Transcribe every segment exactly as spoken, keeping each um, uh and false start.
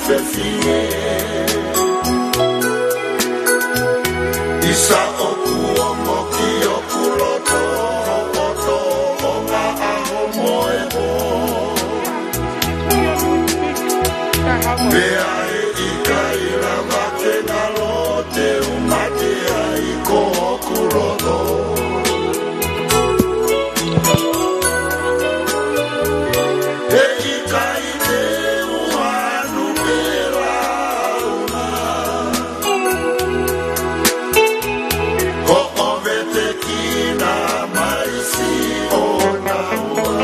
fefine. ʻIsa ʻoku ongo ki hoku loto, ʻo toʻonga ʻaho mo e pō. Pea ʻe ʻikai lava ke ngalo te u mate ai ko hoku loto. ʻE ʻikai te u hanu pē launa. Ko ʻo vetekina mai Siona ua.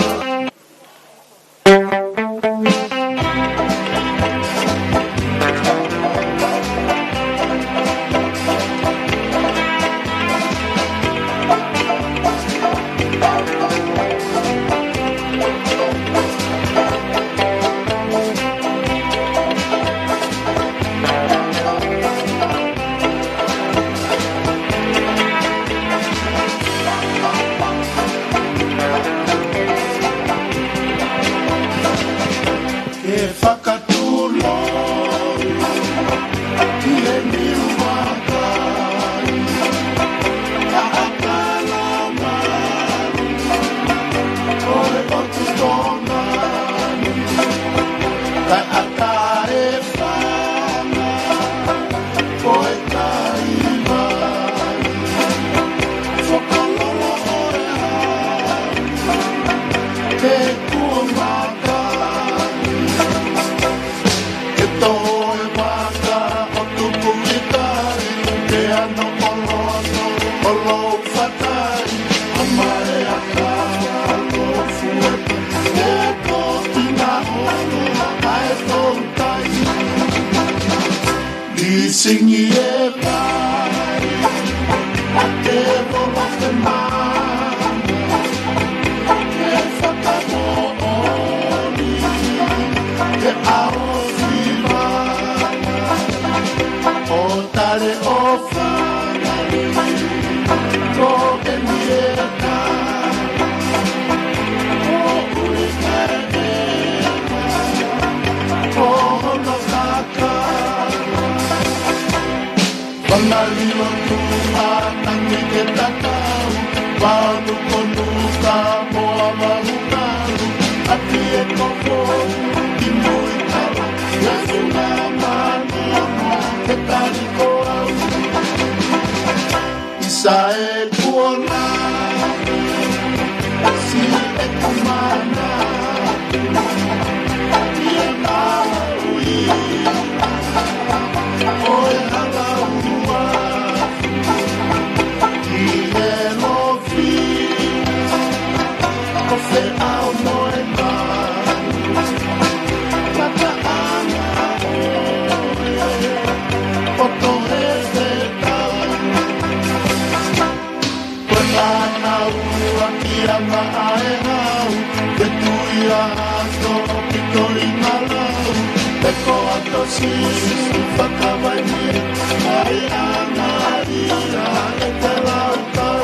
Ke fakatulou ki he niu vakai, ka ʻatā lau malu, ko e ʻOtu Tonga ni, ka ʻatā e fanga, ko e kai vai. Fakalolo ʻo e hau, ke kuo makai. Ke tō e vaka ʻo tupu ʻi kai, ke ano ʻo loto ʻo lou fatai, a mai a ka ʻo fuepi, ke tō ki na holo ʻa e toutai. Lisingi e vai, a te volo te mana, ke fakamoʻoni, ke ʻaofi vai, ʻo tale ʻo fanali, ko eni e kai, ko uli kai e, ko hono kaka. Fanga lilo tuʻa tangi ke tatau, vanu konuka moa vahu kalu, ati e koko ki mui kala, ia suna manu ke tali ko au. ʻIsa e kuonga, si e kumana, ia maui, ʻo e hala ua, ki he lofi, ko feʻao mo e manu, kakaʻanga ʻo e poto he fetau. Ko e fānau ʻa ki anga ʻa e hau, ke tui a ato ki toi malau, e ko ato si fakavaini, ai anga ia e te lau tau.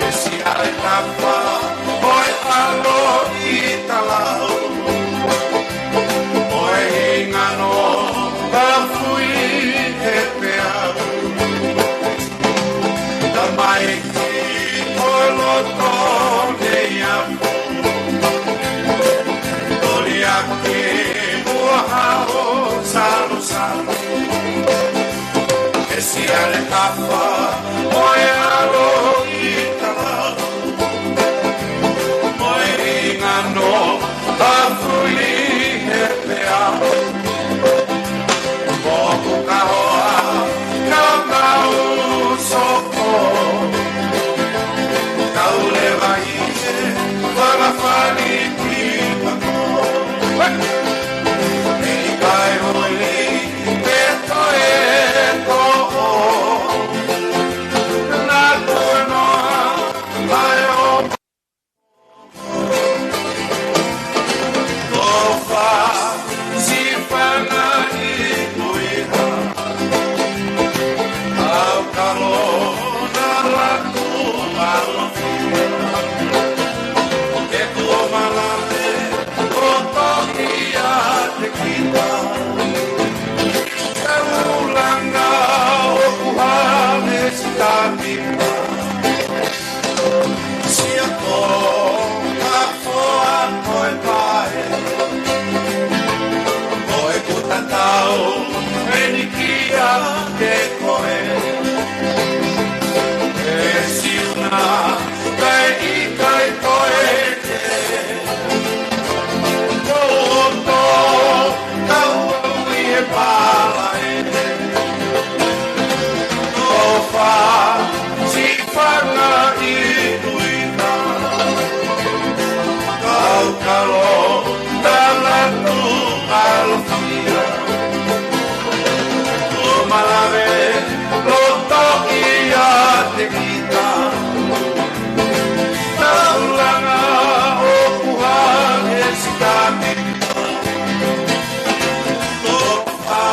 ʻE Siale Tafa, ʻo e ʻAlo ʻi Talau, ʻo e hinga noa fuli he peau. Tamaiki ʻo loto nei afu, toli ake ua hao salusalu. ʻE Siale Tafa, ʻo e ʻAlo ʻi Talau, ʻo e hinga noa fuli he peau. Moku kahoa, ka mau soko, kau leva ʻi he fanga fali ki pako. ʻIkai holi pe toe toʻo, na kua noa mai o Tofa, Sifanga ʻi Tuiha, au kalo na laku alo. Ke tuʻo malave, ʻo toki ʻiate kita. Taulanga ʻoku hale si tapipa. Siapo, ka foa ko e pae, ko e kuta tau, eni kia ke koe. E Siuna, kae ʻikai toe ke. Ko oto, kau au ʻi he pala ʻe. Tofa, Sifanga ʻi Tuiha, kau kalo, tala tu alofia. Tuʻo malave, loto ʻiate kita. Taulanga ʻoku hale si tapipa. Tofa,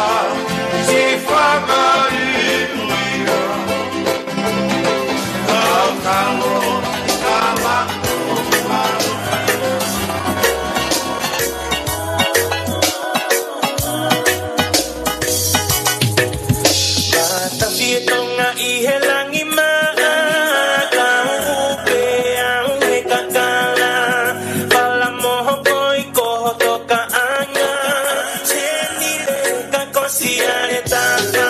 Sifanga ʻi Tuiha, kau kalo, tala tu alofia. Matafietonga ʻi he langi maʻa, ka upe au he kakala. Fala moho koi ko hoto kaʻanga. Seni le ka ko Siale Tafa.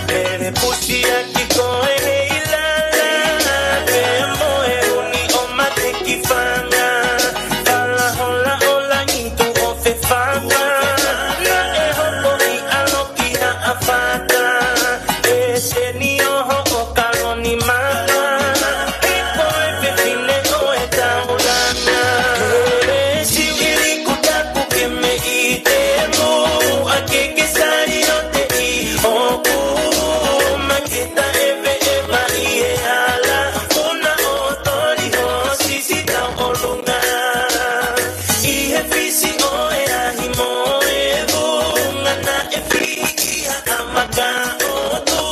Pele pusi ʻaki koe he ilala. Pea mo e uni ʻo mate ki fanga. Fala hola ʻo langi tuʻo fefanga. Naʻe hoko ʻi ʻAlo ki Haʻafata. ʻE Seni ʻo hoʻo kalo ni maʻa. ʻE koe fefine ʻo e taulanga. ʻE Siu ʻIlikuta ku ke me ʻi te mo a ke ke sali ʻo te ʻi hoku. Ma ke ta ʻeve ʻeva ʻi he hala. Puna ʻo toli ho sisi tau ʻolunga. ʻI he fisi ʻo e ahi mo e vunga naʻe fili ki ha ʻamaka ʻo tu.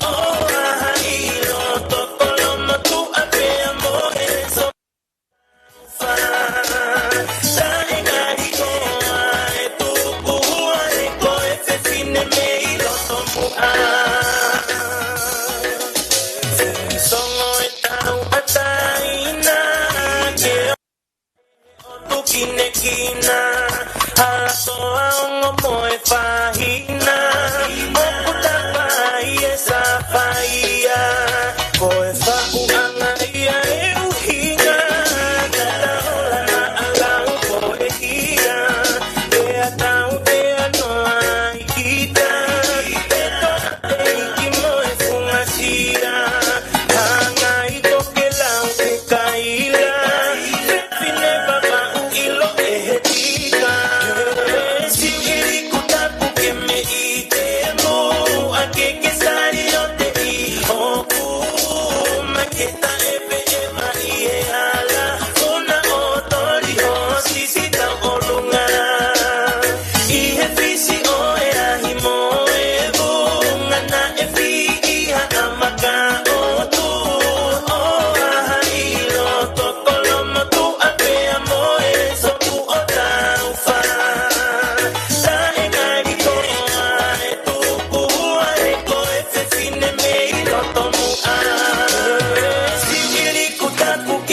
ʻO aha ʻi loto kolo motu a pea mo e so fa. Taʻe ngali ʻoa e tuku hua e ko e fefine mei loto muʻa. Songo e tau a taina ke Tukinekina, hala soa ongo mo e fahina, ʻoku tapa ai e safaia, ko e faʻu anga ia e ʻuhinga, tata hola na alau ko e hia, pea tau pea noa ai kita, e toa e iki mo e fungasia, hanga i tokelau ke kaila, Fefine vavaʻu ʻilo ʻe he tika. Siu ʻIlikuta ku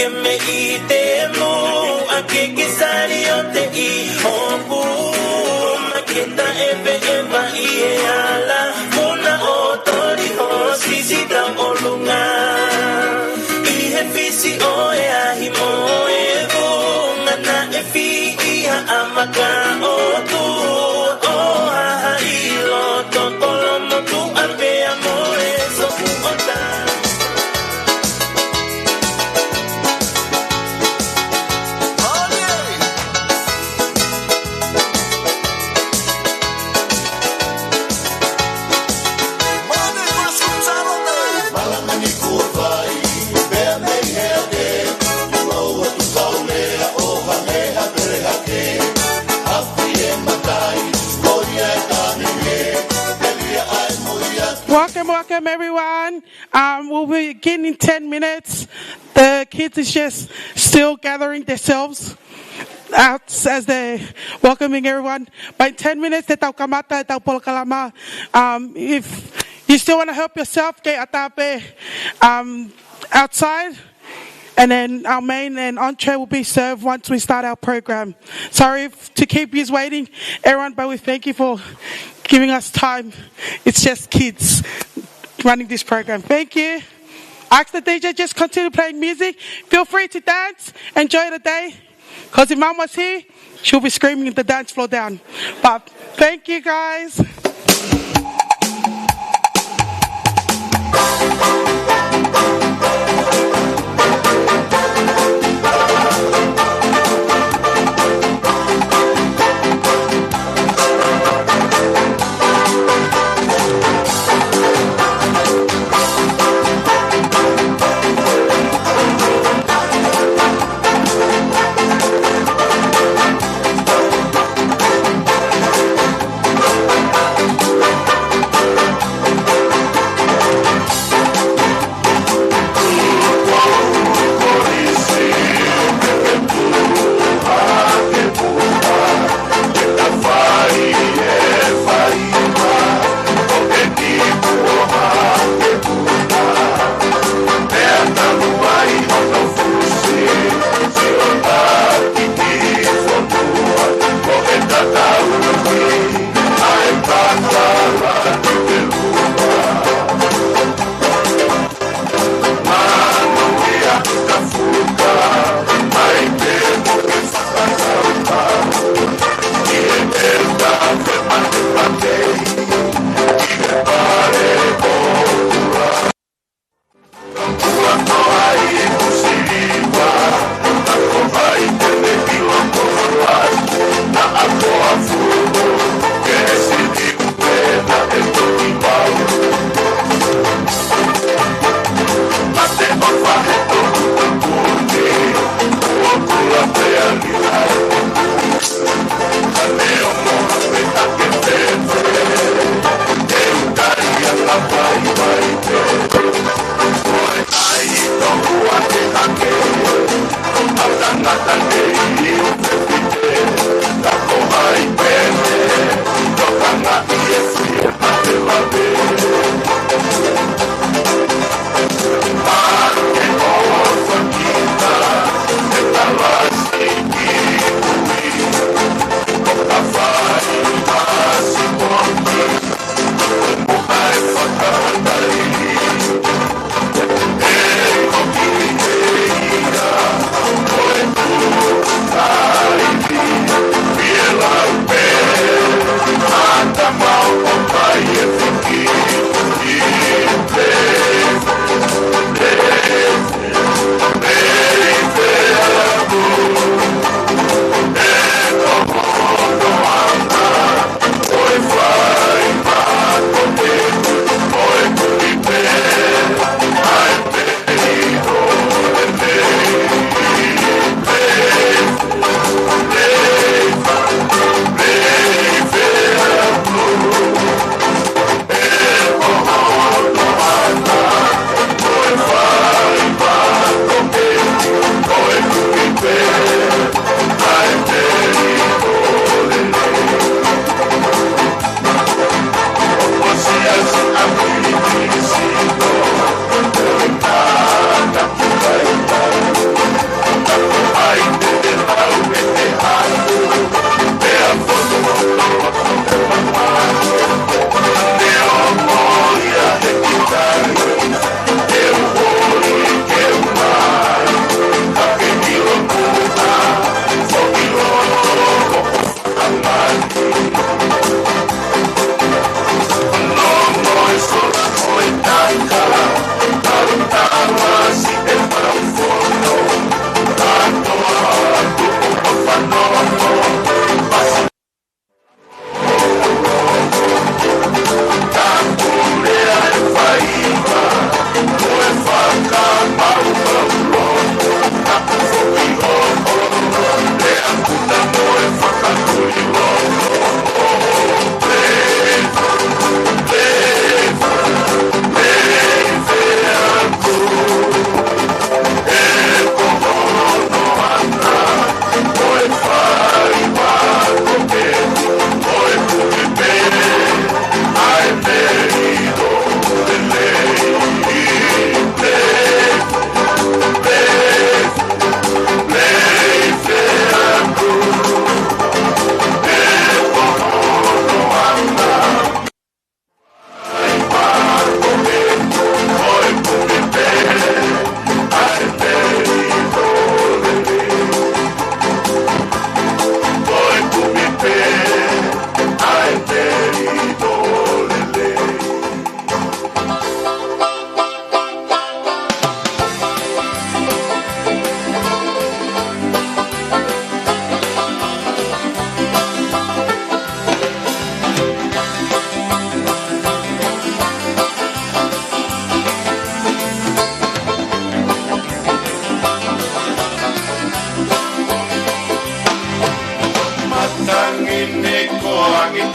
Ke meʻi te mu a ke ke sali o te i hoku. Ma ke ta e pe e ma i e ala. Muna o tori o sisi ta o lunga. I he fisi o e ahi mo e vunga na e fi i ha amaka o tu o ha ha i loto kolomo tu a pe a mo e so o ta. Welcome, welcome everyone. Um, we'll begin in ten minutes. The kids is just still gathering themselves out as they're welcoming everyone. But in ten minutes, te tau kamata ʻetau polokalama. Um, if you still wanna help yourself, ke ʻatā pē, um, outside. And then our main and entree will be served once we start our program. Sorry f-, to keep you waiting, everyone, but we thank you for giving us time. It's just kids running this program. Thank you. Ask the D J just continue playing music. Feel free to dance, enjoy the day. 'Cause if Mum was here, she'll be screaming the dance floor down. But thank you, guys.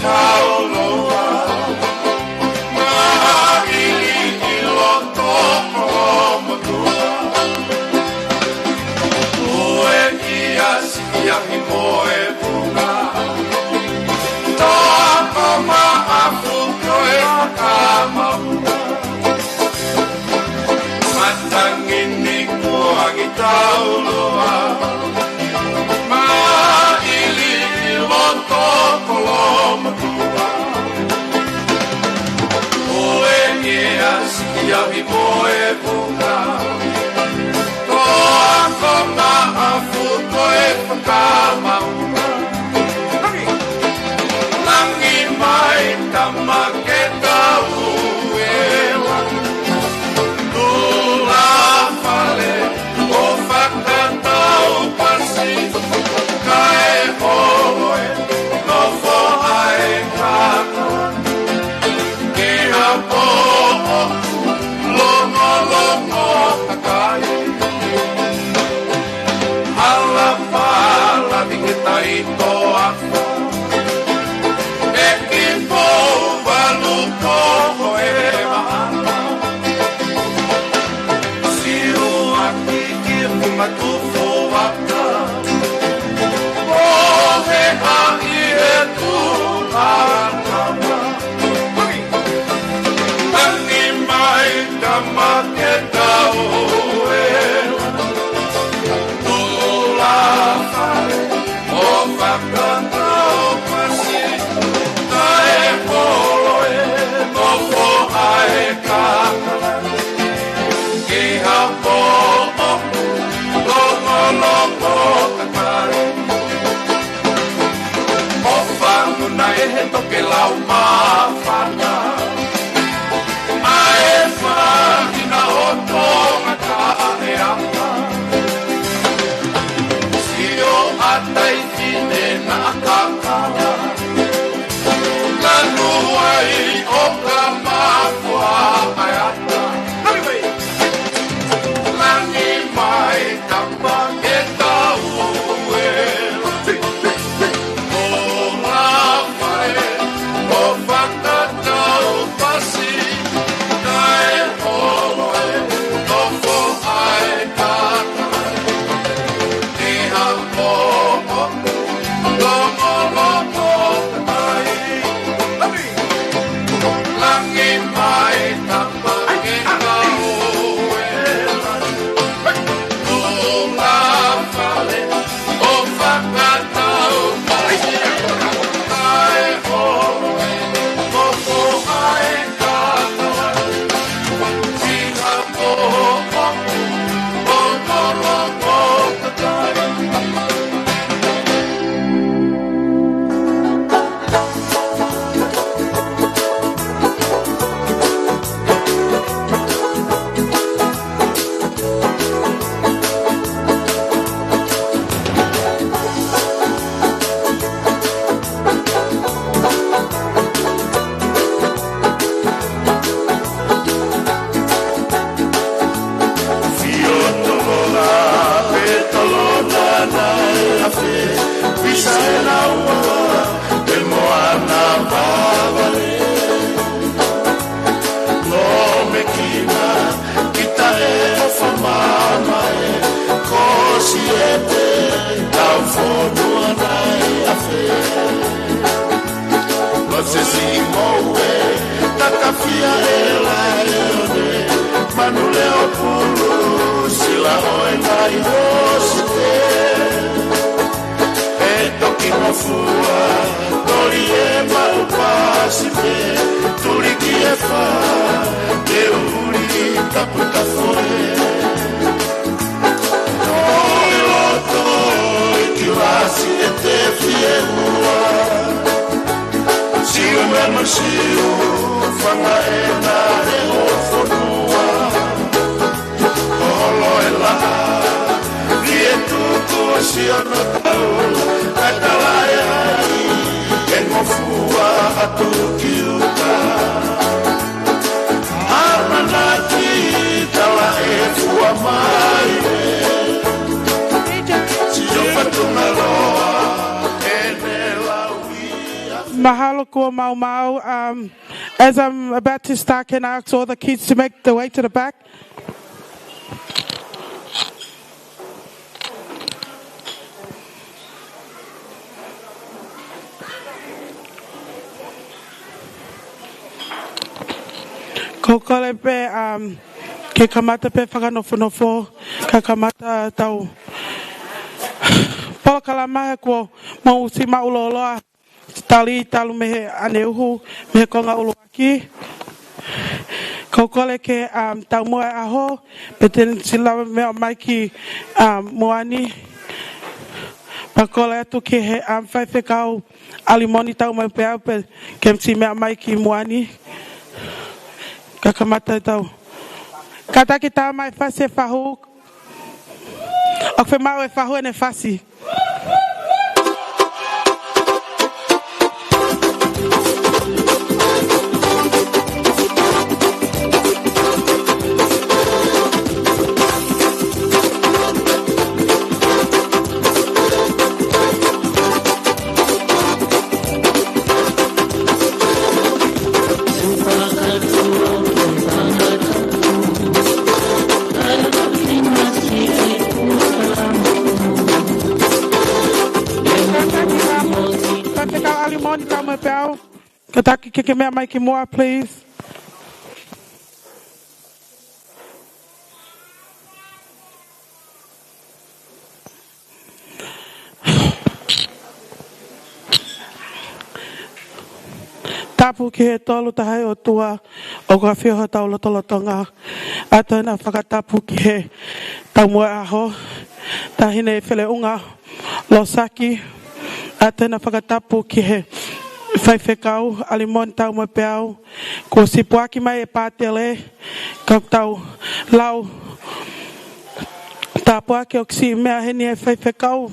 Tauloa, maʻili ʻi loto Kolomotuʻa. Ue ʻia Siʻi Ahi mo e Vunga, toa ko Maʻafu ko e Fakamauna. Matangi ni kuo angi tauloa, maʻili ʻi loto Kolomotuʻa. Ue ʻia Siʻi Ahi mo e Vunga, toa ko Maʻafu ko e Fakamauna. Langi mai tama ke tau ela, tula fale ʻo fakatau pasi, kae holo e nofo ʻa e kaka ki ha poʻo longolongo kakai. Hala pala ni ke tai toa, ʻEki Pouvalu ko e maʻana. Siu ʻaki ki Funga Tufuata, ʻo he ʻai e tuʻa tama. Langi mai tama ke tau ela, tula fale ʻo fakatau pasi, kae holo e nofo ʻa e kaka ki ha poʻo longolongo kakai. ʻO fanguna e he tokelau māfana, ʻa e fāhina ʻo Tonga taʻeʻaha. Sio ʻa Taifine Naʻakakala, lanu ai ʻo ka mafua ʻa e ata. Langi mai tama ke tau ela, tula fale ʻo fakatau pasi, kae holo e nofo ʻa e kaka ki ha poʻo longolongo kakai. Langi mai tama ke tau ela, tula fale ʻo fakatau pasi, kae holo e nofo ʻa e kaka ki ha poʻo longolongo kakai. Fio tolola pe tolona naʻe afe, pisa e laua e moana vavale. Lōmekina kita e ʻofa mamae, ko Siete tau fonua naʻe afe. Mosese Imoue, Takafia e Laione, Manu Leopulu, Silaʻoe Ngaahi Hosite. ʻE toki ngofua, toli e maʻu pasi pē, tuli ki e fā, ke uli taputafoe. Tō e loto i kilasi e te fie ua. Siu mema siu, fanga e na e o fonua. Holo e laʻā, fie tuku si ono tau, kae tala e ai, ke ngofua atu ki uta. ʻAmanaki tala e fua mai, sio fatunga loa, ʻene lau ia. Mahalo kuo maumau. Um, as I'm about to start, can I ask all the kids to make the way to the back? Ko e kole pē, um, ke kamata pē fakanofonofo, ka kamata ʻetau polokalama he kuo mou siʻi maʻu lōloa tali talu mei he ʻaneuhu, mei he konga ʻuluaki. Ko e kole ke, um, taumuʻa e ʻaho, pea te ne siʻi lava meʻa mai ki, um, muʻa ni. Pea kole atu ki he, um, faifekau ʻAlimoni Taumaipeau pē ke ne siʻi meʻa mai ki muʻa ni. Ka kamata ʻetau. Kātaki tā mai fasi e fahu. ʻOku fiemaʻu e fahu ʻene fasi. Faifekau ʻAlimoni Taumaipeau, kātaki ke ke meʻa mai ki muʻa, please. Tapu ki he Tolu Tahaʻi ʻOtua, ʻoku ʻafio ʻi hotau lotolotonga. ʻOatu ʻena fakatapu ki he taumuʻa ʻaho, Taʻahine Feleʻunga Losaki. ʻOatu ʻena fakatapu ki he faifekau ʻAlimoni Taumaipeau, kuo siʻi puaki mai e pātele, ka tau lau tāpuaki ʻoku siʻi meʻa heni e faifekau,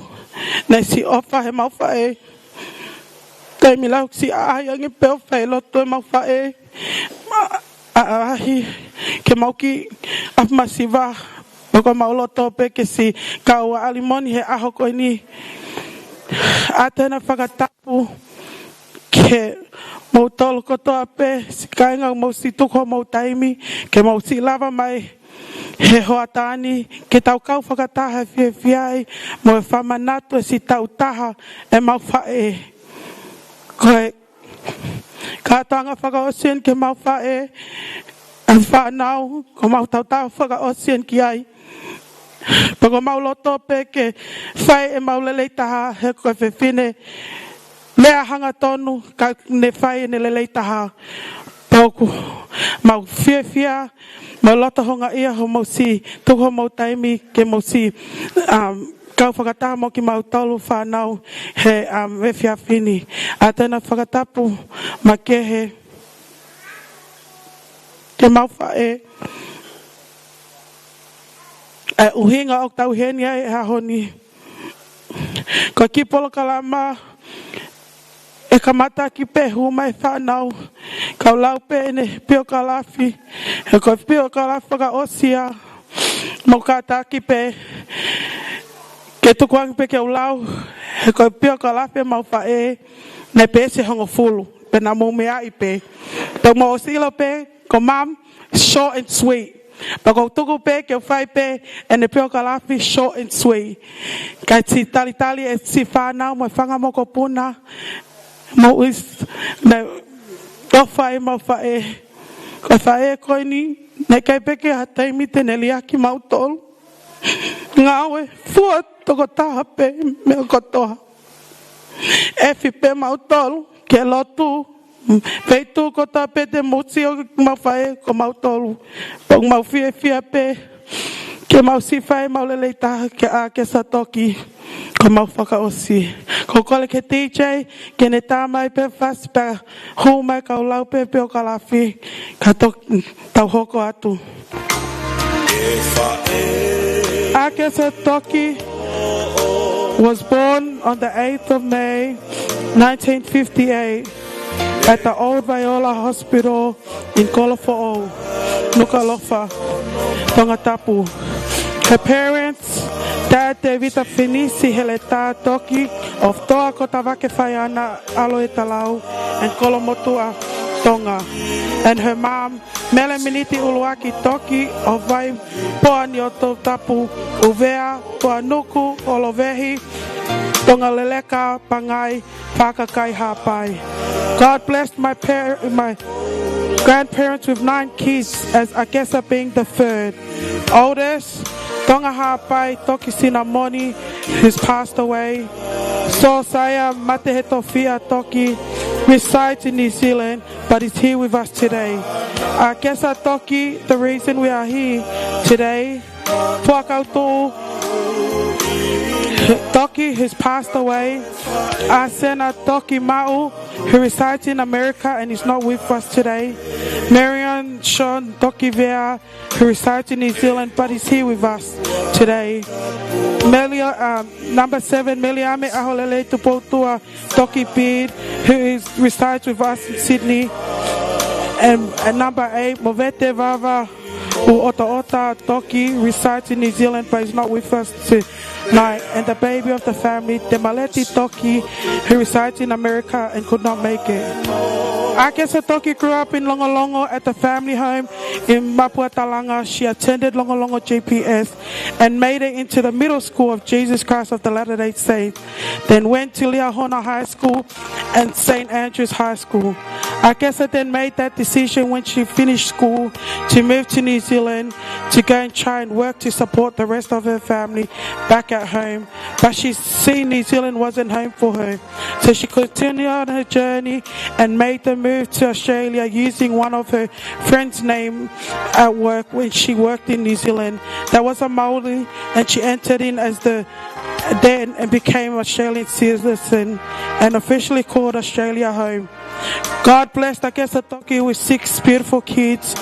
naʻe siʻi ʻofa he mau faʻē. Taimi lahi ʻoku siʻi ʻaʻahi ange pē ʻo fai lotu e mau faʻē. ʻAʻahi ke mau kiʻi ʻapi masiva, pea ko e mau loto pē ke siʻi kau ʻa ʻAlimoni he ʻaho ko eni. ʻOatu ʻena fakatapu ki he moutolu kotoa pē, siʻi kāinga, mou siʻi tuku homou taimi ke mou siʻi lava mai he hoʻatā ni ke tau kau fakataha he fiefia mo e fakamanatu e siʻi tautaha e mau faʻē. Ko e kātoanga fakaʻosi eni ke mau faʻē, ʻa e fānau, ko mau tautaha fakaʻosi eni ki ai. Pea ko mau loto pē ke fai e mau lelei taha he ko e fefine lea hangatonu ka ne fai ʻene lelei taha. Pea ʻoku mau fiefia, mau loto houngaʻia hoʻomou siʻi tuku homou taimi ke mou siʻi, um, kau fakataha mo kimautolu fānau he, um, efiafi ni. ʻOatu ʻena fakatapu makehe ki he mau faʻē. ʻA e ʻuhinga ʻoku tau ʻi heni ai he ʻaho ni, ko e kiʻi polokalama ʻe kamata ʻaki pē hū mai e fānau, kau lau pē ʻene piokalafi, he ko e piokalafi fakaʻosi ia. Mou kātaki pē ke tukuange pē ke u lau, he ko e piokalafi e mau faʻē, naʻe peesi ʻe hongofulu, pea naʻa mou meaʻi pē. Pea mou ʻosi ʻilo pē, ko Mum, short and sweet. Pea ʻoku ou tuku pē ke u fai pē ʻene piokalafi short and sweet. Kae siʻi talitali e siʻi fānau mo e fanga mokopuna, mou ʻosi, naʻe ʻofa ʻi he mau faʻē. Ko e faʻē ko eni, naʻe ʻikai pē ke ʻi ai ha taimi te ne liʻaki kimautolu. Ngāue fua tokotaha pē meʻa kotoa. ʻEfi pē mautolu ke lotu. Feituʻu kotoa pē te mou sio ki he mau faʻē, ko mautolu. Pea ʻoku mau fiefia pē ke mau siʻi fai e mau lelei taha kia ʻAkesa Toki, ko e mau fakaʻosi. Ko e kole ki he D J ke ne tā mai pē fasi pea hū mai kau lau pē piokalafi, ka to-, tau hoko atu. ʻAkesa Toki was born on the eighth of May, nineteen fifty-eight, at the Old Vaiola Hospital in Kolofoʻou, Nukuʻalofa, Tongatapu. Her parents, Dad Tevita Finisi Heletā Toki of Toa Kotavake Faiana, ʻAlo ʻi Talau, and Kolomotuʻa, Tonga. And her mom, Mele Miniti ʻUluaki Toki of Vaipoa Niuatoputapu, ʻUvea, Tuʻanuku, ʻOlovehi, Tonga Leleka, Pangai, Fakakai Haʻapai. God blessed my par- my grandparents with nine kids, as Akesa being the third. Oldest, Tonga Haʻapai Toki Sinamoni, who's passed away. Sōsaia Matehetofiʻa Toki resides in New Zealand, but is here with us today. Akesa Toki, the reason we are here today. Fuakautuʻu Toki, who's passed away. Asena Toki Maʻu, who resides in America and is not with us today. Marion Sean Toki Vea, who resides in New Zealand but is here with us today. Melia, um, number seven, Meliame ʻAholelei Tupoutua Toki Beard, who is, resides with us in Sydney. And, and number eight, Movete Vava ʻUotaota Toki, resides in New Zealand but is not with us tonight. And the baby of the family, Temaleti Toki, who resides in America and could not make it. Akesa Toki grew up in Longolongo at the family home in Mapuatalanga. She attended Longolongo G P S and made it into the Middle School of Jesus Christ of the Latter-day Saints, then went to Liahona High School and Saint Andrew's High School. Akesa then made that decision when she finished school to move to New Zealand to go and try and work to support the rest of her family back at home. But she seen New Zealand wasn't home for her. So she continued on her journey and made the move to Australia using one of her friend's name at work when she worked in New Zealand. That was a Māori, and she entered in as the then and became Australian citizen and officially called Australia home. God blessed Akesa Toki with six beautiful kids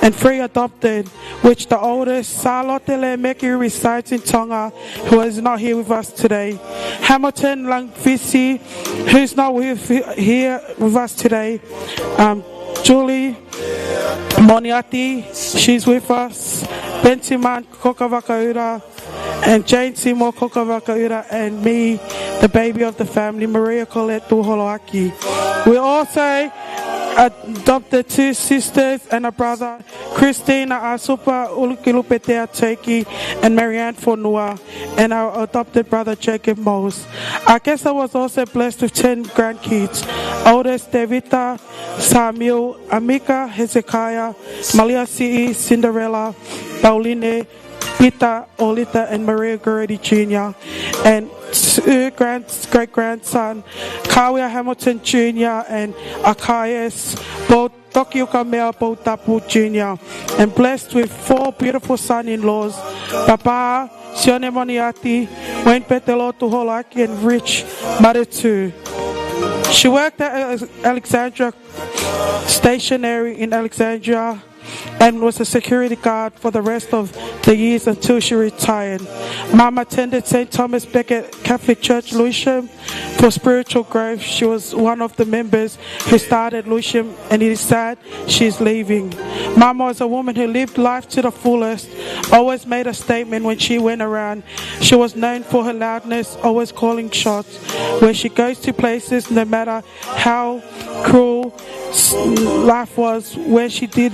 and three adopted, which the oldest, Salote Lemeki, resides in Tonga, who is not here with us today. Hamilton Langfisi, who's not with, here with us today. Um, Julie Moniati, she's with us. Benjamin Kokavakaura, and Jane Seymour Kokavakaura, and me, the baby of the family, Maria Colette Tuholoaki. We also adopted two sisters and a brother, Christina Asupa Ulukilupetea Teki and Marianne Fonua, and our adopted brother Jacob Moles. Akesa was also blessed with ten grandkids, oldest Tevita, Samuel, Amika, Hezekiah, Malia Siʻi, Cinderella, Pauline, Peter, Olita, and Maria Goretti Junior, and two grand, great-grandson, Kawia Hamilton Junior and Akaias, both Toki Ukamea Poutapu Junior, and blessed with four beautiful son-in-laws, Papa, Sione Moniati, Wayne Petelo Tuholoaki, and Rich Maretu. She worked at Alex- Alexandria Stationery in Alexandria and was a security guard for the rest of the years until she retired. Mum attended Saint Thomas Becket Catholic Church, Lewisham, for spiritual growth. She was one of the members who started Lewisham, and it is sad she is leaving. Mum was a woman who lived life to the fullest, always made a statement when she went around. She was known for her loudness, always calling shots. When she goes to places, no matter how cruel s- life was, where she did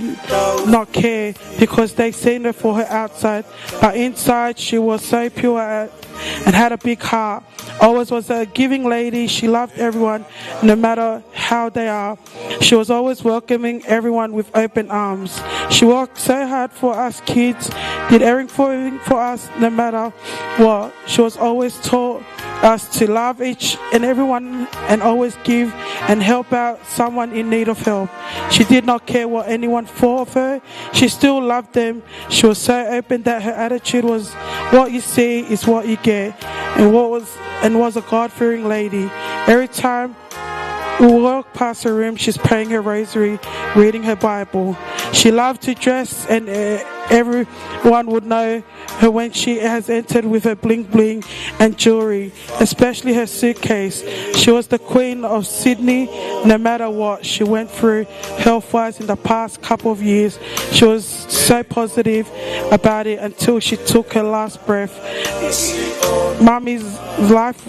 not care because they seen her for her outside, but inside she was so pure and had a big heart. Always was a giving lady. She loved everyone, no matter how they are. She was always welcoming everyone with open arms. She worked so hard for us kids, did everything for, for us, no matter what. She was always taught us to love each and everyone and always give and help out someone in need of help. She did not care what anyone thought of her. She still loved them. She was so open that her attitude was, "What you see is what you get," and what was and was a God-fearing lady. Every time we walk past her room, she's praying her rosary, reading her Bible. She loved to dress and uh, Everyone would know her when she has entered with her bling bling and jewelry, especially her suitcase. She was the queen of Sydney. No matter what she went through health-wise in the past couple of years, she was so positive about it until she took her last breath. Mummy's life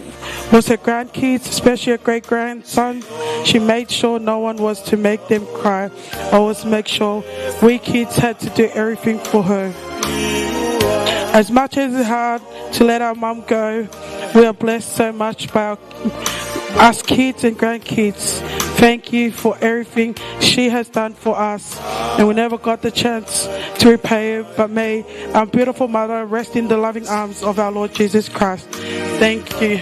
was her grandkids, especially her great grandson. She made sure no one was to make them cry. Always make sure we kids had to do everything for her. As much as it's hard to let our mum go, we are blessed so much by our, us kids and grandkids. Thank you for everything she has done for us, and we never got the chance to repay her, but may our beautiful mother rest in the loving arms of our Lord Jesus Christ. Thank you.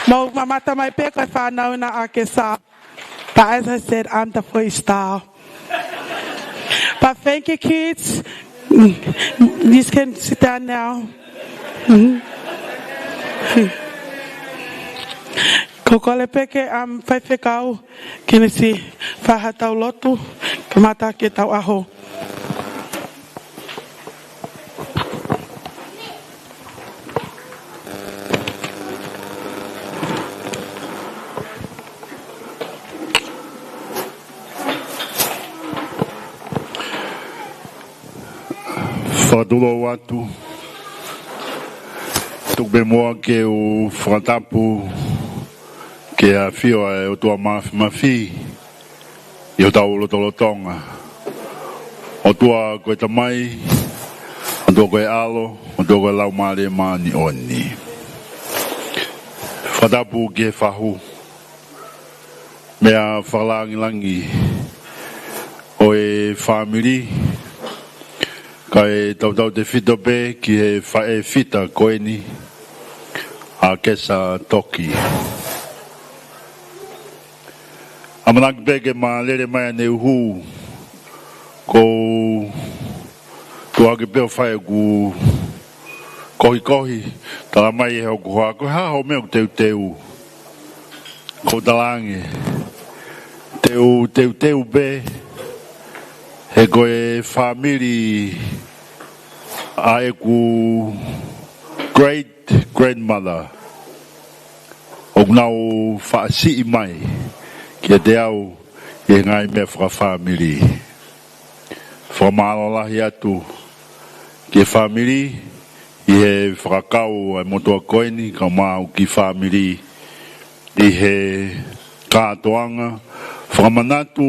Mou mamata mai pē ko e fānau na ʻa Kesa. But as I said, I'm the first star. But thank you, kids. You can sit down now. Ko e kole pē ke, um, faifekau ke ne siʻi fai haʻatau lotu, kamata ki heʻetau ʻaho. Fakatulou atu. Tuku pē muʻa ke u fakatapu ki he ʻafio ʻa e ʻOtua Māfimafi ʻi hotau lotolotonga. ʻOtua ko e Tamai, ʻOtua ko e ʻAlo, ʻOtua ko e Laumālie Māʻoniʻoni. Fakatapu ki he fahu, meʻa fakalāngilangi ʻo e fāmili, kae tautautefito pē ki he faʻē fita ko eni, ʻa Kesa Toki. ʻAmanaki pē ke ma lele mai ʻaneuhu, ko u tuʻu hake pē ʻo fai ʻeku kohikohi, tala mai ʻe hoku hoa, ko e hā hoʻo meʻa ʻoku teuteu? Ko u talaange, te u teuteu pē, he ko e fāmili ʻa ʻeku great grandmother ʻoku nau faʻa siʻi mai kiate au ʻi he ngaahi meʻa fakafāmili. Fakamālō lahi atu ki he fāmili ʻi he fakakau ʻa e motuʻa ko eni, kae ʻumaʻā hoku kiʻi fāmili ʻi he kātoanga fakamanatu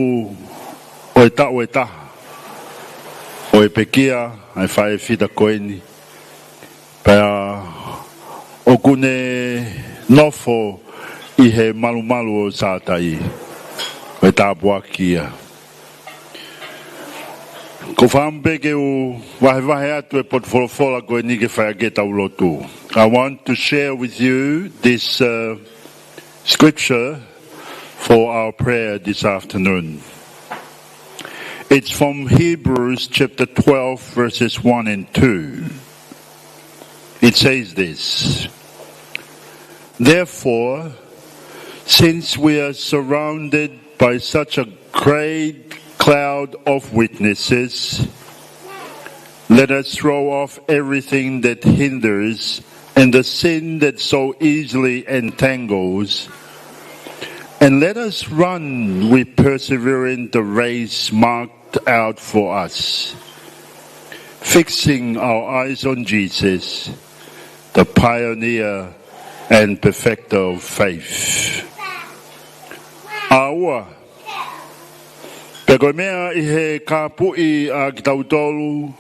ʻo e taʻu ʻe taha ʻo e pekia ʻa e faʻē fita ko eni. Pea ʻoku ne nofo ʻi he malumalu ʻo Sātai, ʻo e tāpuaki ia. Ko u fakaʻamu pē ke u vahevahe atu e potu folofola ko eni ke fai ʻaki ʻetau lotu. I want to share with you this, uh, scripture for our prayer this afternoon. It's from Hebrews chapter twelve, verses one and two. It says this, "Therefore, since we are surrounded by such a great cloud of witnesses, let us throw off everything that hinders and the sin that so easily entangles, and let us run with perseverance the race marked out for us, fixing our eyes on Jesus, the pioneer and perfecter of faith." ʻAua, pea ko e meʻa ʻi he kāpuʻi ʻa kitautolu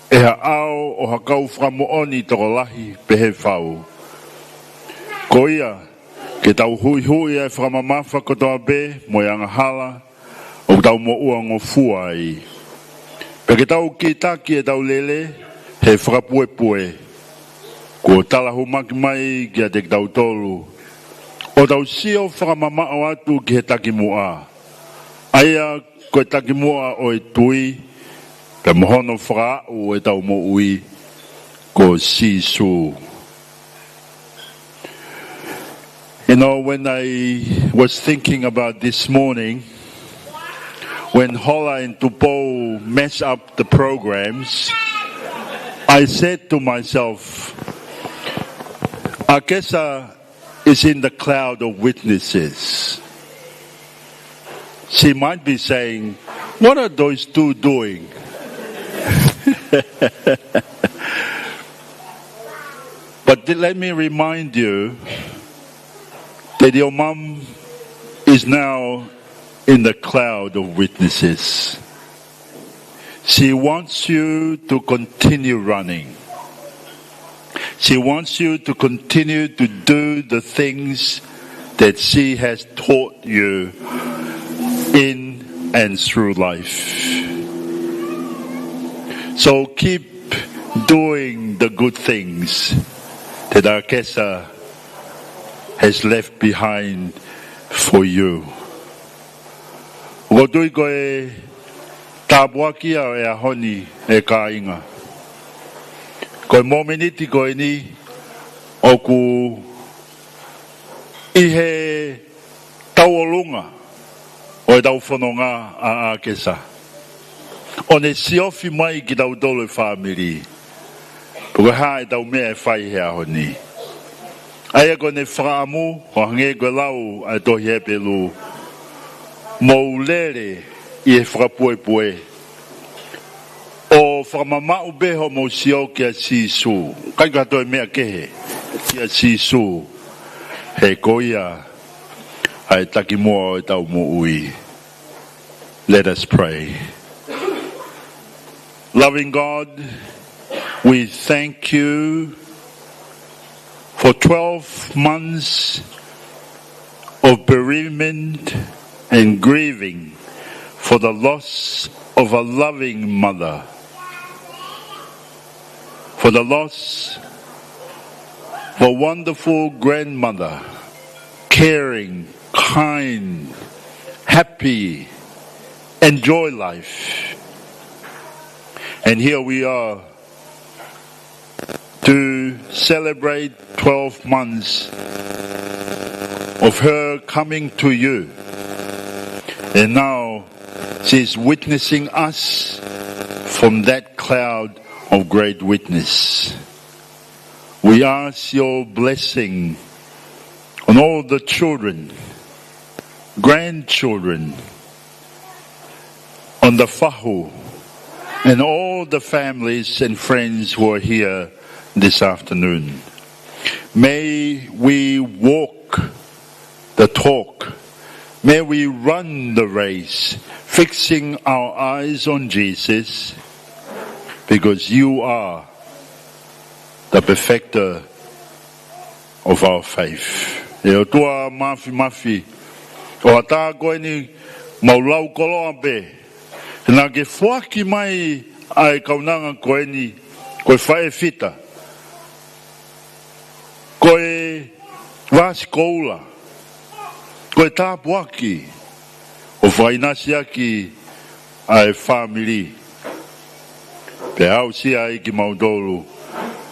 ʻe ha ʻao ʻo ha kau fakamoʻoni tokolahi pehē fau, ko ia ke tau huʻihuʻi ʻa e fakamamafa kotoa pē mo e angahala ʻoku tau moʻua ngofua ai. Pea ke tau kītaki ʻetau lele he fakapuepue kuo talahumaki mai kiate kitautolu, ʻo tau sio fakamamaʻo atu ki he takimuʻa, ʻa ia ko e takimuʻa ʻo e tui, pea mo hono fakaaʻu ʻetau moʻui, ko Sīsū. You know, when I was thinking about this morning, When Hola and Tupou mess up the programs, I said to myself, "Akesa is in the cloud of witnesses." She might be saying, "What are those two doing?" But th- let me remind you that your mom is now in the cloud of witnesses. She wants you to continue running. She wants you to continue to do the things that she has taught you in and through life. So keep doing the good things that Akesa has left behind for you. ʻOku ou tui ko e tāpuaki ia ʻo e ʻaho ni, ʻe kāinga. Ko e momeniti ko eni ʻoku ʻi he tauʻolunga ʻo ʻetau fononga ʻa Akesa, ʻo ne siofi mai kitautolu e fāmili pe ko e hā ʻetau meʻa ʻe fai he ʻaho ni. ʻA ia ko ʻene fakaʻamu, ʻo hangē ko e lau ʻa e tohi Hepelū, mou lele ʻi he fakapuepue, ʻo fakamamaʻu pē hoʻomou sio kia Sīsū. ʻIkai ko ha toe meʻa kehe, kia Sīsū, he ko ia ʻa e takimuʻa ʻo ʻetau moʻui. Let us pray. Loving God, we thank you for twelve months of bereavement and grieving for the loss of a loving mother, for the loss of a wonderful grandmother, caring, kind, happy, enjoy life. And here we are to celebrate twelve months of her coming to you. And now she's witnessing us from that cloud of great witness. We ask your blessing on all the children, grandchildren, on the fahu, and all the families and friends who are here this afternoon. May we walk the talk. May we run the race, fixing our eyes on Jesus, because you are the perfecter of our faith. ʻE ʻOtua Māfimafi, ʻo ʻatā ko eni mau lau koloa pē, naʻa ke foaki mai ʻa e kaunanga ko eni, ko e faʻē fita, ko e vāsikoula, ko e tāpuaki, ʻo fakaʻinaʻisiʻaki ʻa e fāmili, pea aʻusia ai kimautolu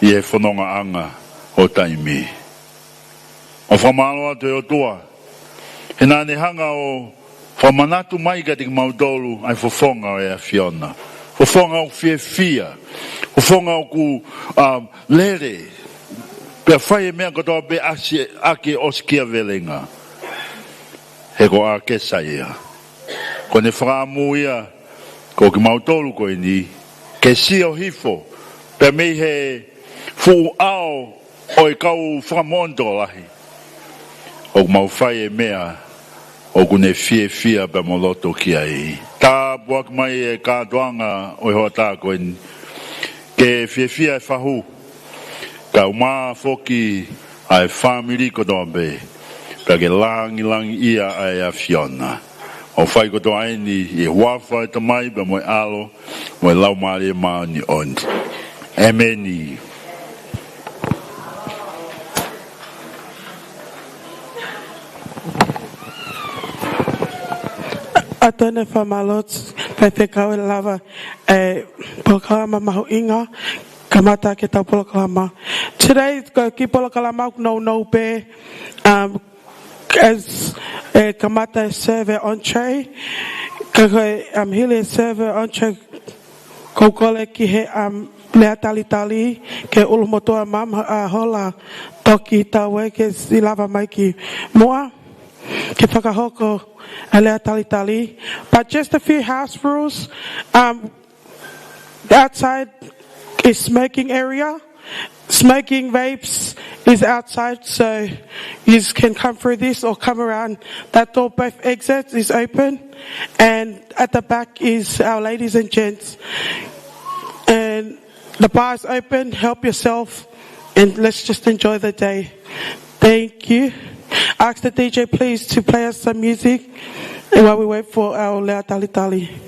ʻi he fonongaʻanga ʻo taimi. ʻOku fakamālō atu ʻe ʻOtua, he naʻa ne hanga ʻo fakamanatu mai kiate kimautolu ʻa e fofonga ʻo e ʻAfiona. Fofonga ʻoku fiefia, fofonga ʻoku, um, lele, pea fai e meʻa kotoa pē ʻasi ʻaki ʻosikiavelenga. He ko Akesa ia. Ko ʻene fakaʻamu ia, ko kimautolu ko eni, ke sio hifo pea mei he fuʻu ʻao ʻo e kau fakamoʻoni tokolahi, ʻoku mau fai e meʻa ʻoku ne fiefia pea mo loto ki ai. Tāpuaki mai e kātoanga ʻo e hoʻatā ko eni, ke fiefia e fahu, kae ʻumaʻā foki ʻa e fāmili kotoa pē, pea ke langilangiʻia ʻa e ʻAfiona. ʻOku fai kotoa eni ʻi he huafa ʻo e Tamai pea mo e ʻAlo mo e Laumālie Māʻoniʻoni. ʻEmeni. ʻOatu ʻa e fakamālō, Faifekau, ʻe lava e polokalama mahuʻinga, kamata ʻaki ʻetau polokalama. Today, ko e kiʻi polokalama ʻoku nounou pē, um, as, ʻe kamata e serve entree, Ka ko e, um, Hili Server Onche, ko e kole ki he, um, lea talitali, ke ʻulumotuʻa mama a hola toki taue ke siʻi lava mai ki muʻa, ke fakahoko ʻa e lea talitali. But just a few house rules. Um, outside is smoking area. Smoking vapes is outside, so you can come through this or come around that door. Both exits is open, and at the back is our ladies and gents. And the bar is open. Help yourself, and let's just enjoy the day. Thank you. Ask the D J please to play us some music while we wait for our lea talitali.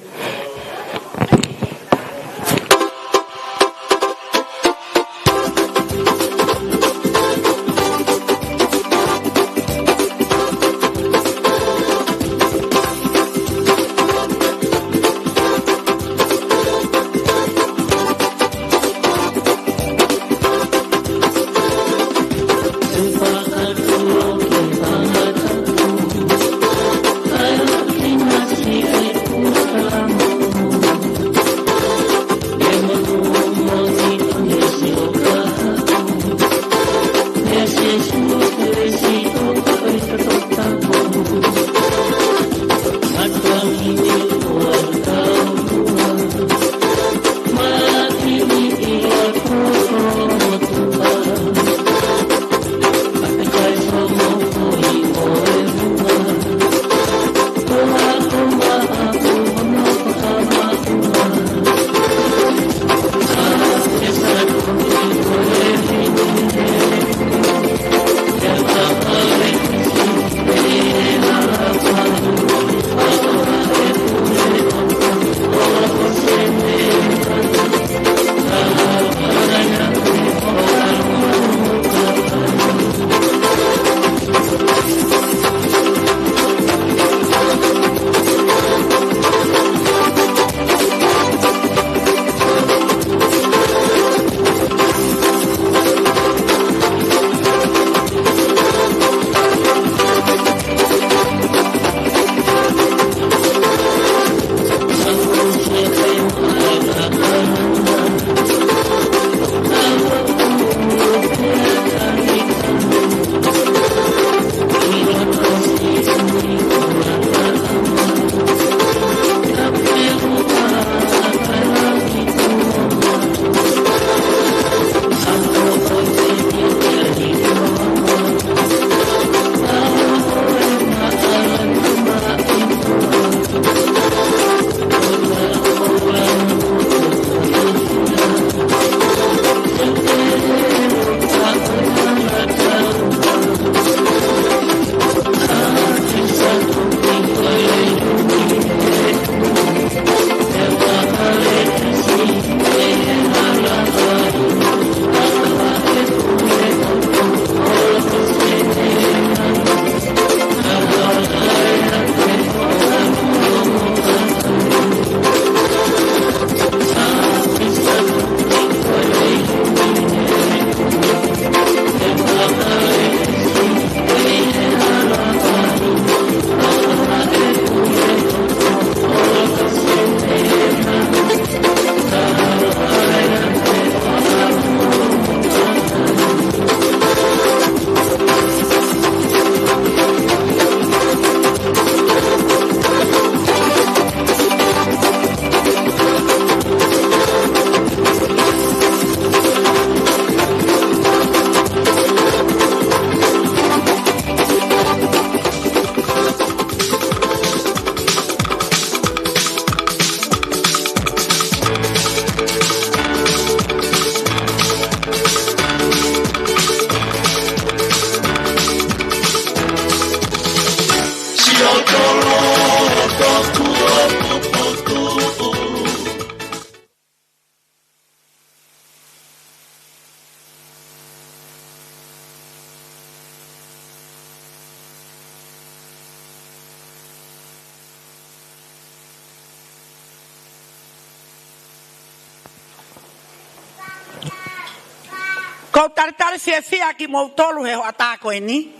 ʻOku ou talitali fiefia kimoutolu he hoʻatā ko eni.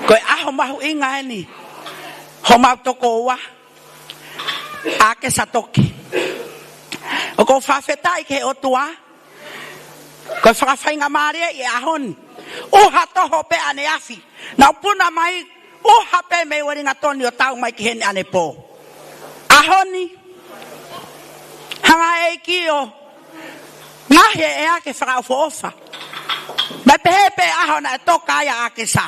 Ko e ʻaho mahuʻinga eni homau tokoua. ʻAkesa Toki. ʻOku ou fakafetaʻi ki he ʻOtua, ko e fakafaingamālie ʻi he ʻaho ni. ʻUha toho pē ʻaneafi, naʻa ku puna mai, ʻuha pē mei Uelingatoni ʻo tau mai ki heni ʻanepō. ʻAho ni, hanga ʻe he ʻEiki ʻo ngaohi e ʻea ke fakaʻofoʻofa. Naʻe pehē pē ʻaho naʻe toka ai ʻa ʻAkesa.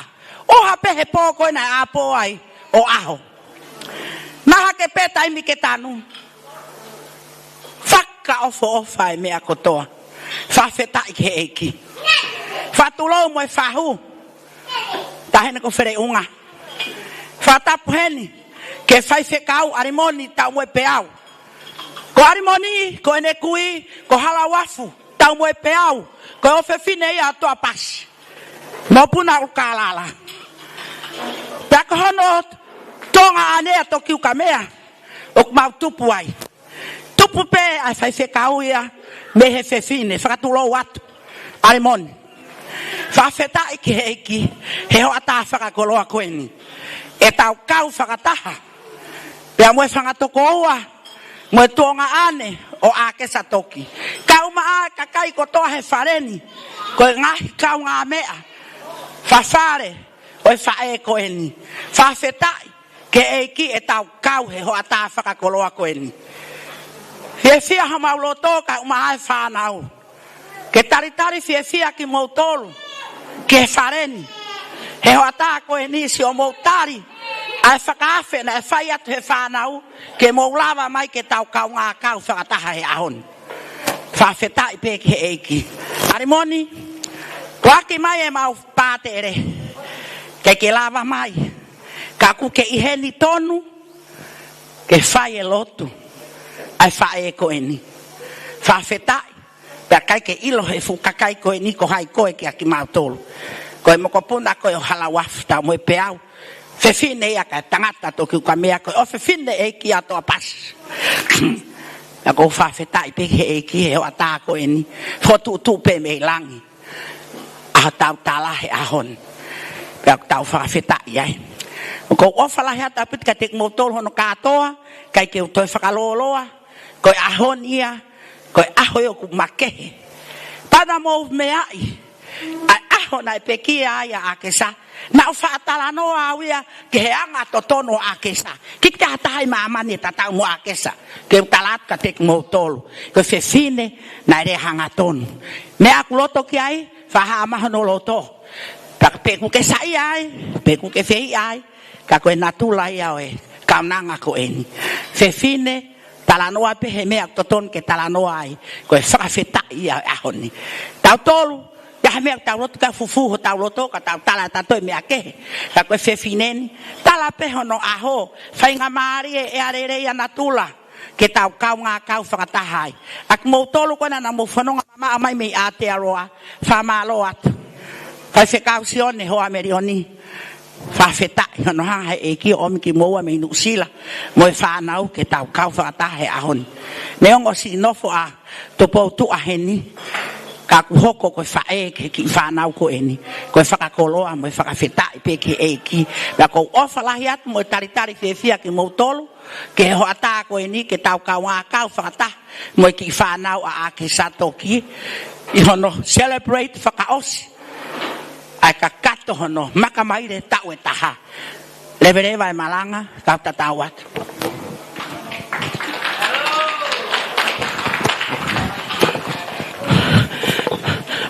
ʻUha pē he pō ko ē naʻe ʻā pō ai ʻo ʻaho. Naʻa hake pē taimi ke tanu. Fakaʻofoʻofa e meʻa kotoa. Fakafetaʻi ki he ʻEiki. Fakatulou mo e fahu. Taʻahine ko Feleʻunga. Fakatapu heni ki he faifekau ʻAlimoni Taumuepeau. Ko ʻAlimoni, ko ʻene kui, ko Halauafu Taumuepeau, ko e ʻofefine ia ʻo Toʻapasi. Mokopuna ʻUlukālala. Pea ko hono tuongaʻane ʻa Toki Ukamea, ʻoku mau tupu ai. Tupu pē ʻa e faifekau ia mei he fefine, fakatulou atu. ʻAlimoni. Fakafetaʻi ki he ʻEiki, he hoʻatā fakakoloa ko eni. ʻEtau kau fakataha. Pea mo e fanga tokoua, mo e tuongaʻane ʻo ʻAkesa Toki. Kau mai ʻa e kakai kotoa he fale ni. Ko e ngaahi kaungāmeʻa. Fafale, ʻo e faʻē ko eni. Fakafetaʻi ki he ʻEiki ʻetau kau he hoʻatā fakakoloa ko eni. Fiefia homau loto kae ʻumaʻā e fānau. Ke talitali fiefia kimoutolu ki he fale ni. He hoʻatā ko eni siʻomou tali ʻa e fakaafe naʻe fai atu he fānau ke mou lava mai ke tau kaungā kau fakataha he ʻaho ni. Fakafetaʻi pē ki he ʻEiki. ʻAlimoni, ʻoku ʻohake mai ʻemau pātele. ʻIkai ke lava mai. Ka ʻoku ke ʻi heni tonu ke fai e lotu ʻa e faʻē ko eni. Fakafetaʻi, pea ʻikai ke ʻilo he fuʻu kakai ko eni ko hai koe kiate kimautolu. Ko e mokopuna ko ē ʻo Halauafu Taumuepeau. Fefine ia kae tangata Toki Ukamea, ko e ʻofefine ʻeiki ʻa Toʻapasi. Pea ʻoku ou fakafetaʻi pē ki he ʻEiki he hoʻatā ko eni. Fokotuʻutuʻu pē mei langi ʻa hotau tala he ʻaho ni. Pea ʻoku tau fakafetaʻi ai. ʻOku ou ʻofa lahi atu ʻaupito kiate kimoutolu hono kātoa, ʻikai ke u toe fakalōloa, ko e ʻaho ni ia, ko e ʻaho ia ʻoku makehe. Pea naʻa mou meaʻi, ʻa e ʻaho naʻe pekia ai ʻa ʻAkesa, naʻa ku faʻa talanoa au ia ki he anga totonu ʻo ʻAkesa. ʻIkai ke ʻi ai ha taha ʻi māmani ʻe tatau mo ʻAkesa. Ke u tala atu kiate kimoutolu. Ko e fefine naʻe lea hangatonu. Meʻa ʻoku loto ki ai, fakahā mai hono loto. Ka pe ʻoku ke saiʻia ai, pe ʻoku ke fehiʻa ai, ka ko e natula ia ʻo e kaunanga ko eni. Fefine, talanoa pē he meʻa ʻoku totonu ke talanoa ai, ko e fakafetaʻi ia ʻo e ʻaho ni. Tautolu, ʻi ai ha meʻa ʻoku tau loto ki ai, fufū hotau loto, ka tau tala ʻe tautolu e meʻa kehe. Ka ko e fefine ni, tala pē hono ʻaho, faingamālie ʻe ʻalele ia natula ke tau kaungā kau fakataha ai. ʻA kimoutolu ko ena naʻa mou fononga mamaʻo mai mei Aotearoa, fakamālō atu. Faifekau Sione Hoamelioni, fakafetaʻi hono hanga he ʻEiki ʻo ʻomi kimoua mei Nuʻusila mo e fānau ke tau kau fakataha he ʻaho ni. Neongo siʻi nofo ʻa Tupoutuʻa heni, ka ʻoku hoko ko e faʻē ki he kiʻi fānau ko eni. Ko e fakakoloa mo e fakafetaʻi pē ki he ʻEiki. Pea ʻoku ou ʻofa lahi atu mo e talitali fiefia kimoutolu ki he hoʻatā ko eni ke tau kaungā kau fakataha mo e kiʻi fānau ʻa ʻAkesa Toki ʻi hono celebrate fakaʻosi ʻa e kakato hono makamaile taʻu ʻe taha. Leveleva e malanga, kau tatau atu.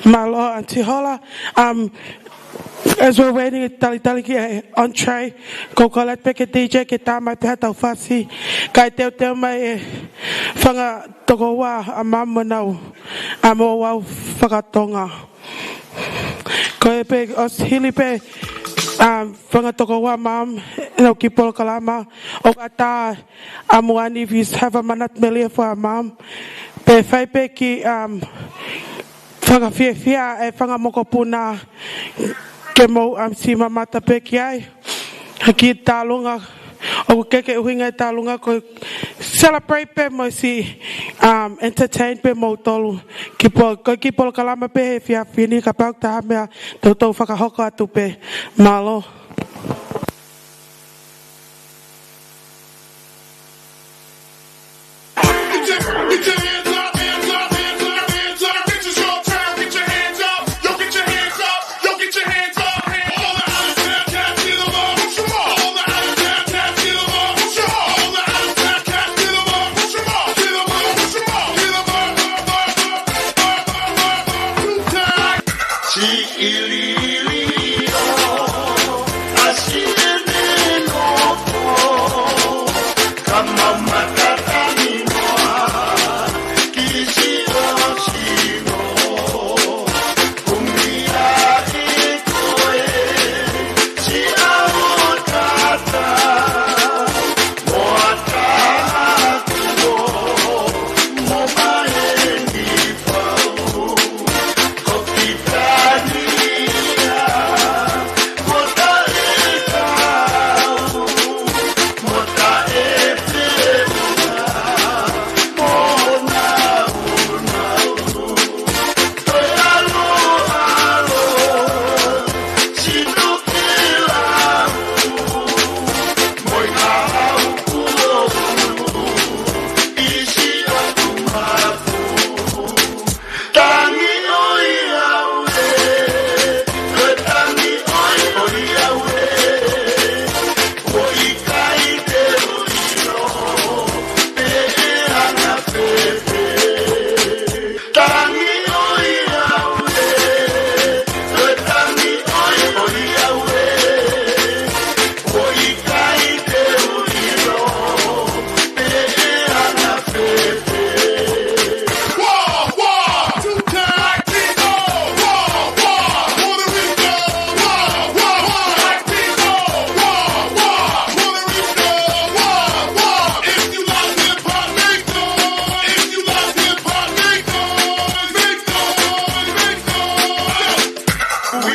Mālō, Aunty Hola. Um, as we're waiting, talitali ki he entree, ʻoku ou kole atu pē ki he D J ke tā mai pē haʻatau fasi, kae teuteu mai e fanga tokoua ʻa Mum ʻo nau, ʻa mo au fakatonga. Ko e pē ʻosi hili pē, um, fanga tokoua Mum, ʻenau kiʻi polokalama, ʻoku ʻatā ʻa Muani, if you have a manatu melie for Mum. Pea fai pē kiʻi, um, fakafiefia e fanga mokopuna ke mou, um, siʻi mamata pē ki ai. Ha kiʻi tālunga, ʻoku ʻikai ke ʻuhinga e tālunga ko e celebrate pē mo siʻi, um, entertain pē moutolu. Kiʻi po-, ko e kiʻi polokalama pē he efiafi ni, kapau ʻoku ʻi ai ha meʻa toutou fakahoko atu pē. Mālō.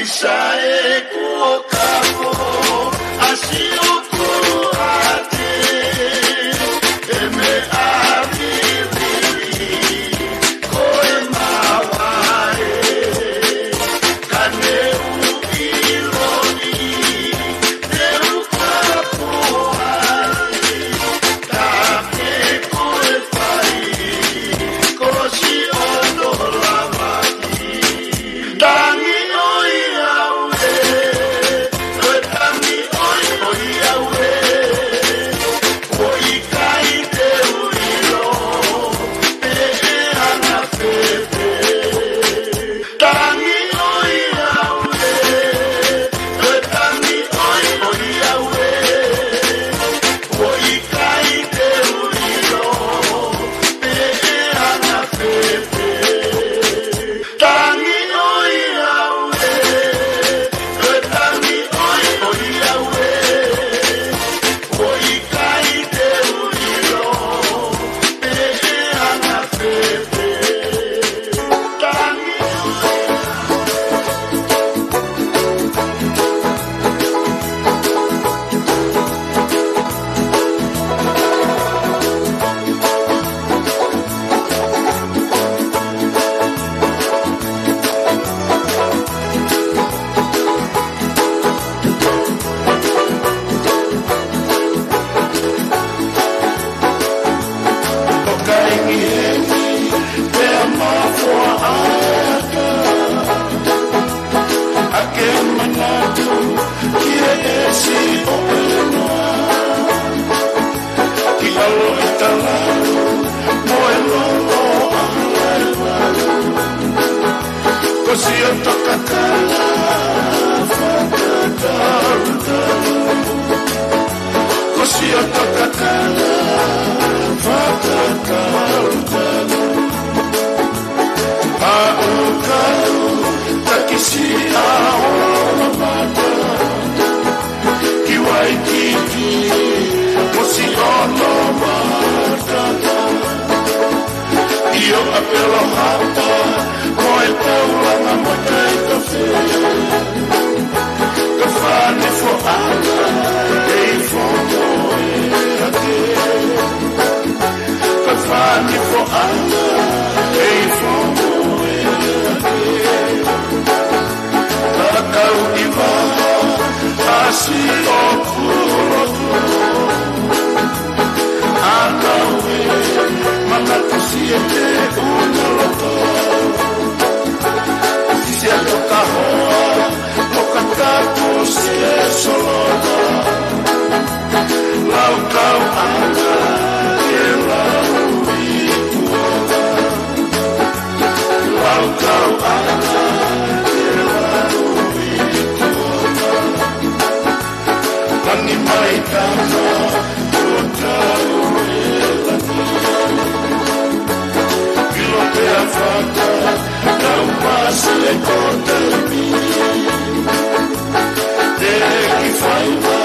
Sai kuo kapo, ʻasi ʻo kuluʻate, ʻe meʻa vivili, ko e maʻu ē, ka ne u ʻiloʻi, te u kapo ai, ka ke ko e fai, ko siʻono lavaki. Tangi ʻo ia ue, ue tangi ʻo ia ue, ʻo ʻikai te u ʻilo, pe ʻe anga fēfē. Tangi ʻo ia ue, ue tangi ʻo ia ue, ʻo ʻikai te u ʻilo, pe ʻe anga fēfē. Tangi ʻo ia ue, ue tangi ʻo ia ue, ʻo ʻikai te u ʻilo, pe ʻe anga fēfē. Tangi ʻo ia. ʻO ka ʻi heni, pea mafoa ʻa e aka, ʻa ke manatu ki he ʻesi ʻo e noa. Ki ʻalo ʻi talalu, mo e lolo ʻa e valu. Ko siʻoto kakala fakatalutalu. Ko siʻoto kakala fakatalutalu. ʻA ʻo kau takisi ʻa hono mata ki Waikiki, mo siʻono matata. ʻIo, ʻa Pelohapa, mo e taulanga matai kafe. Ka fane foʻanga, ʻe i fono e ake. Ka fane foʻanga, ʻe i fono e ake. Ka kau ʻi vā, ʻasi ʻo kulo. ʻA kau ē, manatu siʻete ʻuna loto. Siʻi sia toka hoa, mo ka tapu siʻe solova. Laukau ʻana ke lau i kuota. Laukau ʻana ke lau i kuota. Langi mai tama, kuo tau e langi. ʻIlo pea faka, tau pasi e kota mi. Te ki faiva,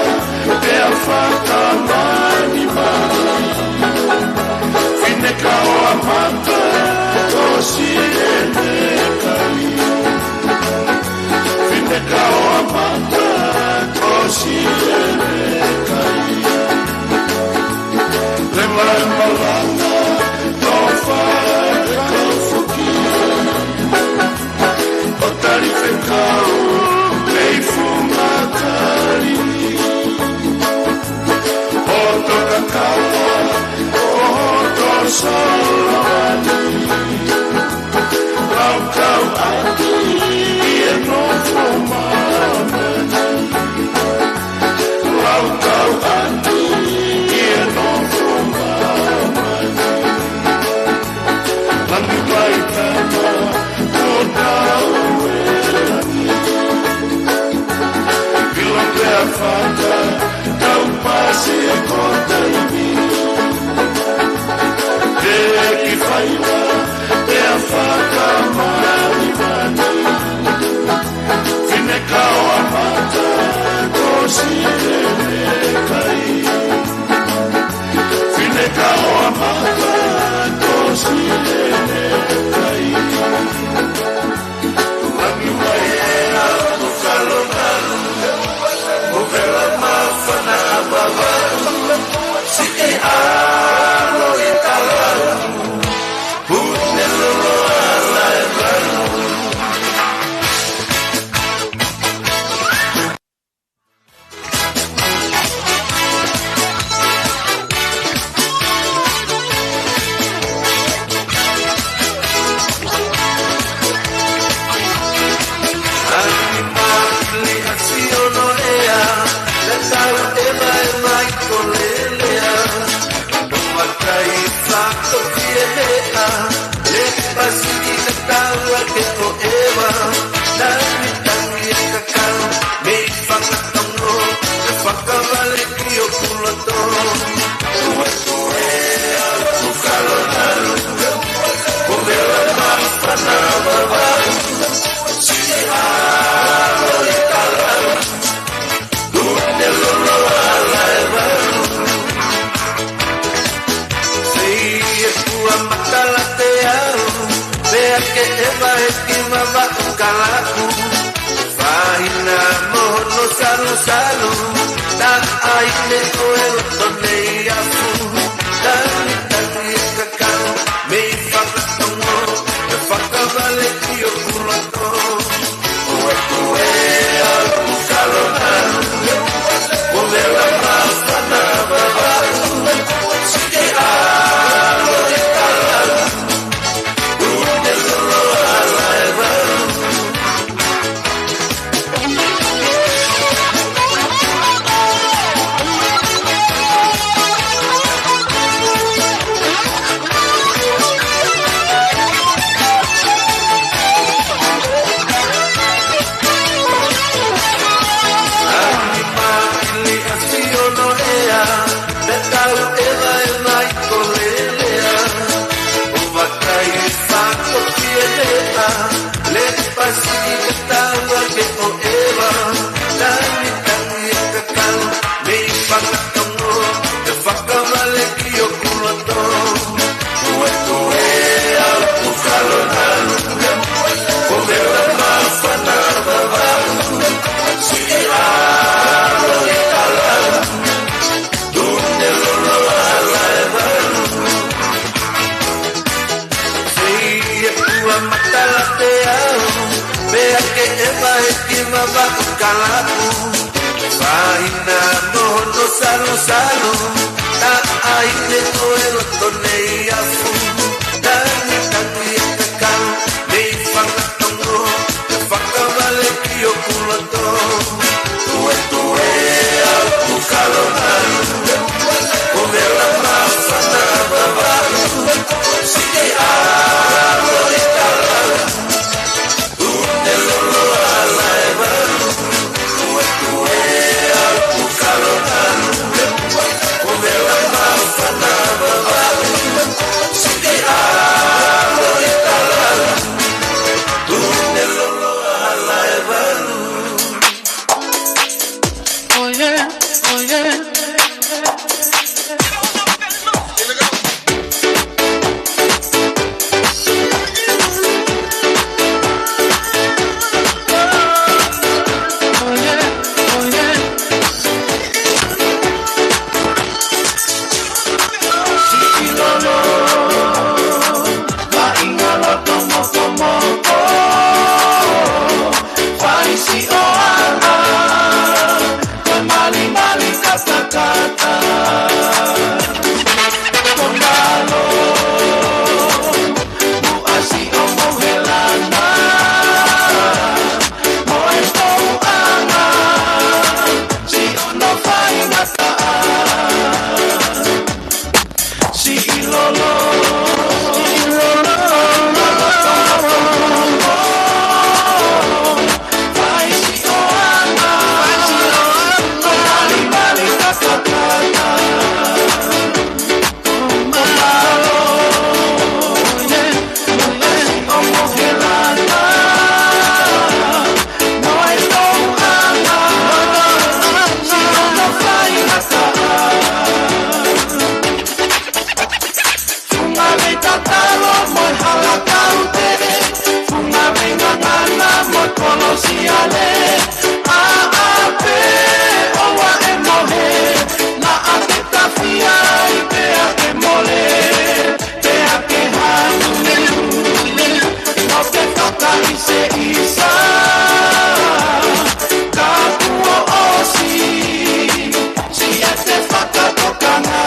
pea faka mani mani. Fine ka o a mata, ko siʻene kai. Fine ka o a mata, ko siʻene kai. Leva e malanga, to fai kau foki. ʻO tali fekau, mei funga tali. ʻO toka kala, ʻo hoto salavani. Laukau ʻaki ʻi he nofo māmani. Laukau ʻaki ʻi he nofo māmani. Langi mai tama, kuo tau e langi. ʻIlo pea faka, tau pasi e kota mi. Te ki faiva, pea faka mani mani. ʻo ʻEva, tangitangi e kakano mei Fakatongo, ke fakavale ki hoku loto. Kuekue ʻa hoku kalo nalu, ko Vela Māfana Vavaʻu, siʻi ʻAlo ʻi Kalau, Tune Lolo ʻa Laevalu. Fei e kua matala te au, pea ke ʻeva e ki Vavaʻu Kalapu. Faʻahinga mo hono salusalu, taʻahine ʻo e loto nei afu. Tangitangi e kakano mei Fakatongo, ke fakavale ki hoku loto. Kuekue ʻa hoku kalo nalu, ko Vela Māfana Vavaʻu, siʻi ʻAlo ʻi Kalau, Tune Lolo ʻa Laevalu. Angi maʻili ʻa Siono ʻea, pea tau ʻevaʻeva ʻi Kolelea. ʻO vakai fakafiefia, lele pasi ke tau ake ʻo ʻeva. Tangitangi e kakano mei Fakatongo, ke fakavale ki hoku loto. Kuekue ʻa hoku kalo nalu, ko Vela Māfana Vavaʻu, siʻi ʻAlo ʻi Kalau, Tune Lolo ʻa Laevalu. Fei e kua matala te au, pea ke ʻeva e ki Vavaʻu Kalapu. Faʻahinga mo hono salusalu, taʻahine ʻo e loto nei afu. Tangitangi e kakano mei Fakatongo, ke fakavale ki hoku loto. Kuekue ʻa hoku kalo nalu, ko Vela Māfana Vavaʻu, siʻi ʻAlo ʻi Kalau, Tune Lolo ʻa Laevalu. Kuekue ʻa hoku kalo nalu, ko Vela Māfana Vavaʻu, siʻi ʻAlo ʻi Kalau, Tune Lolo ʻa Laevalu. Oh yeah, oh yeah. Funga mei tatalo mo e hala kaute, funga mei ngangana mo e kolosiale, ʻa ʻape ʻoua ʻe mohe, naʻa ke tafi ai pea ke mole, pea ke hanu, mo ke fakaʻiseʻisa, ka kuo ʻosi, siʻete fakatokanga.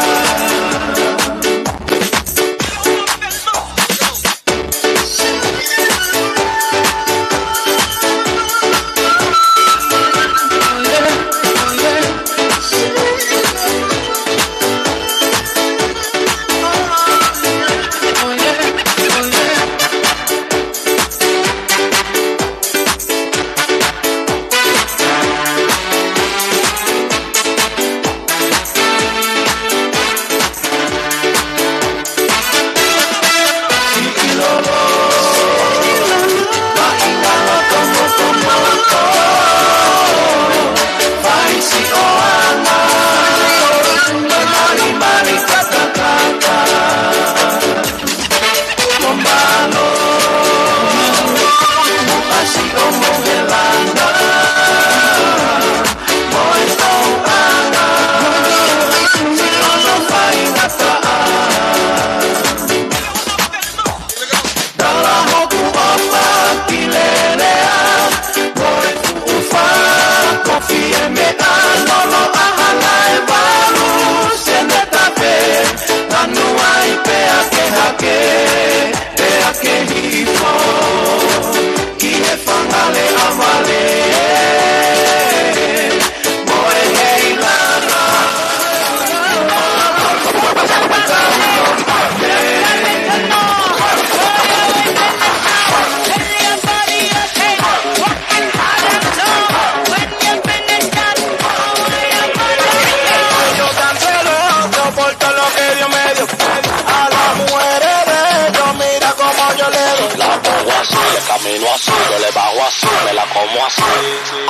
Camino así, yo le bajo así, me la como así.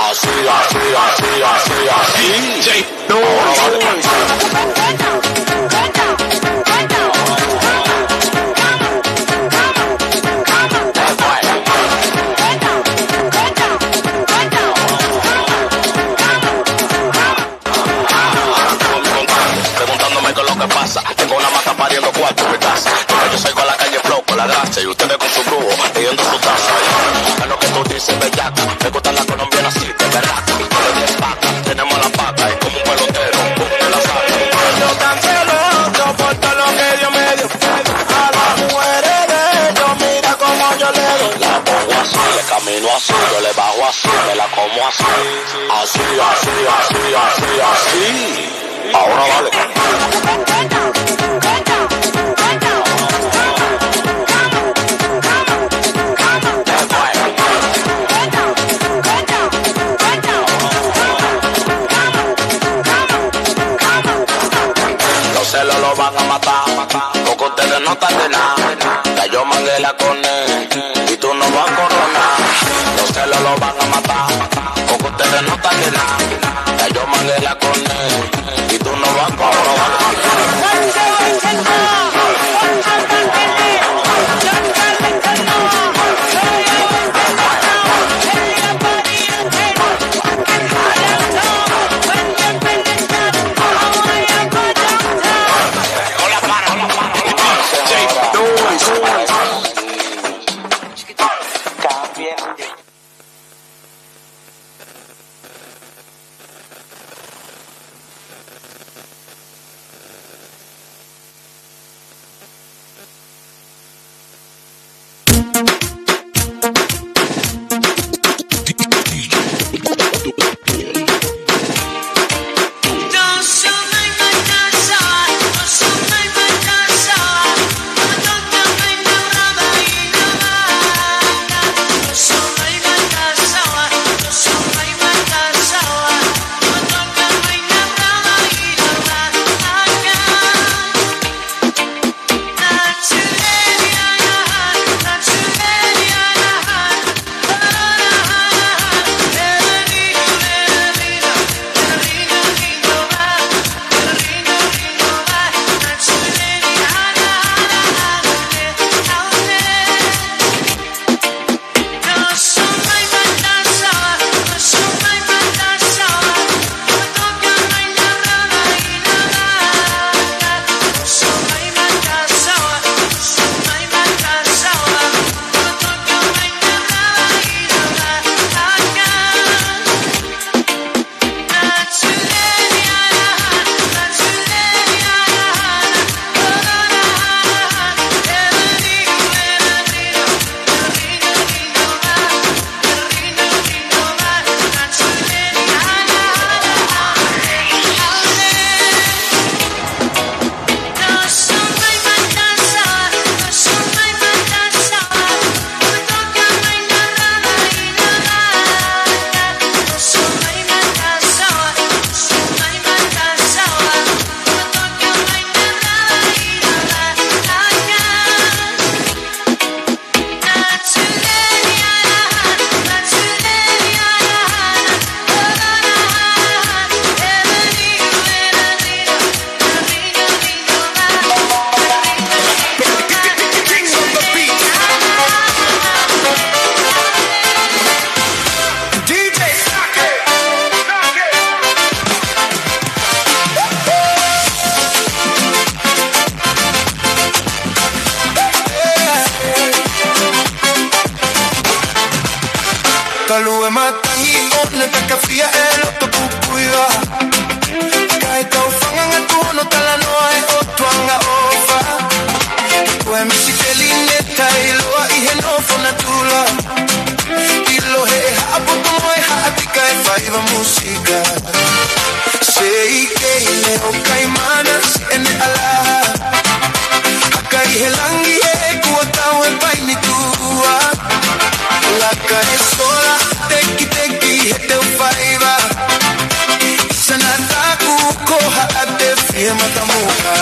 Así, así, así, así, así. D J Noise. Preguntándome qué es lo que pasa. Tengo una mata pariendo cuatro en mi casa. Porque yo salgo a la calle flow con la grasa y ustedes con su brujo leyendo su taza. Es lo que tú dices, bellaca. Me gustan las colombianas, sí, de verdad. Tenemos la pata y como un pelotero, te la saco. Yo tan celoso por todo lo que Dios me dio. A las mujeres de ellos, mira cómo yo le doy. La pongo así, le camino así, yo le bajo así, me la como así. Así, así, así, así, así. Ahora dale. Los celos lo van a matar, porque ustedes no están de nada. Ya yo mangué la con él, y tú no vas a coronar. Los celos lo van a matar, porque ustedes no están de nada. Ya yo mangué la con él, y tú no vas a coronar. Kalu e matangi ʻo ne takafia e loto kupuiva. Kae tau fanganga tu hono talanoa e ʻOtua ʻofa. Ko e misikeli ne tai loa ʻi he nofo natula. ʻIlo he ʻe haʻaputu mo e haʻatika e faiva musika. Seikei ne ʻo kaimana si ʻene ʻala. Haka ʻi he langi e kua tau e paini tua. Laka e sola, tekiteki he teu faiva. Sana taku ko haʻate fie matamuka.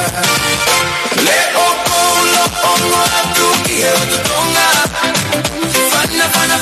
Leʻo koulo ongo atu ki he ʻotu Tonga. Fana, fana,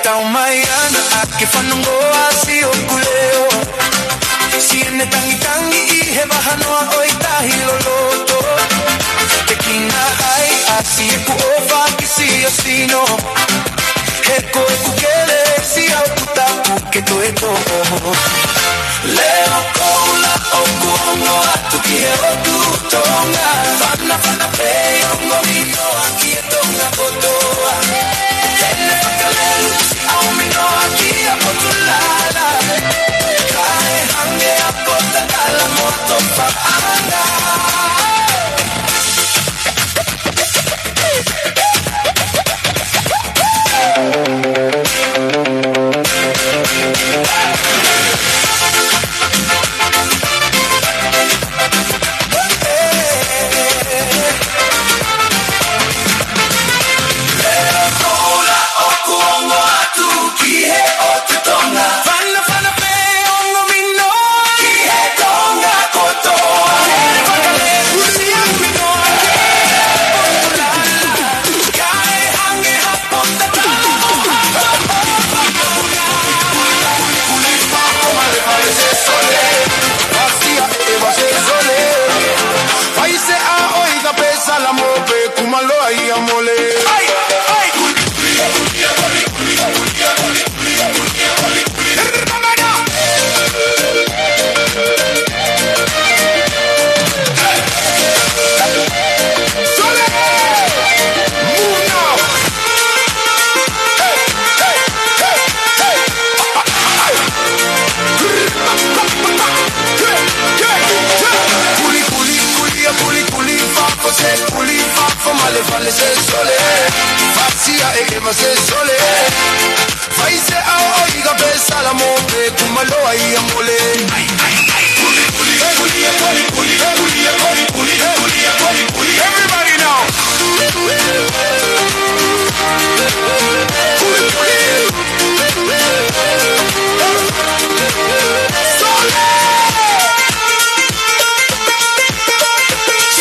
Taumaiā naʻá ke fanongo ʻa siʻoku leʻo. Siʻene tangitangi ʻi he vahanoa ʻo e tahi loloto. Te kina ai ʻa siʻeku ʻofa ki siʻo sino. He ko ʻeku kelesi ʻoku tapu ke toe tō. Leʻo koula ʻoku ongo atu ki he ʻotu Tonga. Fanafana pē ongo minoa ki he Tonga kotoa. Hele fakalelu siʻau minoa ki he potu lala. Kae hangē ha pota tala mo tofa ʻana. Everybody now.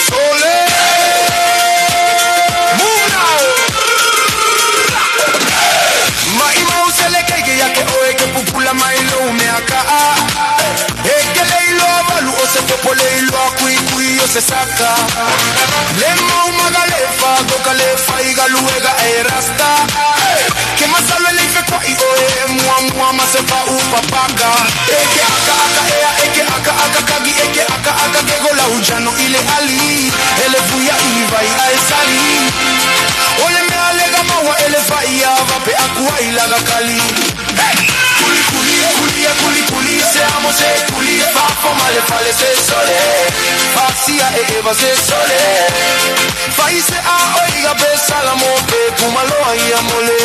Sole. Move now. Maʻimau sele kei ke ake ʻoe ke pupula mai lou meʻa kaʻa. ʻEke leiloa valu ʻo se popo, leiloa kuikui ʻo se saka. Lemau maga lefa, goka lefa i galuega e rasta. Ke masalu e lei fekua ʻi ʻoe muamua ma se paʻu papaka. ʻEke ʻakaʻaka ʻea, ʻeke ʻakaʻaka kagi, ʻeke ʻakaʻaka ke golau jano ʻi le ali. Ele fuia ʻi vai ʻa e sali. ʻO le meʻa le ka maua ele fai ava pe aku ai laga kali. Hey! Kuli, kuli, kuli, kuli, kuli, se amo, se kuli, fafo, male, fale, se sole. Fasia, e, eva, se sole. Fai se a, ʻoiga, pe, salamo, pe, kumaloa, ia, mole.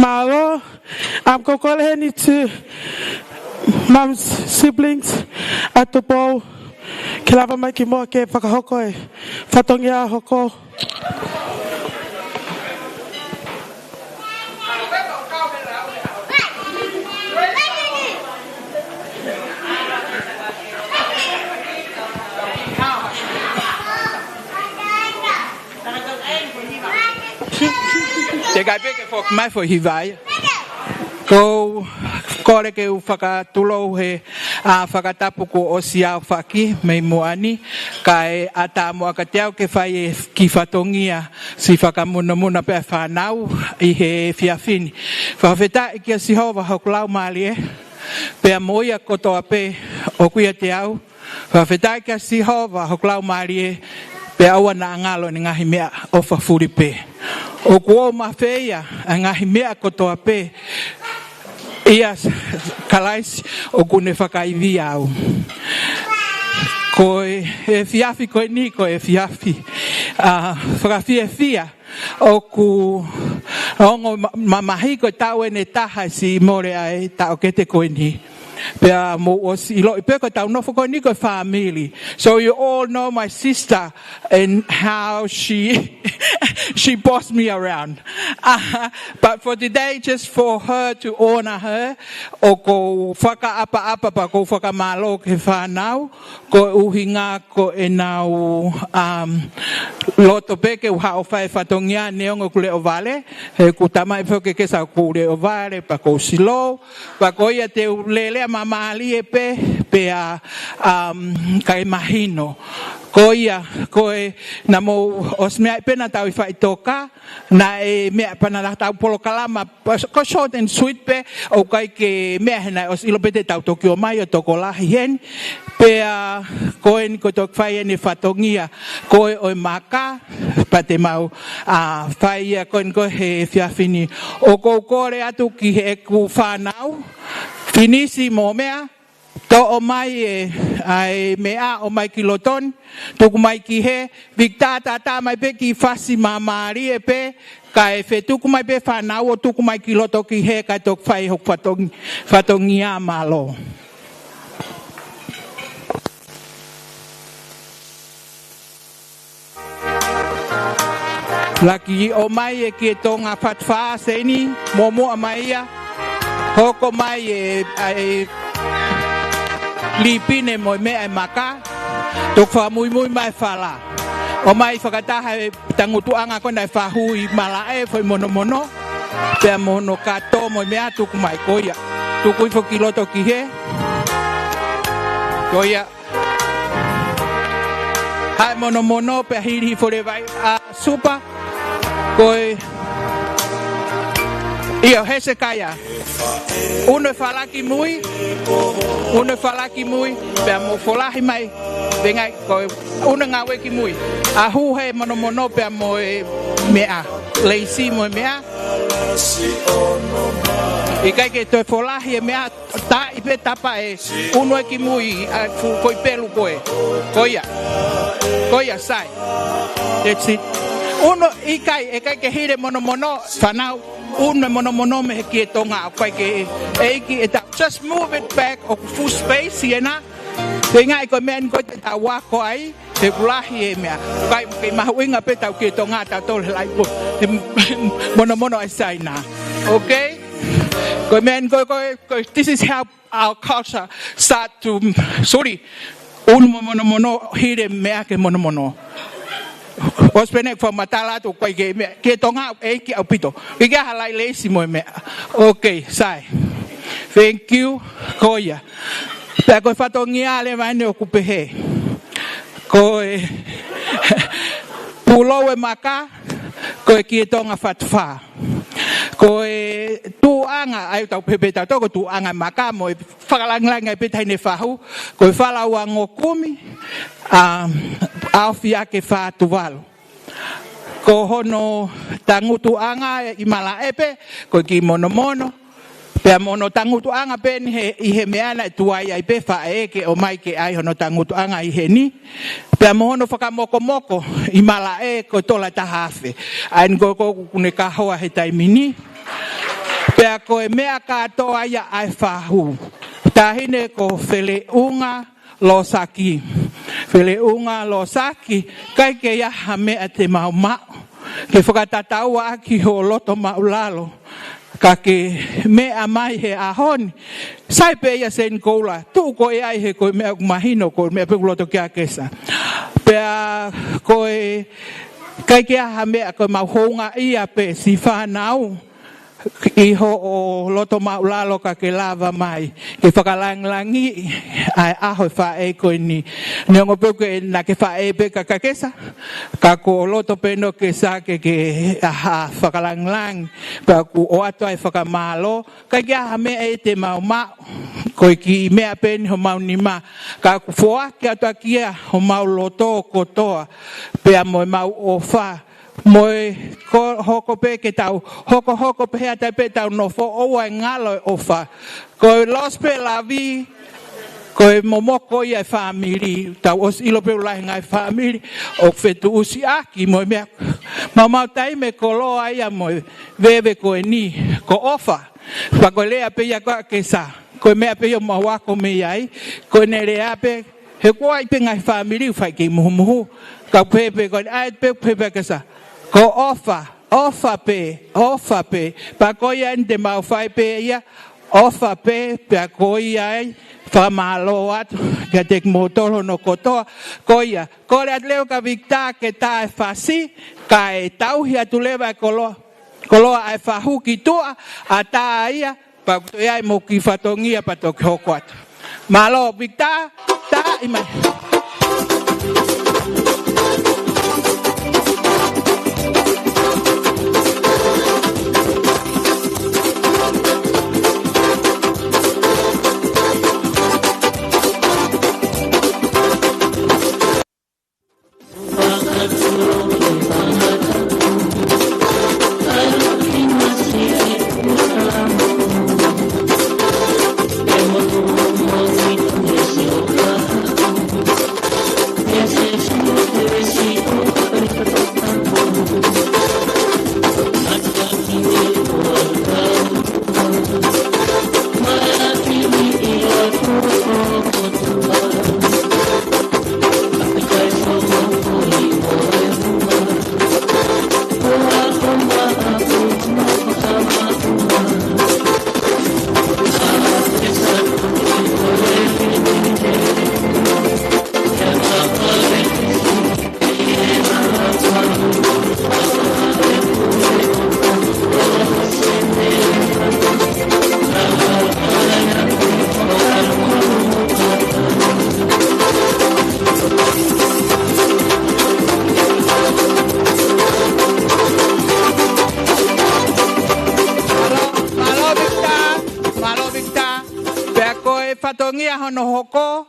Mālō. I'm gonna call ahead to mum's siblings at the bowl. Ke lava mai ki muʻa ke fakahoko e fatongia hoko. Te kai pē ke foki mai foʻi hiva ia. Ko u kole ke u fakatulou he, ʻa, fakatapu kuo ʻosi aofaki mei muʻa ni, kae ʻatā muʻa kiate au ke fai e kiʻi fatongia siʻi fakamunomuna pē ʻa e fānau ʻi he efiafi ni. Fakafetaʻi kia Sihova hoku laumālie, pea mo ia kotoa pē ʻoku ʻiate au. Fakafetaʻi kia Sihova hoku laumālie, pea ʻoua naʻa ngalo ʻene ngaahi meʻaʻofa fuli pē. ʻOku ou mafeia ʻa e ngaahi meʻa kotoa pē ʻia Kalaisi ʻoku ne fakaivia au. Ko e efiafi ko eni, ko e efiafi, ʻa, fakafiefia. ʻOku ongo ma-, mamahi ko e taʻu ʻe taha siʻi mole ai taʻokete ko eni. Pea mou ʻosi ʻiloʻi pē ko ʻetau nofo ko eni ko e family. So you all know my sister and how she she bossed me around. Uh, but for today, just for her, to honor her, ʻoku ou fakaʻapaʻapa pea ʻoku ou fakamālō ki he fānau, ko e ʻuhinga ko ʻenau, um, loto pē ke u haʻu ʻo fai e fatongia neongo ʻeku leʻo vale, he ʻoku ou tamaʻi foki ke sa ʻoku ou leʻo vale, pea ʻoku ou slow, pea ko ia te u lele ʻo māmālie pē, pea, um, kae mahino. Ko ia, ko e, naʻa mou ʻosi meaʻi pē naʻa tau ʻi faʻitoka, naʻe meʻa pē naʻa tau polokalama, ko e short and sweet pē, ʻoku ʻikai ke meʻa he naʻe ʻosi ʻilo pē te tau toki ō mai ʻo tokolahi heni. Pea ko eni ko e toki fai eni e fatongia ko ē ʻo e maka, pea te mau, ā, fai ia ko eni ko ē he efiafi ni. ʻOku ou kole atu ki heʻeku fānau, Finisi mo Meʻa, toʻo mai e, ʻa e meʻa ʻomai ki loto ni, tuku mai ki hē, Vikitā, tātā mai pē ki fasi māmālie pē, kae fetuku mai pē fānau ʻo tuku mai ki loto ki hē, kae toki fai hoku fatongi-, fatongia, mālō. Laki ʻomai e Kietonga Fatafā, Seini, muʻomuʻa mai ia. Hoko mai e, ʻa e lipine mo e meʻa e maka. Toki fakamuimui mai e fala. ʻOmai fakataha e tangutuʻanga ko ena e fahu ʻi malaʻe, foʻi monomono. Pea mo hono kato mo e meʻa, tuku mai ko ia. Tuku hifo ki loto ki hē. Ko ia. Haʻu e monomono pea hili hifo leva ai ʻa Supa. Ko e, ʻio, Hesekaia. ʻUnu e fala ki mui. ʻUnu e fala ki mui. Pea mo folahi mai. Vengai, ko e ʻunu e ngāue ki mui. ʻAhu he monomono pea mo e meʻa. Leisi mo e meʻa. ʻIkai ke toe folahi e meʻa. Taaʻi pē tapa ē, ʻunu ē ki mui, ʻa e fu-, foʻi pelu ko ē. Ko ia. Ko ia, sai. That's it. ʻUnu, ʻikai, ʻikai ke hili e monomono, fānau, ʻunu e monomono mei he Kietonga, ʻikai ke, ʻeiki, ʻe ta-, just move it back, ʻoku full space ʻi hena. Feingaʻi ko e meʻa ni ko ē te tau ako ai, he ʻoku lahi e meʻa. Kai, kei mahuʻinga pē ʻetau Kietonga, tautolu he laʻi ko, he monomono ʻa Saina. Okay? Ko e meʻa ni ko ē, ko e, ko e, this is how our culture start to, sorry, ʻunu mo e monomono, hili e meʻa ki he monomono. ʻOsi pē eni ʻeku fakamatala atu, ʻikai ke meʻa, Kietonga ʻeiki ʻaupito. ʻIkai ke ʻi ai ha laʻi leisi mo e meʻa. Okay, sai. Thank you, ko ia. Pea ko e fatongia leva eni ʻoku pehē. Ko e pulou e maka, ko e Kietonga Fatafā. Ko e tuʻuʻanga, ʻa ia ʻoku tau pehē pē tautolu ko e tuʻuʻanga e maka mo e fakalāngilangi ai pē taʻahine fahu, ko e fala ua ngokumi, ā, ʻaofi ake Fā Tuvalu. Ko hono tangutuʻanga ʻi malaʻe pē, ko e kiʻi monomono. Pea mo hono tangutuʻanga pē eni he, ʻi he meʻa naʻe tuai ai pē faʻē ke ʻomai ke ʻai hono tangutuʻanga ʻi heni. Pea mo hono fakamokomoko ʻi malaʻe ko e tola taha afe. ʻA eni ko ē ʻoku ne kahoa he taimi ni. Pea ko e meʻa kātoa ia ʻa e fahu. Taʻahine ko Feleʻunga Losaki. Feleʻunga Losaki, ʻikai ke ʻi ai ha meʻa te mau maʻu ke fakatatau ʻaki hoʻo loto māʻulalo. Ka ke meʻa mai he ʻaho ni. Sai pē ia Seini Koula, tuʻu koe ai he ko e meʻa ʻoku mahino, ko e meʻa pē ʻoku loto ki ai Kesa. Pea ko e, ʻikai ke ʻi ai ha meʻa, ko e mau houngaʻia pē siʻi fānau ʻi hoʻo loto māʻulalo ka ke lava mai ke fakalāngilangiʻi ʻa e ʻaho e faʻē ko eni. Neongo pē ʻoku ke, naʻa ke faʻē pē ka, ka Kesa, ka ko hoʻo loto pē ʻo Kesa ke, ke ʻai ha fakalāngilangi, pea ʻoku ʻoatu ai e fakamālō, ʻikai ke ʻi ai ha meʻa ʻe te mau maʻu, ko e kiʻi meʻa pē eni homau nima, ka ʻoku foaki atu ʻaki ia homau loto kotoa, pea mo ʻemau ʻofa, mo e ko-, hoko pē ke tau, hokohoko pē he ʻata pē tau nofo ʻoua ʻe ngalo e ʻofa. Ko e loss pē lavi, ko e momoko ia e fāmili, tau ʻosi ʻilo pē ʻoku lahi e ngaahi fāmili ʻoku fetuʻusiʻaki mo e meʻa, maumau taimi e koloa ia mo e veve ko eni, ko ʻofa. Pea ko e lea pē ia ko ē ʻa Kesa. Ko e meʻa pē ʻoku mau ako mei ai, ko ʻene lea pē, he ko e ʻai pē ngaahi fāmili ʻoku fai ki ai e muhumuhu. Ka pehē pē ko ʻene ʻai pē, pehē pē kia Sa. Ko ʻofa, ʻofa pē, ʻofa pē. Pea ko ia eni te mau fai pē ia, ʻofa pē, pea ko ia ai, fakamālō atu, kiate kimoutolu hono kotoa, ko ia, kole atu leva kia Victor ke tā e fasi, kae tauhi atu leva e koloa, koloa ʻa e fahu ki tuʻa, ʻatā ia, pea ʻoku toe ʻi ai mo e kiʻi fatongia pea toki hoko atu. Mālō, Victor, tā ʻi mai. Mālō, mālō Victor, mālō Victor. Pea ko e fatongia hono hoko,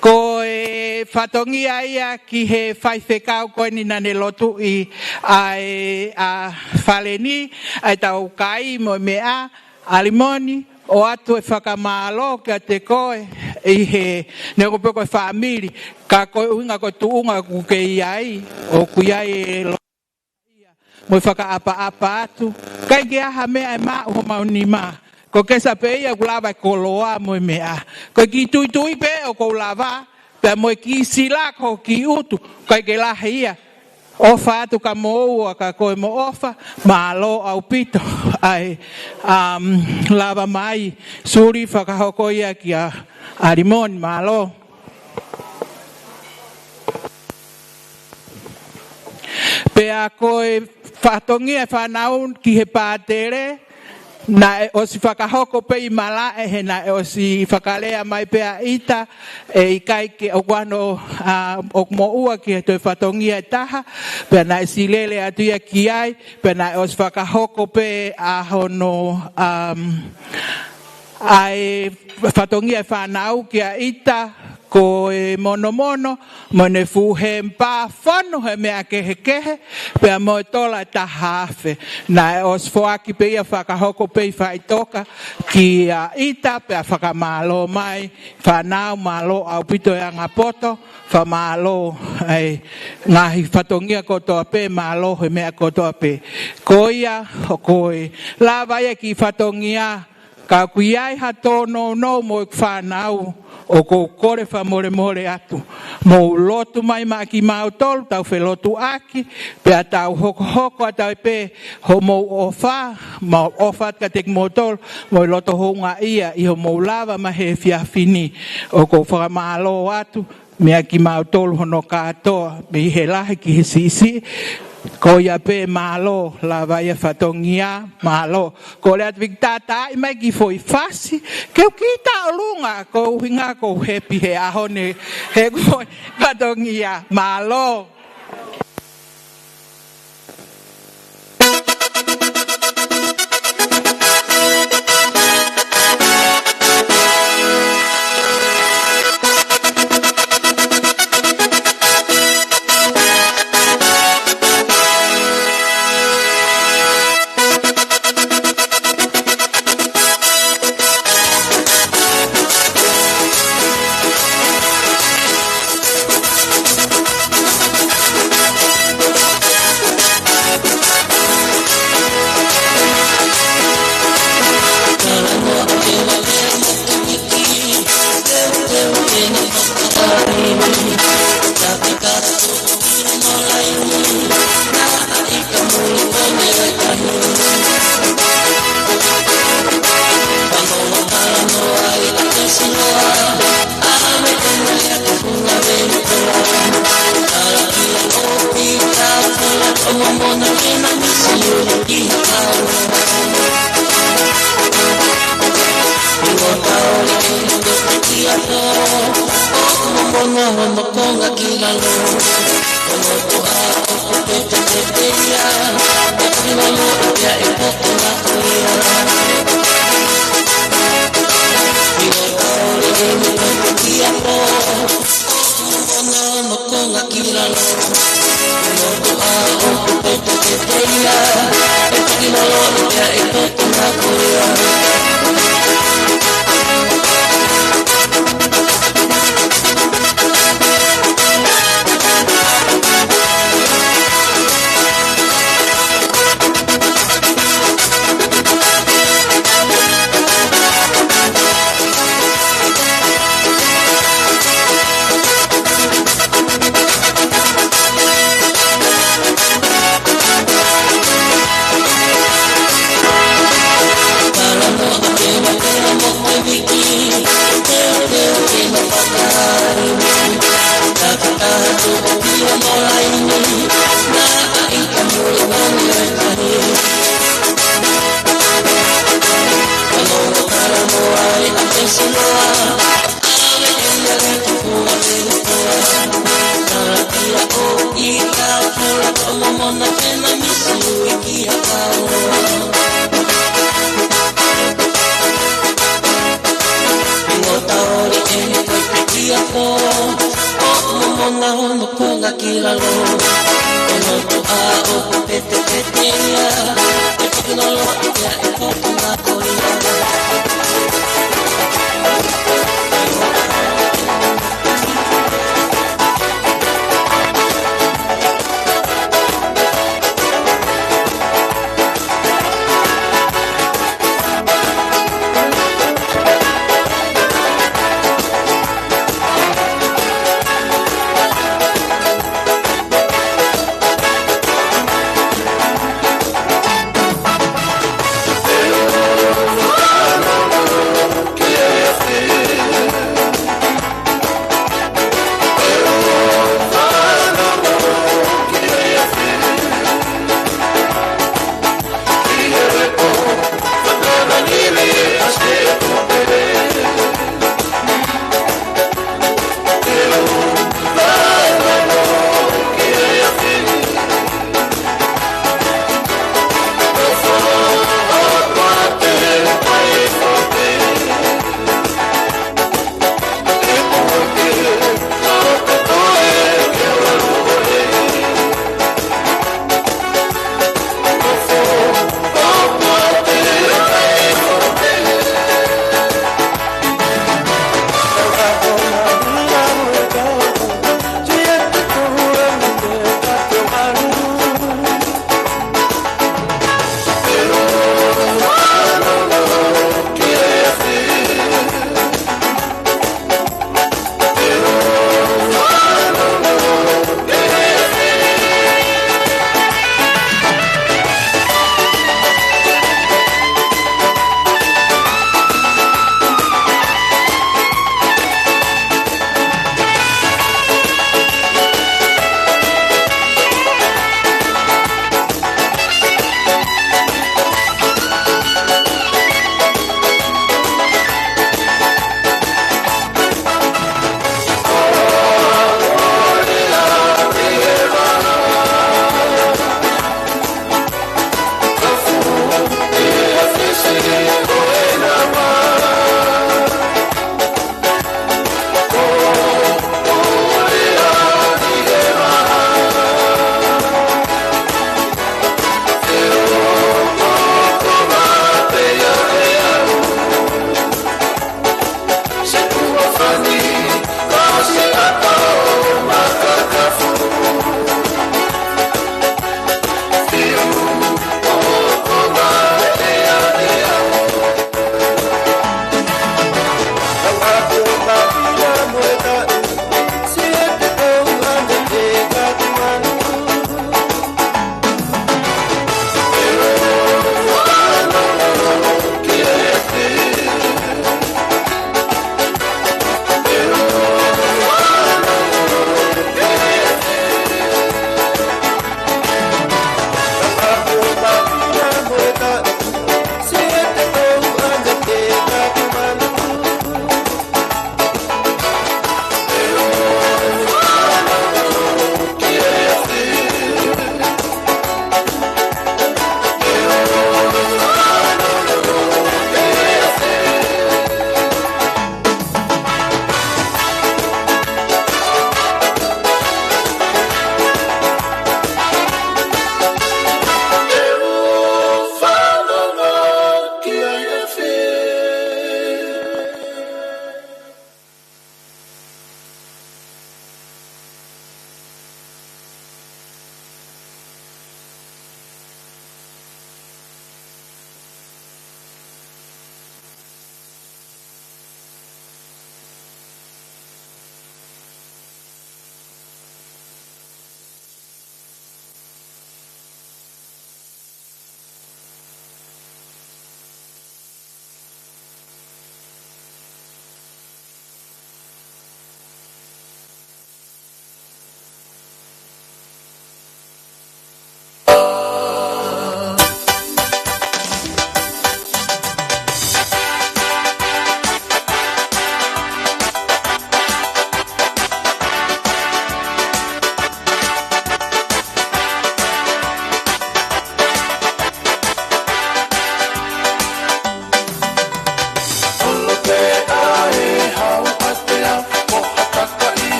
ko e fatongia ia ki he faifekau ko eni naʻa ne lotuʻi ʻa e, ʻa Faleni, ʻa e tau kai mo e meʻa, ʻAlimoni, ʻoatu e fakamālō kiate koe ʻi he, neongo pē ko e fāmili, ka ko e ʻuhinga ko e tuʻunga ʻoku ke ʻi ai, ʻoku ʻi ai e lo-, mo e fakaʻapaʻapa atu, ʻikai ke ʻi ai ha meʻa ʻe maʻu homau nima, ko Kesa pē ia ʻoku lava e koloa mo e meʻa, ko e kiʻi tuitui pē ʻoku ou lava, pea mo e kiʻi sila ko e kiʻi ʻutu, ʻikai ke lahi ia, ʻofa atu kia moua ka ko e mo ʻofa, mālō ʻaupito ʻa e, um, lava mai, suli fakahoko ia kia ʻAlimoni, mālō. Pea ko e fatongia e fānau ki he pātele, naʻe ʻosi fakahoko pē ʻi malaʻe he naʻe ʻosi fakalea mai pē ʻa ʻIta, ʻe ʻikai ke ʻoku ʻi ai hano, ʻa, ʻoku moʻua ki he toe fatongia ʻe taha, pea naʻe ʻosi lele atu ia ki ai, pea naʻe ʻosi fakahoko pē ʻa hono, um, ʻa e fatongia e fānau kia ʻIta, ko e monomono, mo ʻene fuʻu hempa fonu he meʻa kehekehe, pea mo e tola ʻe taha afe. Naʻe ʻosi foaki pē ia fakahoko pē ʻi faʻitoka kia ʻIta, pea fakamālō mai, fānau mālō ʻaupito e anga poto, fakamālō e ngaahi fatongia kotoa pē, mālō he meʻa kotoa pē. Ko ia, ʻoku lava ia e kiʻi fatongia, ka ʻoku ʻi ai ha tōnounou mo e fānau, ʻoku ou kole fakamolemole atu. Mou lotu mai maʻa kimautolu, tau felotuʻaki, pea tau hokohoko atu ai pē homou ʻofa, mau ʻofa atu kiate kimoutolu, mo e loto houngaʻia ʻi hoʻomou lava mai he efiafi ni. ʻOku ou fakamālō atu, meia kimautolu hono kātoa, mei he lahi ki he siʻisiʻi, ko ia pē mālō, lava ia fatongia, mālō. Kole atu Victor, tā ʻi mai e kiʻi foʻi fasi, ke u kita ʻolunga, ko e ʻuhinga ʻoku ou hepi he ʻaho ni, he ko e foʻi fatongia, mālō.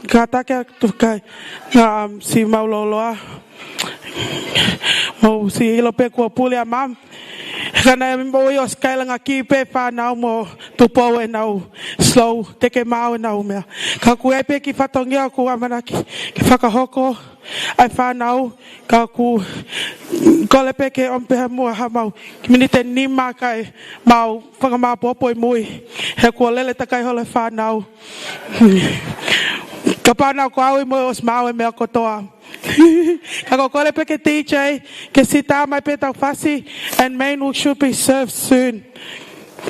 kātaki atu ki ai. Ngā, um, siʻi mau lōloa. Mau siʻi ʻilo pē kuo pule ʻa Mum. He ka naʻe ʻi ai ʻa e ʻosi kaila ngā kiʻi pē fānau mo Tupou ʻenau slow, teʻeki maʻu ʻenau meʻa. Ka ʻoku ʻi ai pē kiʻi fatongia ʻoku ʻamanaki ke fakahoko ai fānau, ka ʻoku kole pē ke ʻomi pē ha muʻa ha mau kiʻi miniti ʻe nima kae mau fakamāʻopoʻopo ʻi mui. He kuo lele takai holo e fānau. Kapau naʻa ko au ʻi mui ʻosi maʻu e meʻa kotoa. Ka ʻoku ou kole pē ki he D J ke sitā mai pē ʻetau fasi, and main should be served soon.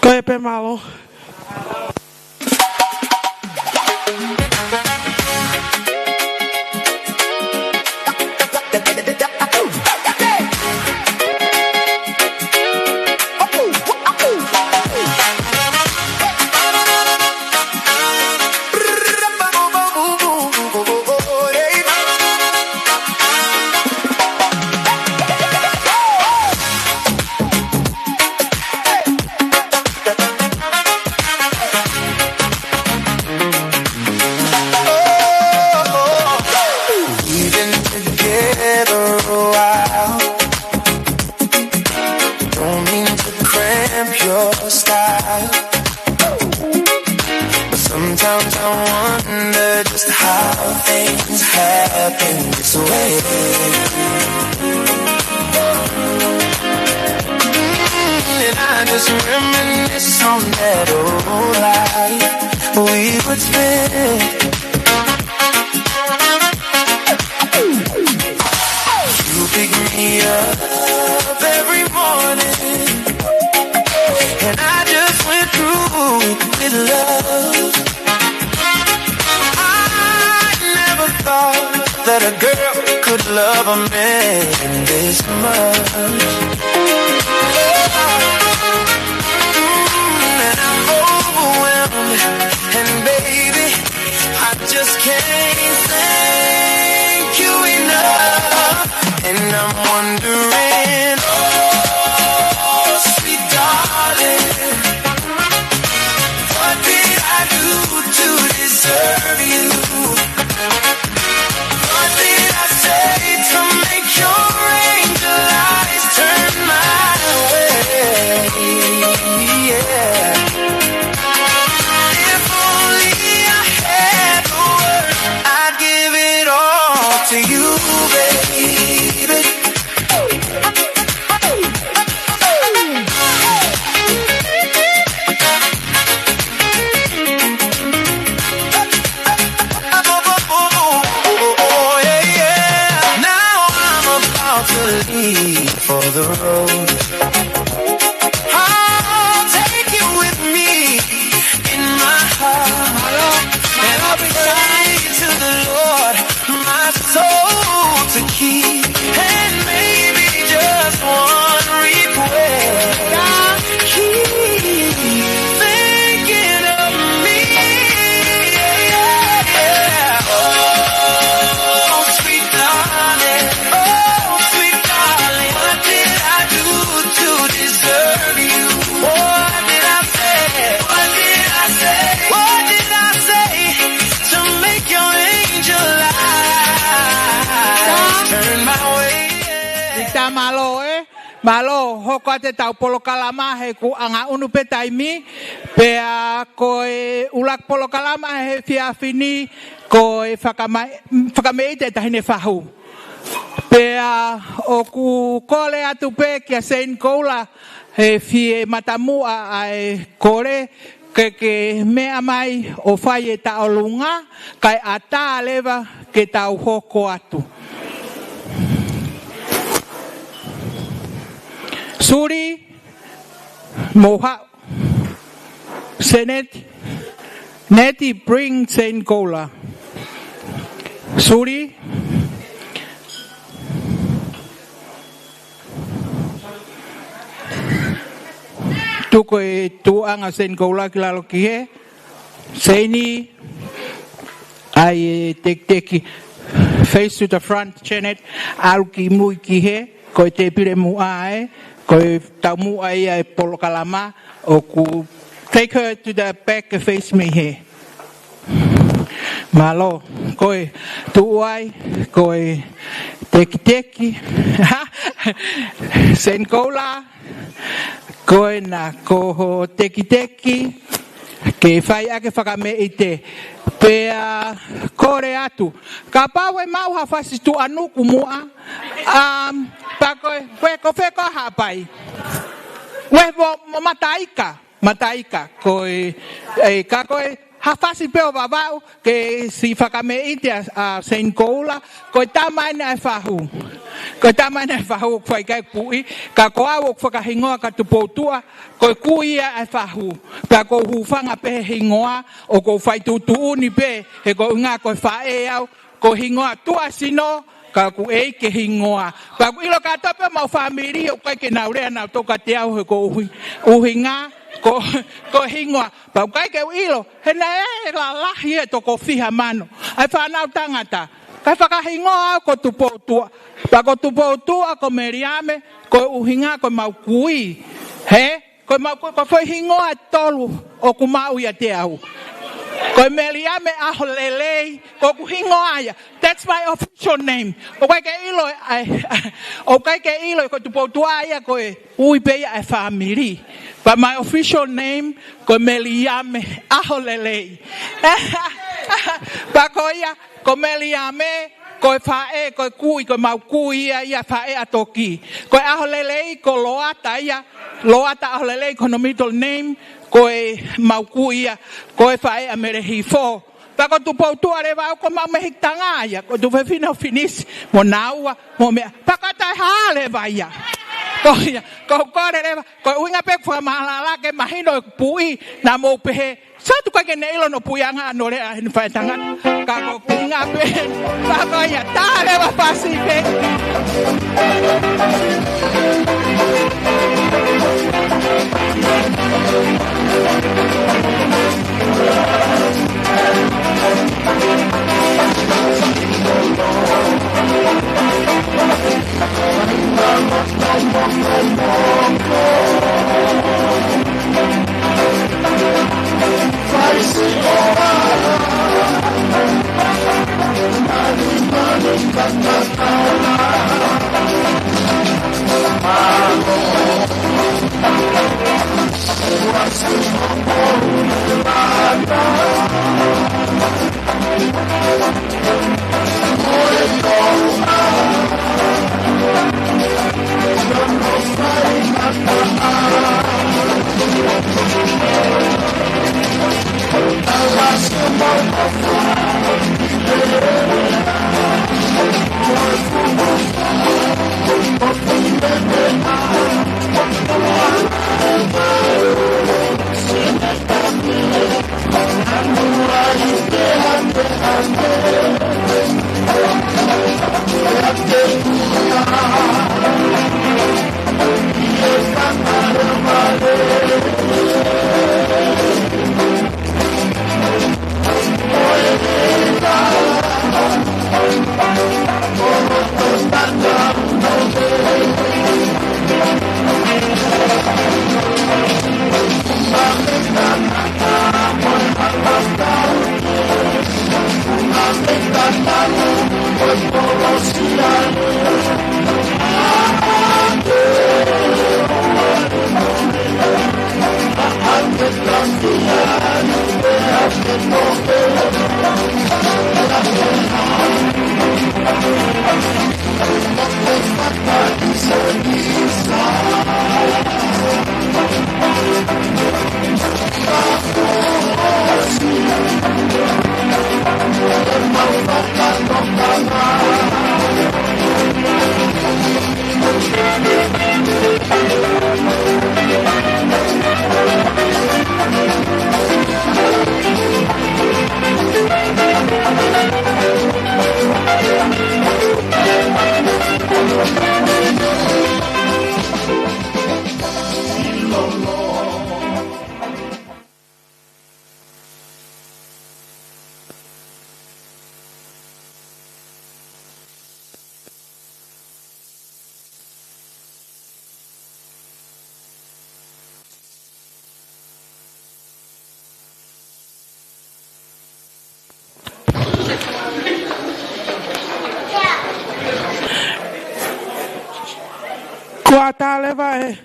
Ko ia pē, mālō. We've been together a while. Don't mean to cramp your style, but sometimes I wonder just how things happen this way. Mm, and I just reminisce on that old life we would spend. You pick me up every morning, and I just went through it with love. I never thought that a girl could love a man this much. Mm, and I'm overwhelmed, and baby, I just can't thank you enough. And I'm wondering, oh, sweet darling, what did I do to deserve you? What did I say to make your angel eyes turn my way? Yeah. If only I had the words, I'd give it all to you, baby. Oh, yeah, yeah. Now I'm about to leave for the road. I'll take you with me in my heart. And I'll be praying to the Lord, my soul to keep. And maybe just one request. Keep thinking of me. Oh, sweet darling. Oh, sweet darling. What did I do to deserve you? What did I say? What did I say? What did I say to make your angel eyes turn my way? Sita, mālō, ē? Mālō, hoko atu ʻetau polokalama he kuo ʻangaʻunu pē taimi, pea ko e ʻuluaki polokalama he efiafi ni, ko e fakama-, fakameʻite ʻa e Taʻahine Fahu. Pea ʻoku kole atu pē kia Seini Koula, he fie matamuʻa ʻa e kole, ke ke meʻa mai ʻo fai e taʻolunga, kae ʻatā leva ke tau hoko atu. Suli, mou haʻu. Seneti, Neti, bring Seini Koula. Suli. Tuku e tuʻuʻanga Seini Koula ki lalo ki hē. Seini, ʻai e tekiteki. Face to the front, Janet. ʻAlu ki mui ki hē. Ko e tēpile muʻa ē. Ko e taumuʻa ia e polokalama. ʻOku take her to the back, face mei hē. Mālō, ko e tuʻu ai, ko e tekiteki, Seini Koula, ko ena ko ho tekiteki, ke fai ʻaki e fakameʻite, pea kole atu. Kapau ʻe maʻu ha fasi tuʻanuku muʻa, um, pea ko e, ko e, ko fē ko Haʻapai? Ko e mo, mo Mataika. Mataika, ko e, e, ka ko e, ha fasi pē ʻo Vavaʻu, ke siʻi fakameʻite ʻa, ʻa Seini Koula, ko e tama ena ʻa e fahu. Ko e tama ena ʻa e fahu, ʻoku fai ki ai e kui, ka ko au ʻoku fakahingoa kia Tupoutuʻa, ko e kui ia ʻa e fahu. Pea ʻoku ou hūfanga pē he hingoa, ʻoku ou fai tuʻutuʻuni pē, he ko e ʻuhinga ko e faʻē au, ko e hingoa tuʻasino, ka ʻoku ʻikai ke hingoa. Pea ʻoku ʻilo kātoa pē homau fāmili, ʻoku ʻikai ke nau lea nautolu kiate au he ko e ʻuhi-, ʻuhinga, ko, ko e hingoa. Pea ʻoku ʻikai ke u ʻilo, he naʻe lalahi e toko fiha mano ʻa e fānau tangata. Kae fakahingoa au ko Tupoutuʻa. Pea ko Tupoutuʻa, ko Meliame, ko e ʻuhinga ko ʻemau kui. He? Ko ʻemau kui, ko e foʻi hingoa ʻe tolu ʻoku maʻu ʻiate au. Ko e Meliame ʻAholelei, ko hoku hingoa ia. That's my official name. ʻOku ʻikai ke ʻilo, ʻa e, ʻoku ʻikai ke ʻilo, ko Tupoutuʻa ia ko e ui pē ia ʻa e fāmili. But my official name, ko e Meliame ʻAholelei. Pea ko ia, ko Meliame, ko e faʻē, ko e kui, ko ʻemau kui ia, ia faʻē ʻa Toki. Ko e ʻAholelei, ko Loata ia, Loata ʻAholelei, ko hono middle name, ko ʻemau kui ia, ko e faʻē ʻa Mele Hifo. Pea ko Tupoutuʻa leva au ko ʻemau mehikitanga ia, ko e tuofefine ʻo Finisi, mo Naua, mo meʻa. Pea ko e taʻehā leva ia. Ko ia, ko e kole leva, ko e ʻuhinga pē ʻeku fakamaʻalaʻala ke mahino e puʻi, naʻa mou pehē, satu ʻikai ke ne ʻilo hono puʻiʻanga ʻa hono lea ʻa ʻene faʻētangata. Ka ko e ʻuhinga pē, ka ko ia, tā leva fasi pē. fakatā leva e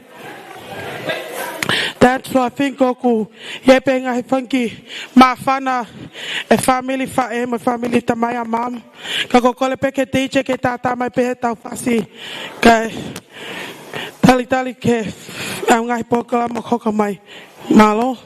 dance floor, I think ʻoku ʻi ai pē ngaahi fanga kiʻi māfana e family faʻē mo e family tamai ʻa Mum. Ka ko e kole pē ki he D J ke tātā mai pē heʻetau fasi. Kae talitali ki he ngaahi polokalama ʻoku hoko mai. Mālō.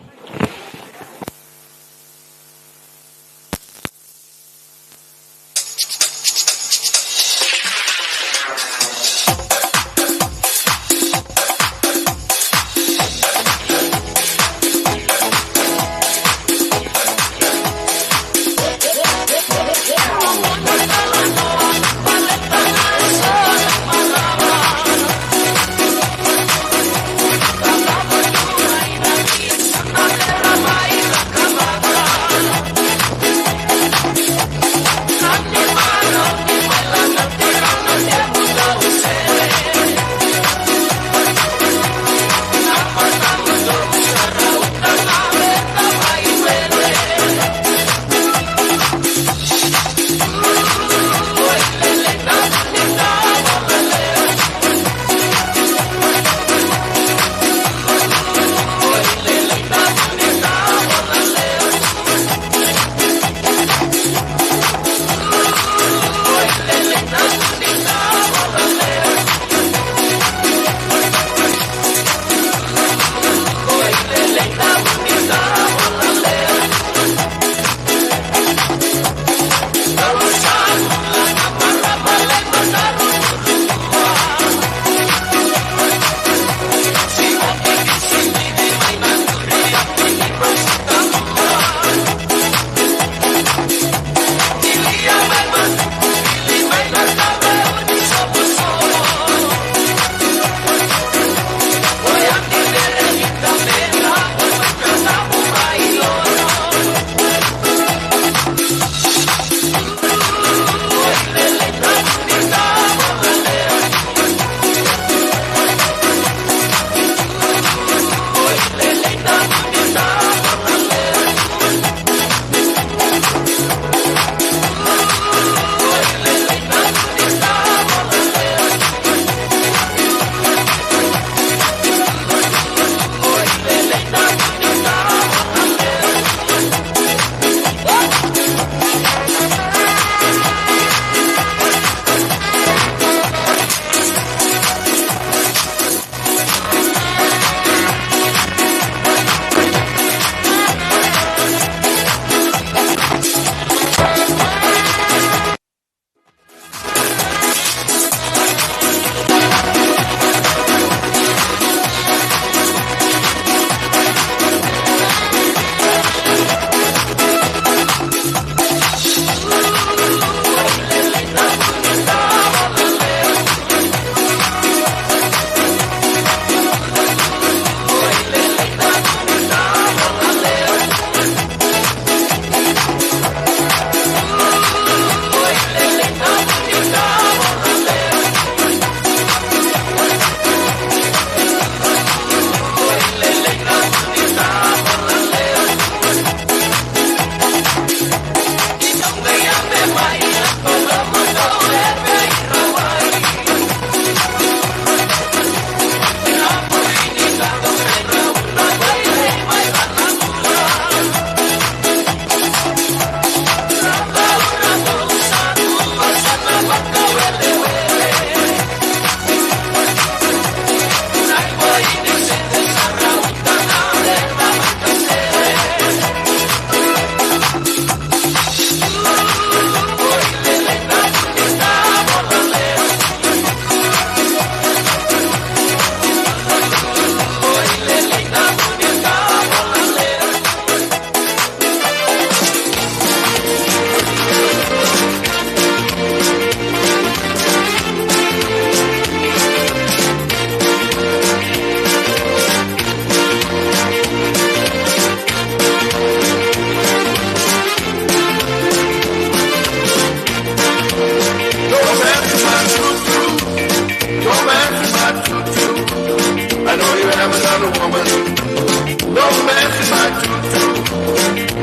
Don't mess with my choo-choo.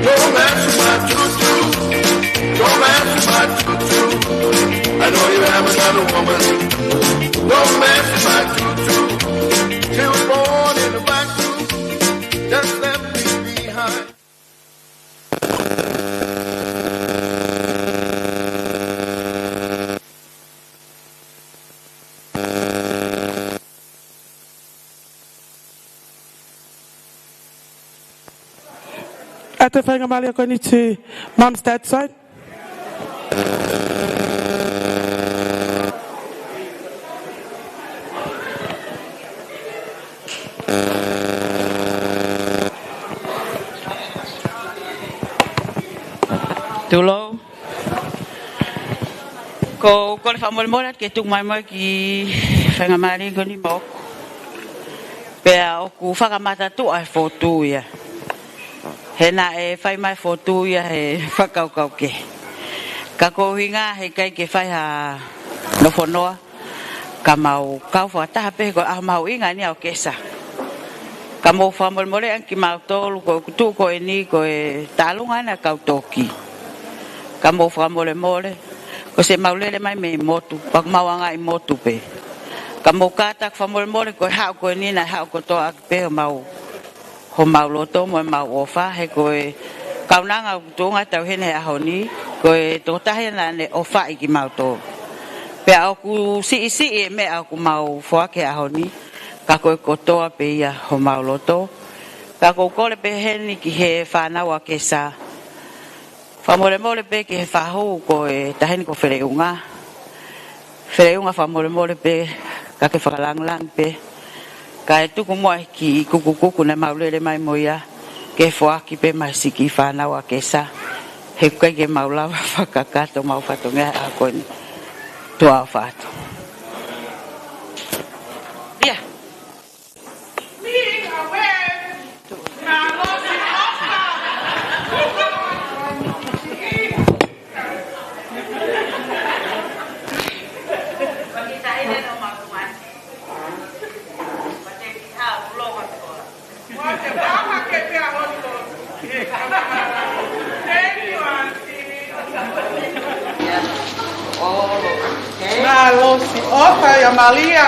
Don't mess with my choo-choo. Don't mess with my choo-choo. I know you have another woman. Don't mess with my choo-choo. te faingamālie ko eni to Mum's Dad's side. Tulou. ʻOku ou kole fakamolemole atu ke tuku mai mo e kiʻi faingamālie ko eni maʻaku. Pea ʻoku fakamataʻatuʻa e fotu ia. He naʻe fai mai e fotu ia he fakakaukau kehe. Ka ko e ʻuhinga he ʻikai ke fai ha nofo noa. Ka mau kau fakataha pē ko e ʻaho mahuʻinga eni ʻo e ʻAokesa. Ka mou fakamolemole ange kimautolu ko e kutu ko eni ko e taʻalunga ena kau toki. Ka mou fakamolemole, ko e mau lele mai mei motu, pea ʻoku mau anga ʻi motu pē. Ka mou kātaki fakamolemole ko e haʻu ko eni naʻe haʻu kotoa ʻaki pē homau, homau loto mo ʻemau ʻofa, he ko e kaunanga ʻoku tuʻunga ʻetau heni he ʻaho ni, ko e tokotaha ia naʻa ne ʻofaʻi kimautolu. Pea ʻoku siʻisiʻi e meʻa ʻoku mau foaki he ʻaho ni, ka ko e kotoa pē ia homau loto. Ka ʻoku ou kole pē heni ki he fānau ʻAokesa. Fakamolemole pē ki he fahu ko e taʻahine ko Feleiʻunga. Feleiʻunga fakamolemole pē, ka ke fakalāngilangi pē. Kae tuku muʻa e kiʻi kukukuku naʻa mau lele mai mo ia, ke foaki pē maʻa e siʻi kiʻi fānau ʻAokesa. He ʻoku ʻikai ke mau lava fakakakato homau fatongia he ʻaho ko eni. Tuʻa ʻofa atu. ʻIa. Mālō, siʻi ʻofa ia Malia.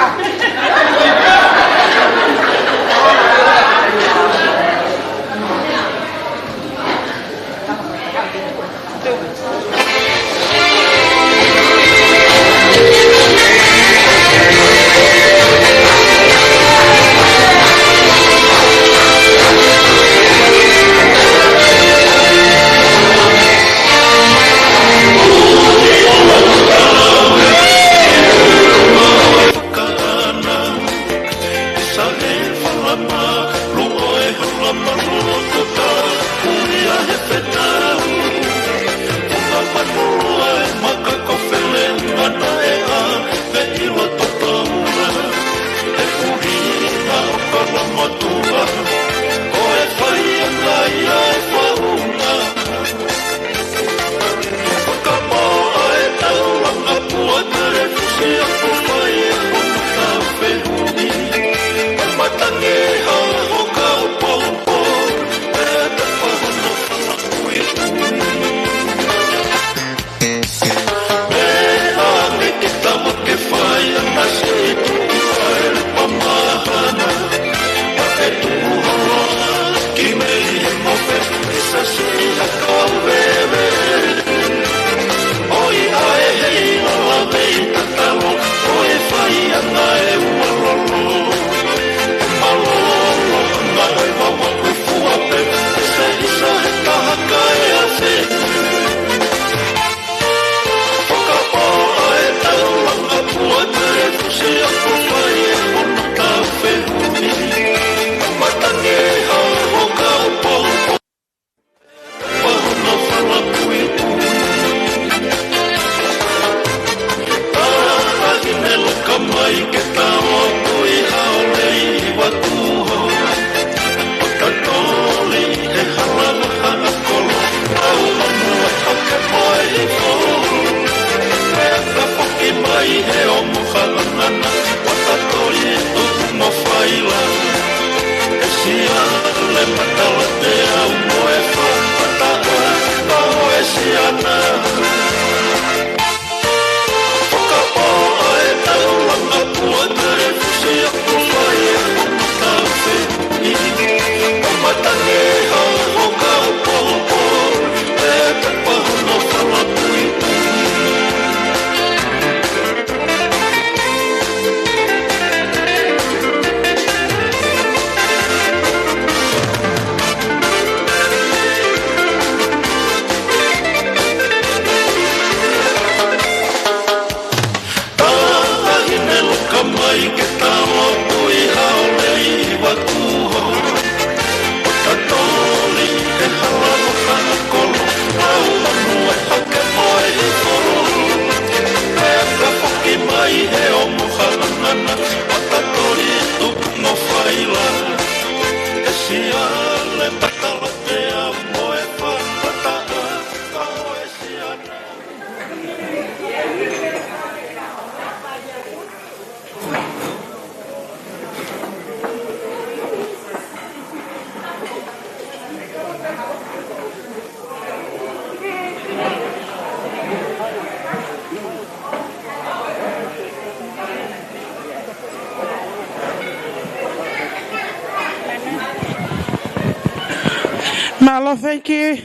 Mālō, thank you.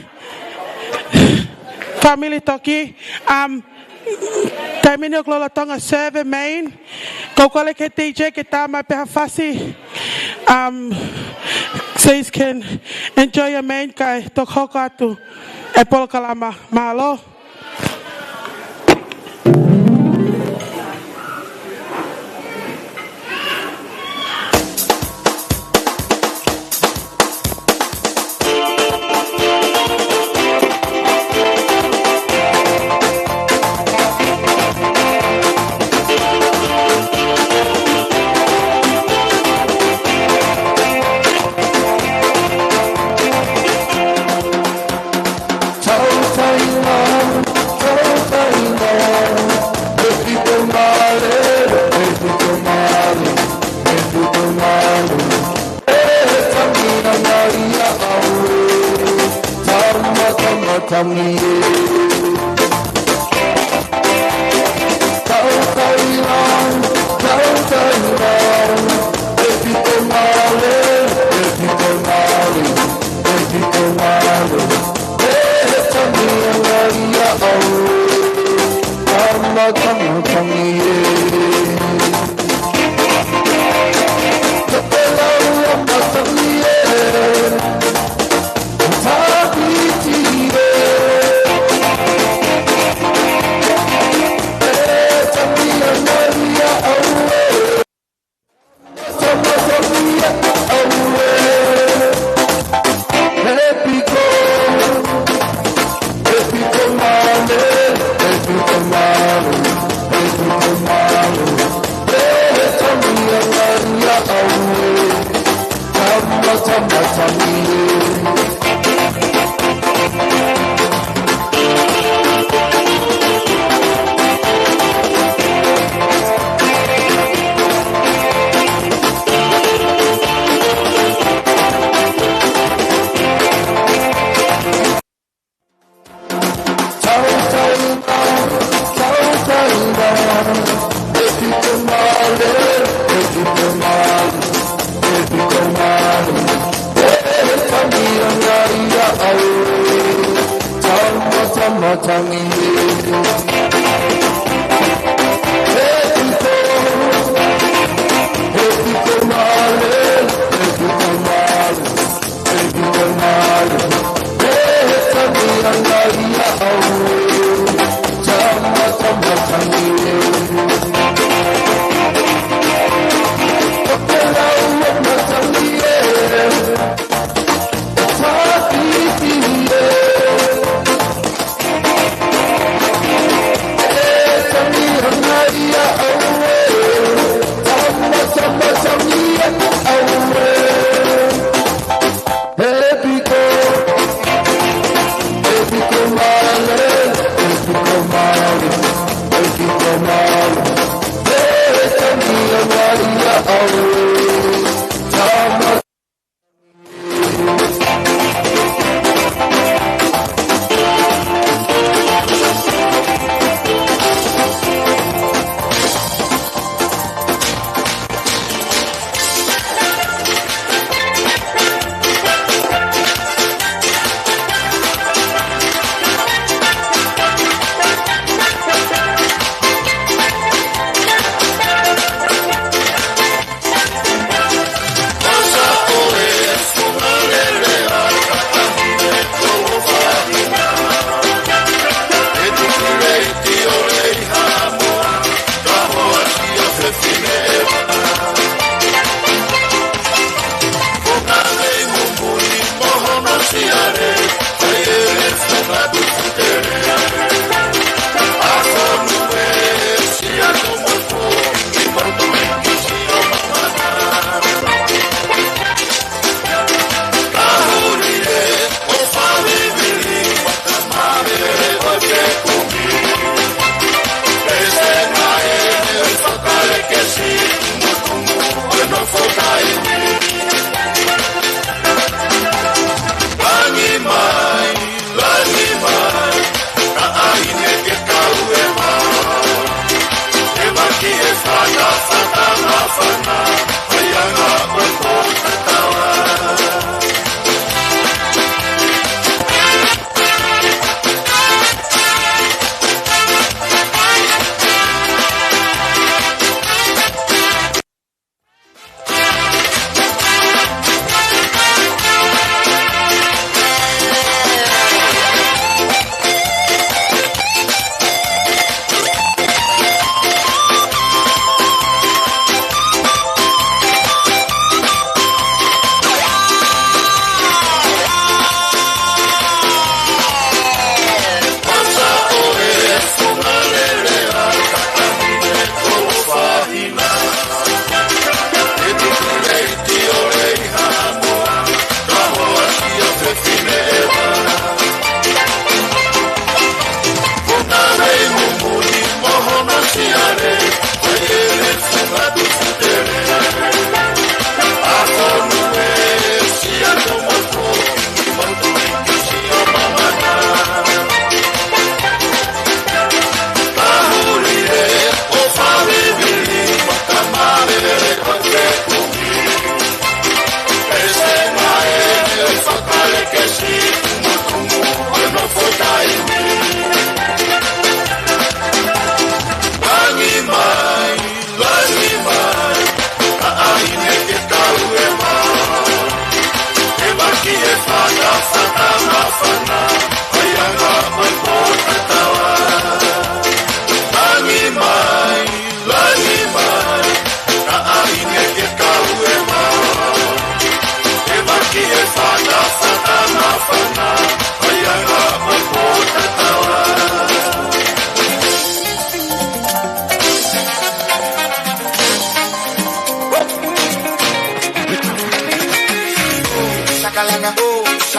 Family toki, um, taimi ni ʻoku lolotonga serve e main. Ko e kole ki he D J ke tā mai pē ha fasi. Um, so you can enjoy your main kae toki hoko atu e polokalama. Mālō.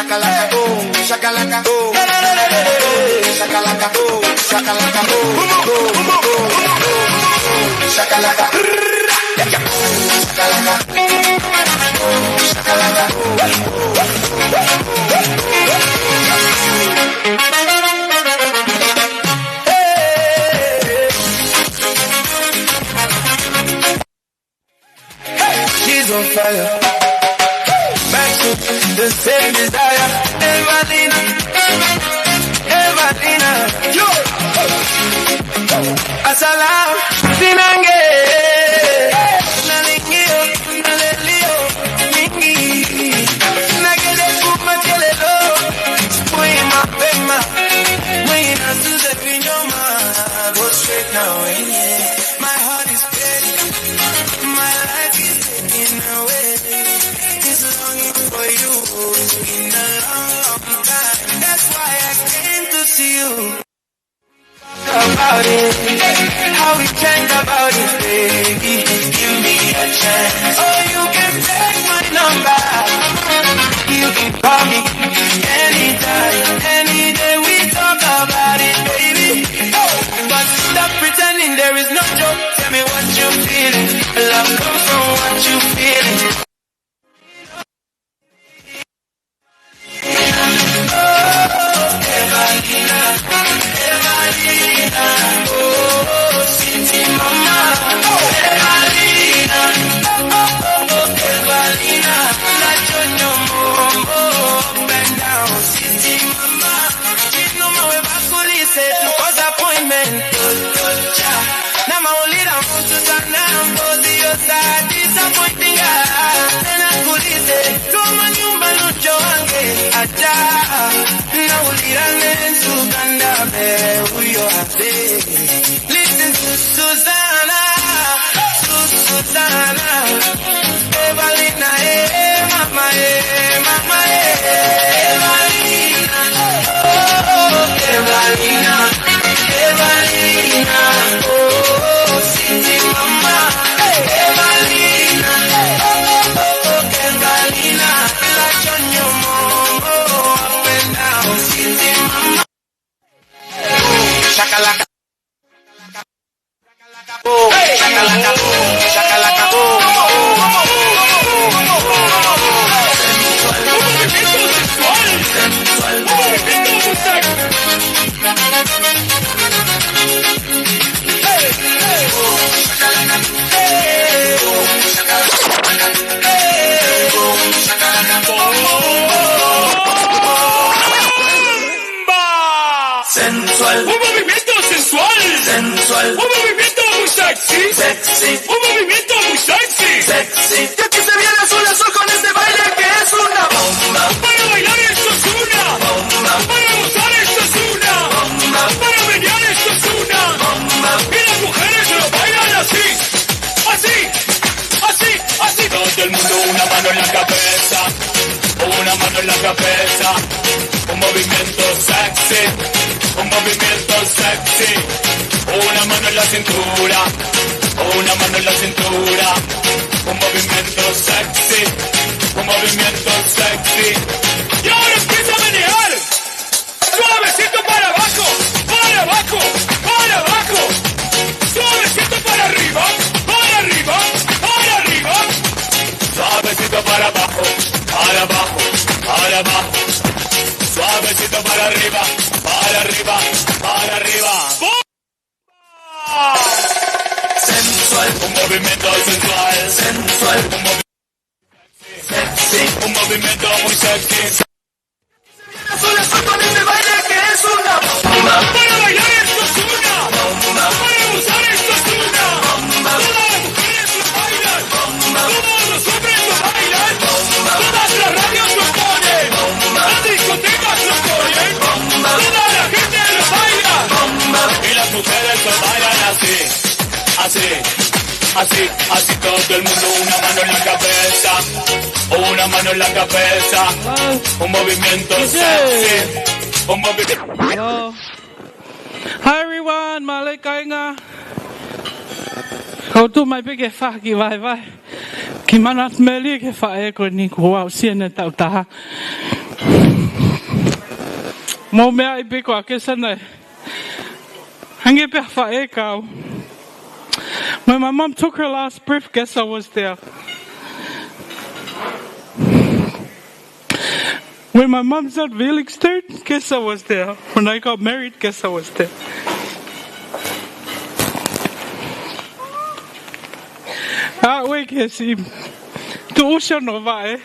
Shakalaka, boom, shakalaka, boom. Shakalaka, boom, shakalaka, boom. Boom, boom, boom, boom, boom. Shakalaka. Shakalaka. Shakalaka. She's on fire. Back to the same desire. Evalina, Evalina, yo. Asala, sinange. Nalingi o, nalelio, mingi. Nagele kuma kelelo. Mui mapema, mui na suze pinyoma. Go straight now, eh. My heart is breaking, my life is taken away. It's longing for you, it's been a long, long time. That's why I came to see you. Talk about it, how we change about it, baby. Give me a chance. Oh, you can take my number. You can call me anytime, any day. We talk about it, baby. Oh, but stop pretending there is no joke. Tell me what you feeling. Love comes from what you feeling. Oh, Evalina, Evalina, oh, sweetie mama. Oh, Evalina, oh, oh, oh, oh, Evalina, la choño momo, up and down, sweetie mama. Chinuma we bakulise tu cause appointment. Cha. Na maulira mutu sana, ngozi yo sa disappointing. Tena kulise, toma nyumba lucho ange, acha. Na ulira ne su kanda me uyo ate. Listen to Susanna, to Susanna. Evalina, eh, mama, eh, mama, eh, Evalina, oh, oh, oh, Evalina, Evalina, oh, oh, oh, sweetie mama, eh, Evalina, oh, oh, oh, oh, Evalina, la choño momo, up and down, sweetie mama. Shakalaka. Sensual. Un movimiento sensual. Sensual. Un movimiento muy sexy. Sexy. Un movimiento muy sexy. Sexy. Y aquí se viene azul azul con este baile que es una bomba. Para bailar esto es una bomba. Para gozar esto es una bomba. Para menear esto es una bomba. Y las mujeres lo bailan así. Así. Así, así. Todo el mundo una mano en la cabeza, una mano en la cabeza. Un movimiento sexy, un movimiento sexy. Una mano en la cintura, una mano en la cintura. Un movimiento sexy, un movimiento sexy. Y ahora empieza a menear. Suavecito para abajo, para abajo, para abajo. Suavecito para arriba, para arriba, para arriba. Suavecito para abajo, para abajo, para abajo. Suavecito para arriba, para arriba, para arriba. Sensual, un movimiento sensual, sensual, un movi- sexy, un movimiento muy sexy. Azul azul con este baile que es una bomba. Para bailar esto es una bomba. Para gozar esto es una bomba. Todas las mujeres lo bailan. Todos los hombres lo bailan. Todas las radios lo ponen. Las discotecas lo ponen. Toda la gente lo baila. Y las mujeres lo bailan así, así, así, así. Todo el mundo una mano en la cabeza. Una mano en la cabeza, un movimiento sexy, un movimiento. Hello. Hi everyone, mālō e kāinga. Kau tuʻu mai pē ke fai ha kiʻi vahevahe ki Manatu Meli, ke fai ko eni kuo aʻusia ʻene taʻu taha. Mou meaʻi pē ko ʻAkesa naʻe hangē pē ha faʻē kia au. When my mom took her last breath, Kesa was there. When my mom said Felix turned, Kesa was there. When I got married, Kesa was there. Aʻu ki he siʻi tuʻusi hono vaʻe.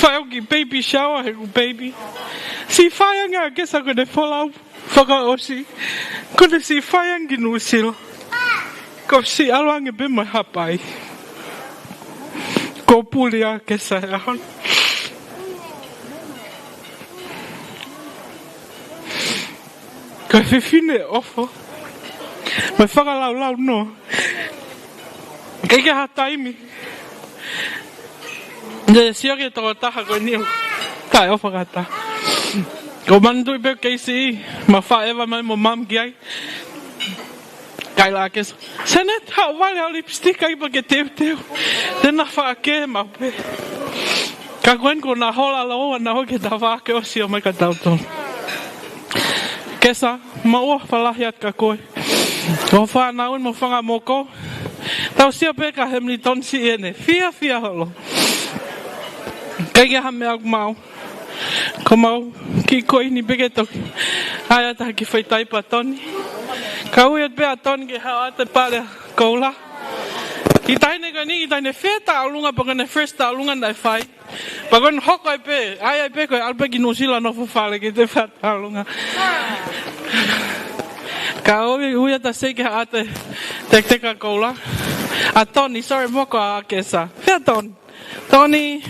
Fai ʻeku kiʻi baby shower heʻeku baby. Siʻi fai ange ʻa Kesa ko ʻene folau fakaʻosi. Ko ʻene siʻi fai ange ki Nuʻusila. Ko e siʻi ʻalu ange pē mo e Haʻapai. Ko e puli ʻa Kesa he ʻaho ni. Ko e fefine ʻofa. Mo e fakalaulaunoa. ʻIkai ke ʻi ai ha taimi naʻe sio ki he tokotaha ko eni ʻo taʻeʻofa ki ha taha. Ko e manatuʻi pē K C E, ma faʻeva mai mo mom ki ai. Kaila ʻa Kesa, "Senet, haʻu vale ʻa e lipstick ai pea ke teuteu." Then na faʻakē maʻu pē. Ka ko eni kuo na hola lōua na hoki ta faʻakē ʻo sio mai kia tautolu. Kesa, mālō e fakalahi atu kia koe. Ko e fānau ni mo e fanga moko. Tau sio pē kia Hamilton siʻi ʻene fiefia holo. ʻIkai ke ʻi ai ha meʻa ʻoku maʻu. Ko ʻemau kiʻi koini pē ke toki ʻai atu ha kiʻi foʻi taipa ʻa Toni. Ka ui atu pē ʻa Toni ke haʻu atu e pale koula. Kiʻi taʻahine ko eni, kiʻi taʻahine fētā ʻolunga pea ko ʻene first tōʻonga naʻe fai. Pea ko ʻene hoko ai pē, ʻai ai pē ko e ʻalu pē ki Nuʻusila nofo fale ke te fētā ʻolunga. Ka ui, ui atu ʻa Sei ke haʻu atu e teketeka koula. ʻA Toni, sorry, moko ʻa Kesa. Fē ʻa Toni? Toni.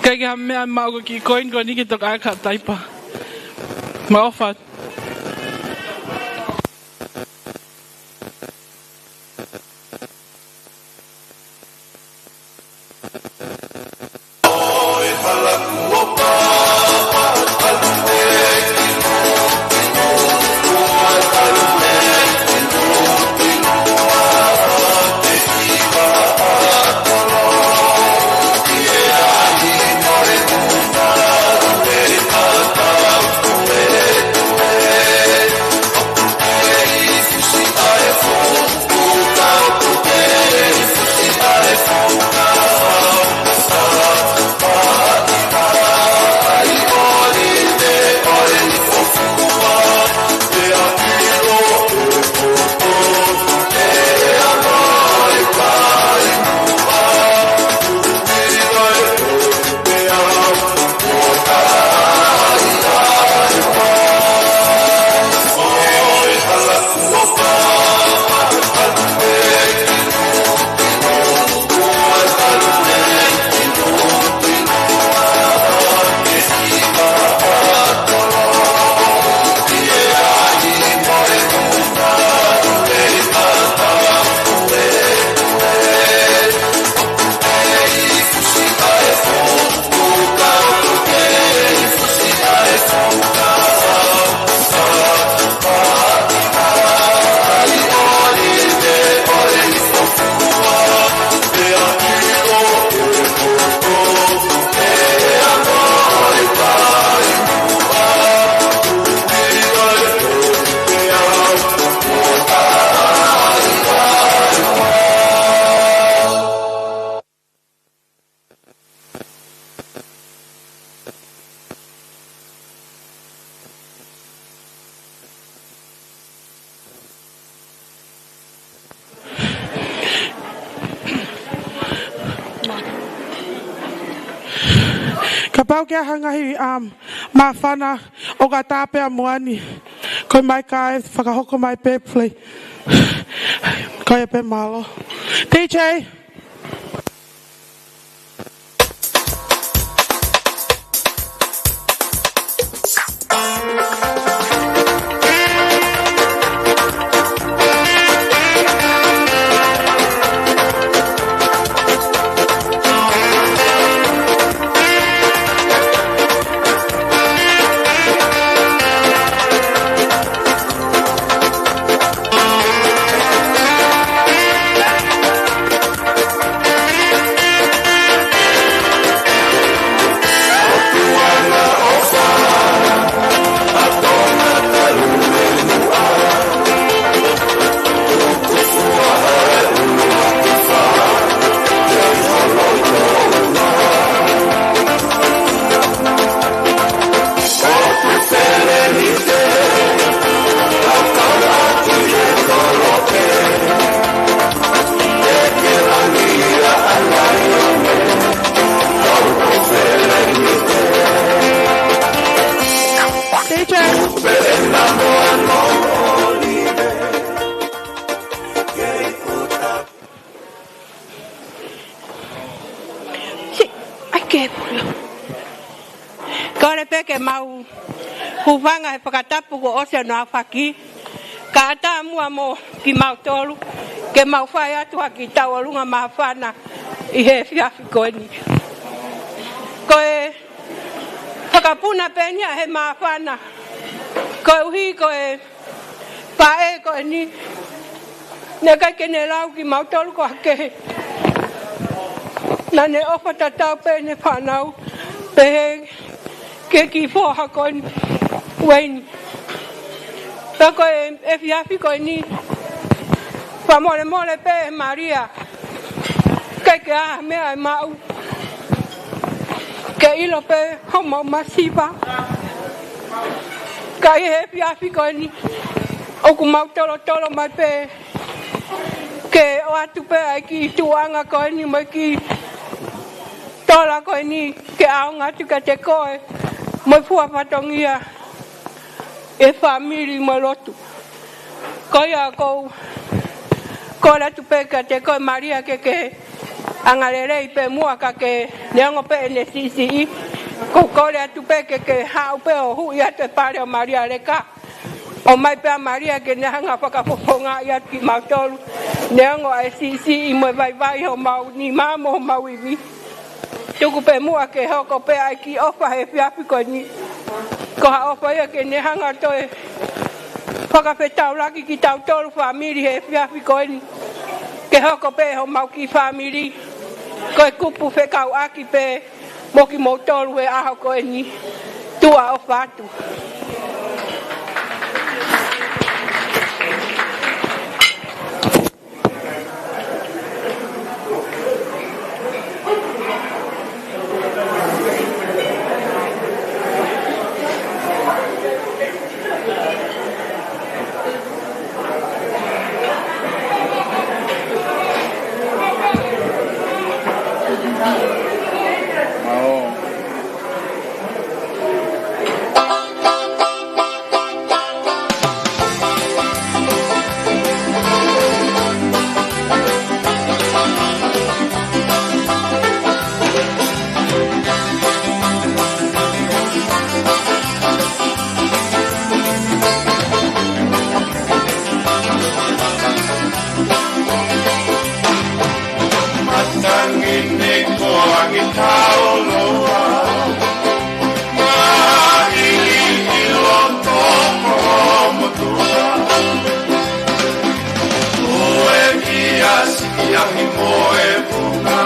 ʻIkai ke ʻi ai ha meʻa maʻu ko e kiʻi koini ko eni ke toki ʻai atu ha taipa. Mālō ʻaupito. Kapau ʻoku ʻi ai ha ngaahi, um, māfana ʻoku ʻatā pē ʻa muʻa ni, ko e maika ē, fakahoko mai pē, please. Ko ia pē, mālō. D J. ʻEmau hūfanga he fakatapu kuo ʻosi hono aofaki. Kae ʻatā muʻa mo kimautolu ke mau fai atu ha kiʻi tauʻolunga māfana ʻi he efiafi ko eni. Ko e fakapuna pē eni ia he māfana, koeʻuhi ko e faʻē ko eni naʻe ʻikai ke ne lau kimautolu ko ha kehe. Naʻa ne ʻofa tatau pē ʻene fānau, pehē ki he kiʻi foha ko eni, Ueini. Pea ko e efiafi ko eni, fakamolemole pē Malia, ʻikai ke ʻi ai ha meʻa ʻe maʻu, ke ʻilo pē homau masiva. Ka ʻi he efiafi ko eni, ʻoku mau tolotolo mai pē ke ʻoatu pē ʻa e kiʻi tuʻuʻanga ko eni mo e kiʻi tola ko eni ke ʻaonga atu kiate koe mo e fua fatongia ʻa e fāmili mo e lotu. Ko ia ʻoku ou kole atu pē kiate koe Malia ke ke angalelei pē muʻa kae neongo pē ʻene siʻisiʻi. ʻOku ou kole atu pē ke ke haʻu pē ʻo huʻi atu e pale ʻo Malia Leka. ʻOmai pē ʻa Malia ke ne hanga ʻo fakafofongaʻi atu kimautolu, neongo ʻa e siʻisiʻi mo e vaivai homau nima mo homau ivi. Tuku pē muʻa ke hoko pē ʻa e kiʻi ʻofa he efiafi ko eni. Ko ha ʻofa ia ke ne hanga ʻo toe fakafetaulaki kitautolu fāmili he efiafi ko eni. Ke hoko pē homau kiʻi fāmili ko e kupu fekauʻaki pē mo kimoutolu he ʻaho ko eni. Tuʻa ʻofa atu. Matangi ni ko Angitauloa, maʻili ʻi loto Kolomotuʻa. Ue ki asi ʻi he moe vunga,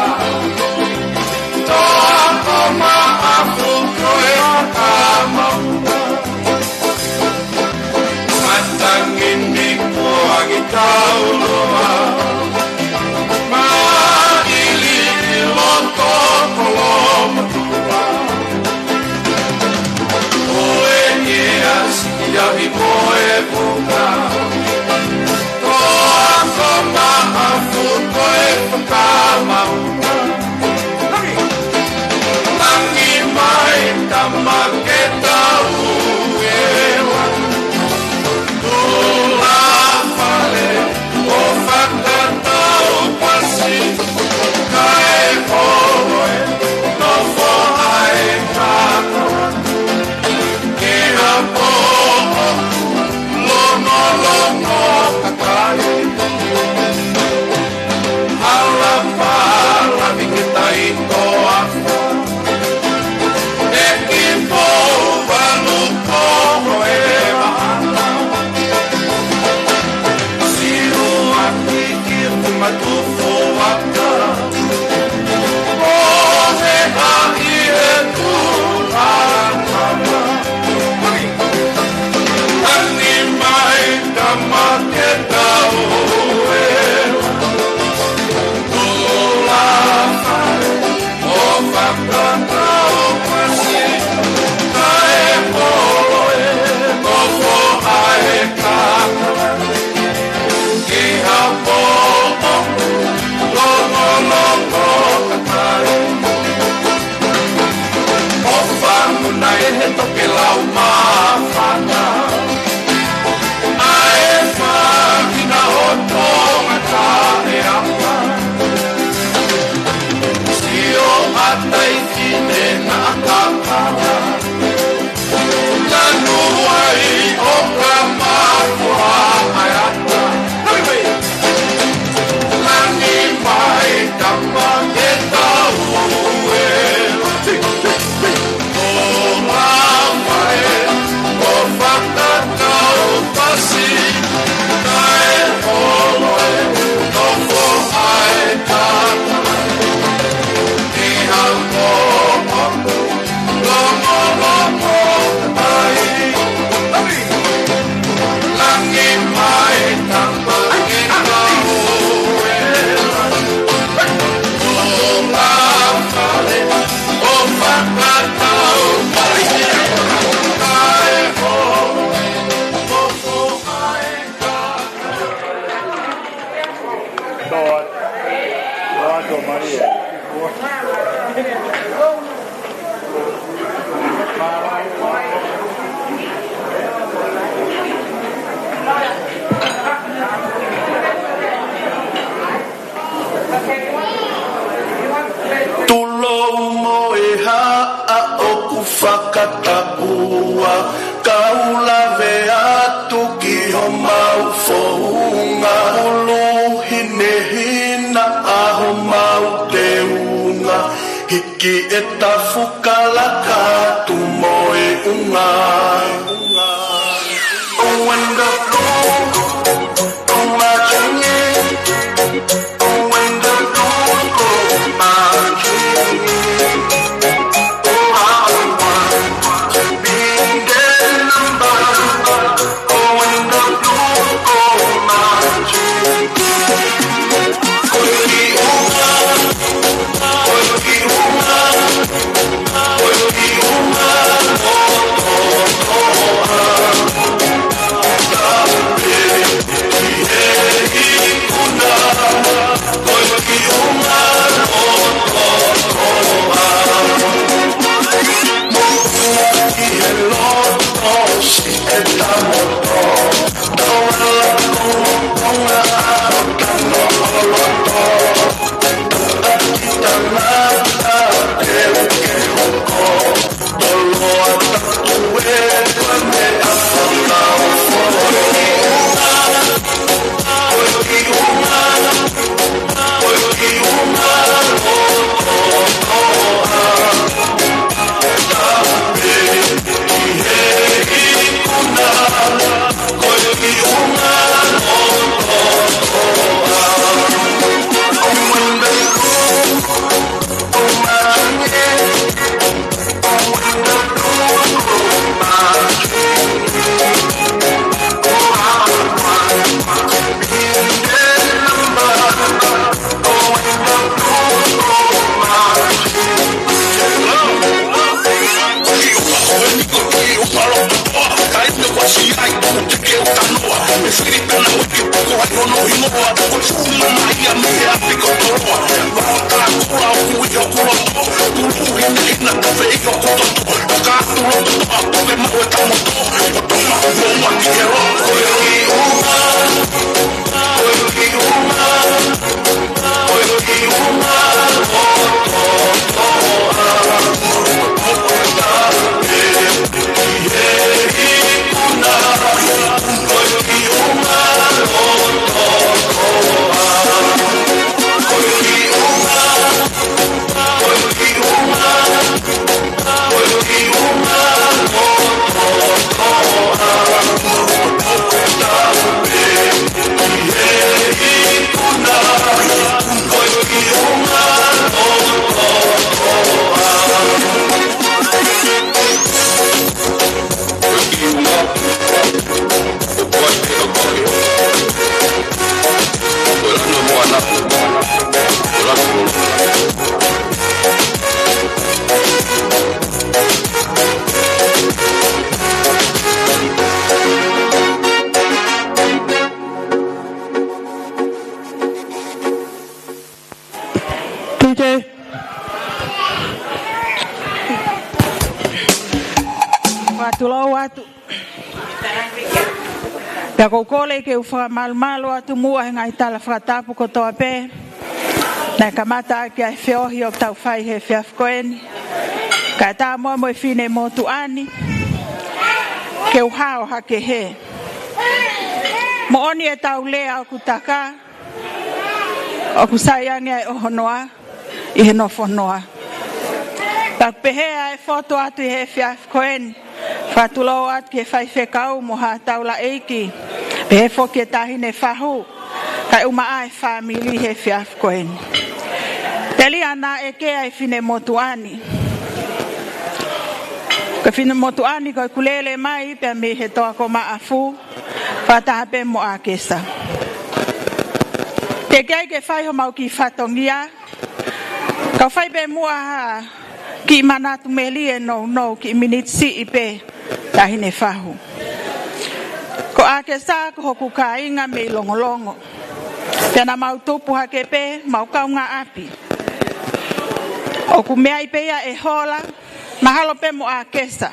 toa ko Maʻafu ko e fakamaunga. Matangi ni ko Angitauloa, maʻili ʻi loto Kolomotuʻa. Ue ki asi ʻi he moe vunga, toa ko Maʻafu ko e fakamaunga. Langi mai tama ke tau ʻeva. Tula fale ʻo fakatau pasi, kae holo e nofo ai katoa. Ki ha poʻo longo lo Mo e haʻa ʻoku fakatapua, kau lave atu ki homau founga. Ulu hinehina ʻa homau teunga, hiki e tafu kalaka atu mo e unga. Oh, when the blue, oh, my journey. T J. Fakatulou atu. Pea ʻoku ou kole ke u fakamalumalu atu muʻa he ngaahi tala fakatapu kotoa pē naʻe kamata ʻaki ʻa e feohi ʻoku tau fai he efiafi ko eni. Kae ʻatā muʻa mo e finemotuʻa ni ke u hao hake hē. Moʻoni ʻetau lea ʻoku taka, ʻoku sai ange ʻa e ʻohonoa ʻi he nofonoa. Pea ʻoku pehē ʻa e fotu atu ʻi he efiafi ko eni, fakatulou atu ki he faifekau mo ha taulaʻeiki, pehē foki e taʻahine fahu, kae ʻumaʻā e fāmili he efiafi ko eni. Telia naʻe ʻeke ʻa e finemotuʻa ni. Ko e finemotuʻa ni ko ʻeku lele mai pē mei he Toa ko Maʻafu, fakataha pē mo ʻAkesa. Teʻeki ai ke fai homau kiʻi fatongia, kau fai pē muʻa ha kiʻi manatu melie nounou, kiʻi miniti siʻi pē, taʻahine fahu. Ko ʻAkesa ko hoku kāinga mei Longolongo. Pea naʻa mau tupu hake pē, mau kaungāʻapi. ʻOku meaʻi pē ia ʻe Hola, mahalo pē mo ʻAkesa.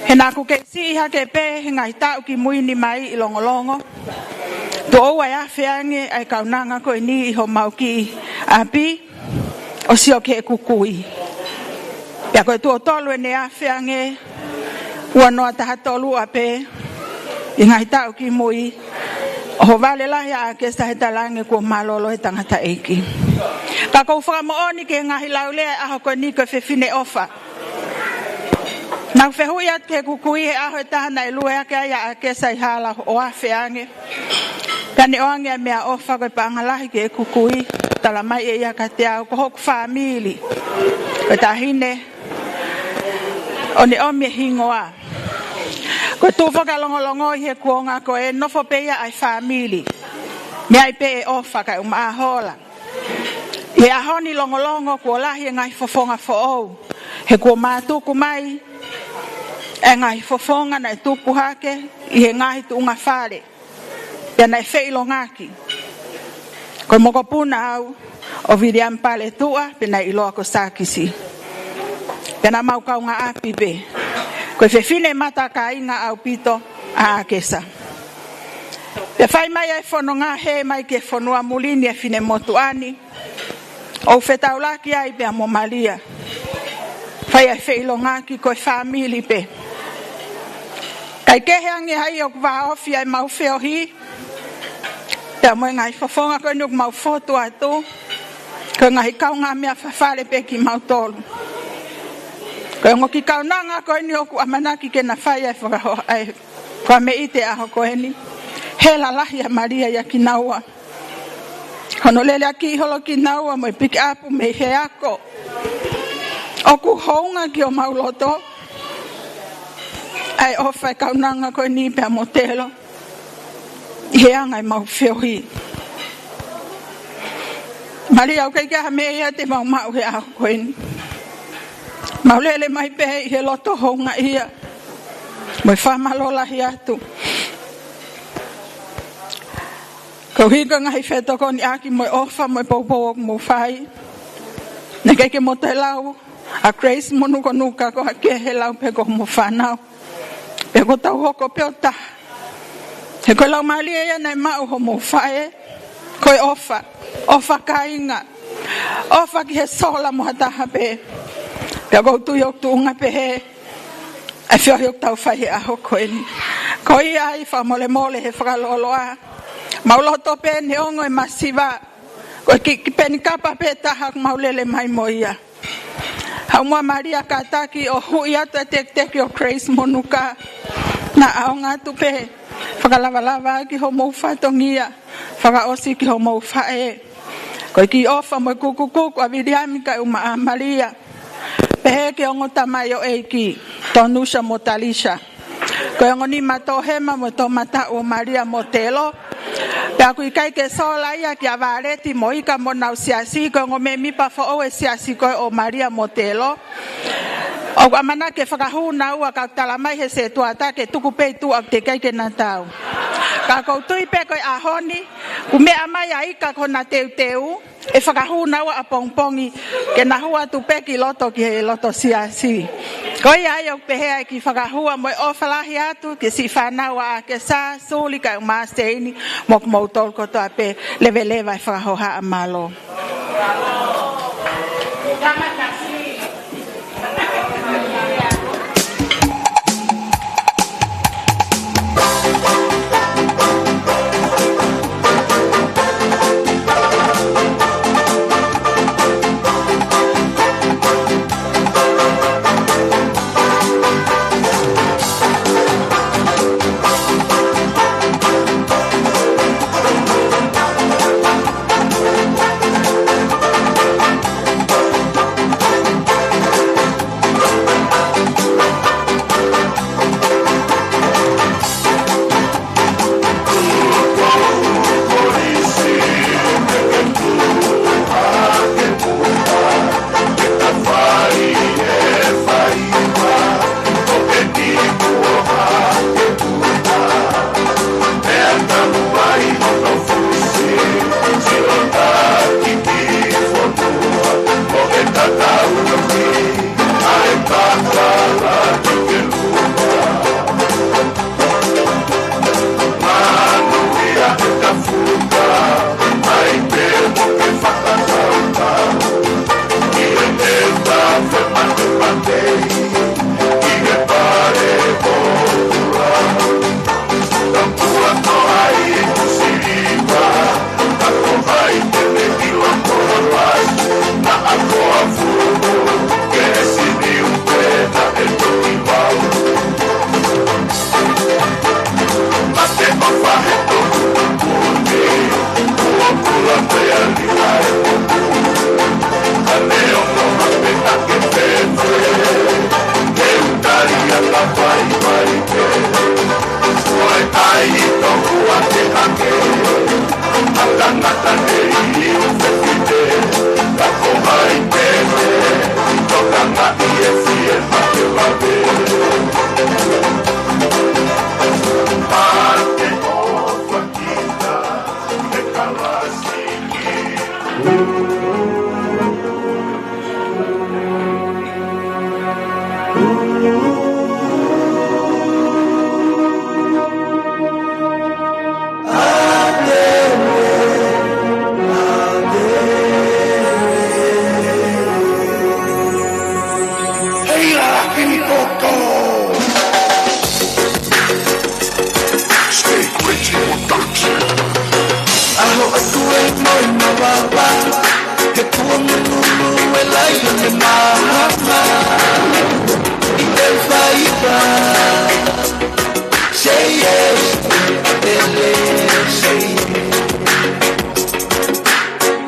He naʻa ku kei siʻi hake pē he ngaahi taʻu kimui ni mai ʻi Longolongo. Tuʻo ua e afe ange ʻa e kaunanga ko eni ʻi homau kiʻi ʻapi. ʻo sio ki heʻeku kui. Pea ko e tuʻo tolu ʻene afe ange, ua noa taha tolu ʻapē, ʻi he ngaahi taʻu kimui, ʻohovale lahi ʻa ʻAkesa he talaange kuo mālōlō e tangataʻeiki. Ka ʻoku ou fakamoʻoni ki he ngaahi laulea ʻo e ʻaho ko eni ko e fefine ʻofa. Naʻá ku fehuʻi atu ki heʻeku kui he ʻaho ʻe taha naʻe lue hake ai ʻa ʻAkesa ʻi he hala ʻo afe ange. Pea ne ʻoange ʻa e meʻaʻofa ko e paʻanga lahi ki heʻeku kui, talamai ʻe ia kiate au, ko hoku fāmili. Ko e taʻahine, ʻo ne ʻomi e hingoa. Ko e tuʻu foki ʻa Longolongo ʻi he kuonga ko ē, nofo pē ia ʻa e fāmili. Meʻa ai pē ʻe ʻofa kae ʻumaʻā hola. ʻI he ʻaho ni Longolongo kuo lahi e ngaahi fofonga foʻou. He kuo mātuku mai e ngaahi fofonga naʻe tupu hake ʻi he ngaahi tuʻunga fale. Pea naʻe feʻilongaki. Ko e mokopuna au ʻo Viliami Paletuʻa, pea naʻe ʻiloa ko Sākisi. Pea naʻa mau kaungāʻapi pē. Ko e fefine matakāinga ʻaupito ʻa ʻAkesa. Pea fai mai ʻa e fononga hē mai ki he fonua muli ni ʻa e finemotuʻa ni. ʻOku ou fetaulaki ai pea mo Malia. Fai ʻa e feʻilongaki ko e fāmili pē. Kae kehe ange ai ʻoku vāofi ai ʻemau feohi. Pea mo e ngaahi fofonga ko eni ʻoku mau fotu atu. Ko e ngaahi kaungāmeʻa fafale pē kimautolu. Ko e ongo kiʻi kaunanga ko eni ʻoku ʻamanaki ke na fai ʻa e fakaho-, ʻa e fakameʻite ʻaho ko eni. Hela lahi ʻa Malia ʻia kinaua. Hono lele ʻaki holo kinaua mo e pikiʻapu mei he ako. ʻOku hounga ki homau loto ʻa e ʻofa ʻa e kaunanga ko eni pea mo Telo. ʻI he anga ʻemau feohi. Malia, ʻoku ʻikai ke ʻi ai ha meʻa ia te mau maʻu he ʻaho ko eni. Mau lele mai pē ʻi he loto houngaʻia. Mo e fakamālō lahi atu. Koeʻuhi ko e ngaahi fetokoniʻaki mo e ʻofa mo e poupou ʻoku mou fai. Naʻe ʻikai ke mou toe lau ʻa Grace mo Nukanuka ko ha kehe, lau pē ko hoʻomou fānau. Pea ʻoku tau hoko pē ʻo taha. He ko e laumālie ia naʻe maʻu hoʻomou faʻē. Ko e ʻofa. ʻOfa kāinga. ʻOfa ki he sola mo ha taha pē. Pea ʻoku ou tui ʻoku tuʻunga pehē ʻa e feohi ʻoku tau fai he ʻaho ko eni. Ko ia ai fakamolemole he fakalōloa. Mau loto pē neongo e masiva. Ko e kiʻi, kiʻi peni kapa pē taha ʻoku mau lele mai mo ia. Haʻu muʻa Malia kātaki ʻo huʻi atu e tekiteki ʻo Grace mo Nuka. Naʻa ʻaonga atu pē. Fakalavalava ki hoʻomou fatongia. Fakaʻosi ki hoʻomou faʻē. Ko e kiʻi ʻofa mo e kukukuku ʻa Viliami kae ʻumaʻā Malia. Pehē ki he ongo tamaioʻeiki, Tonusa mo Talisa. Ko e ongo nima toʻohema mo e toʻomataʻu ʻo Malia mo Telo. Pea ʻoku ʻikai ke sola ia kia Valeti mo Ika mo honau siasi, ko e ongo mēmipa foʻou e siasi ko ē ʻo Malia mo Telo. ʻOku ʻamanaki ke fakahū naua ka ʻoku talamai he setuata ke tuku pē ʻi tuʻa, teʻeki ai ke na tau. Ka ʻoku ou tui pē ko e ʻaho ni, kuo meʻa mai ʻa Ika ko hona teuteu, ʻe fakahū naua ʻapongipongi, ke na hū atu pē ki loto ki he loto siasi. Ko ia ai ʻoku pehē ai e kiʻi fakahua mo e ʻofa lahi atu ki he siʻi fānau ʻa ʻAkesa, Suli kae ʻumaʻā Seini, mo kimoutolu kotoa pē, leveleva e fakahohaʻa, mālō. Hei, la, la, kini koko. Stay Rich Production. ʻAho atu e moʻi mavava, ke tuʻa monūnū e laione māhanga. ʻI te faiva. Say yes, Atele, say yes.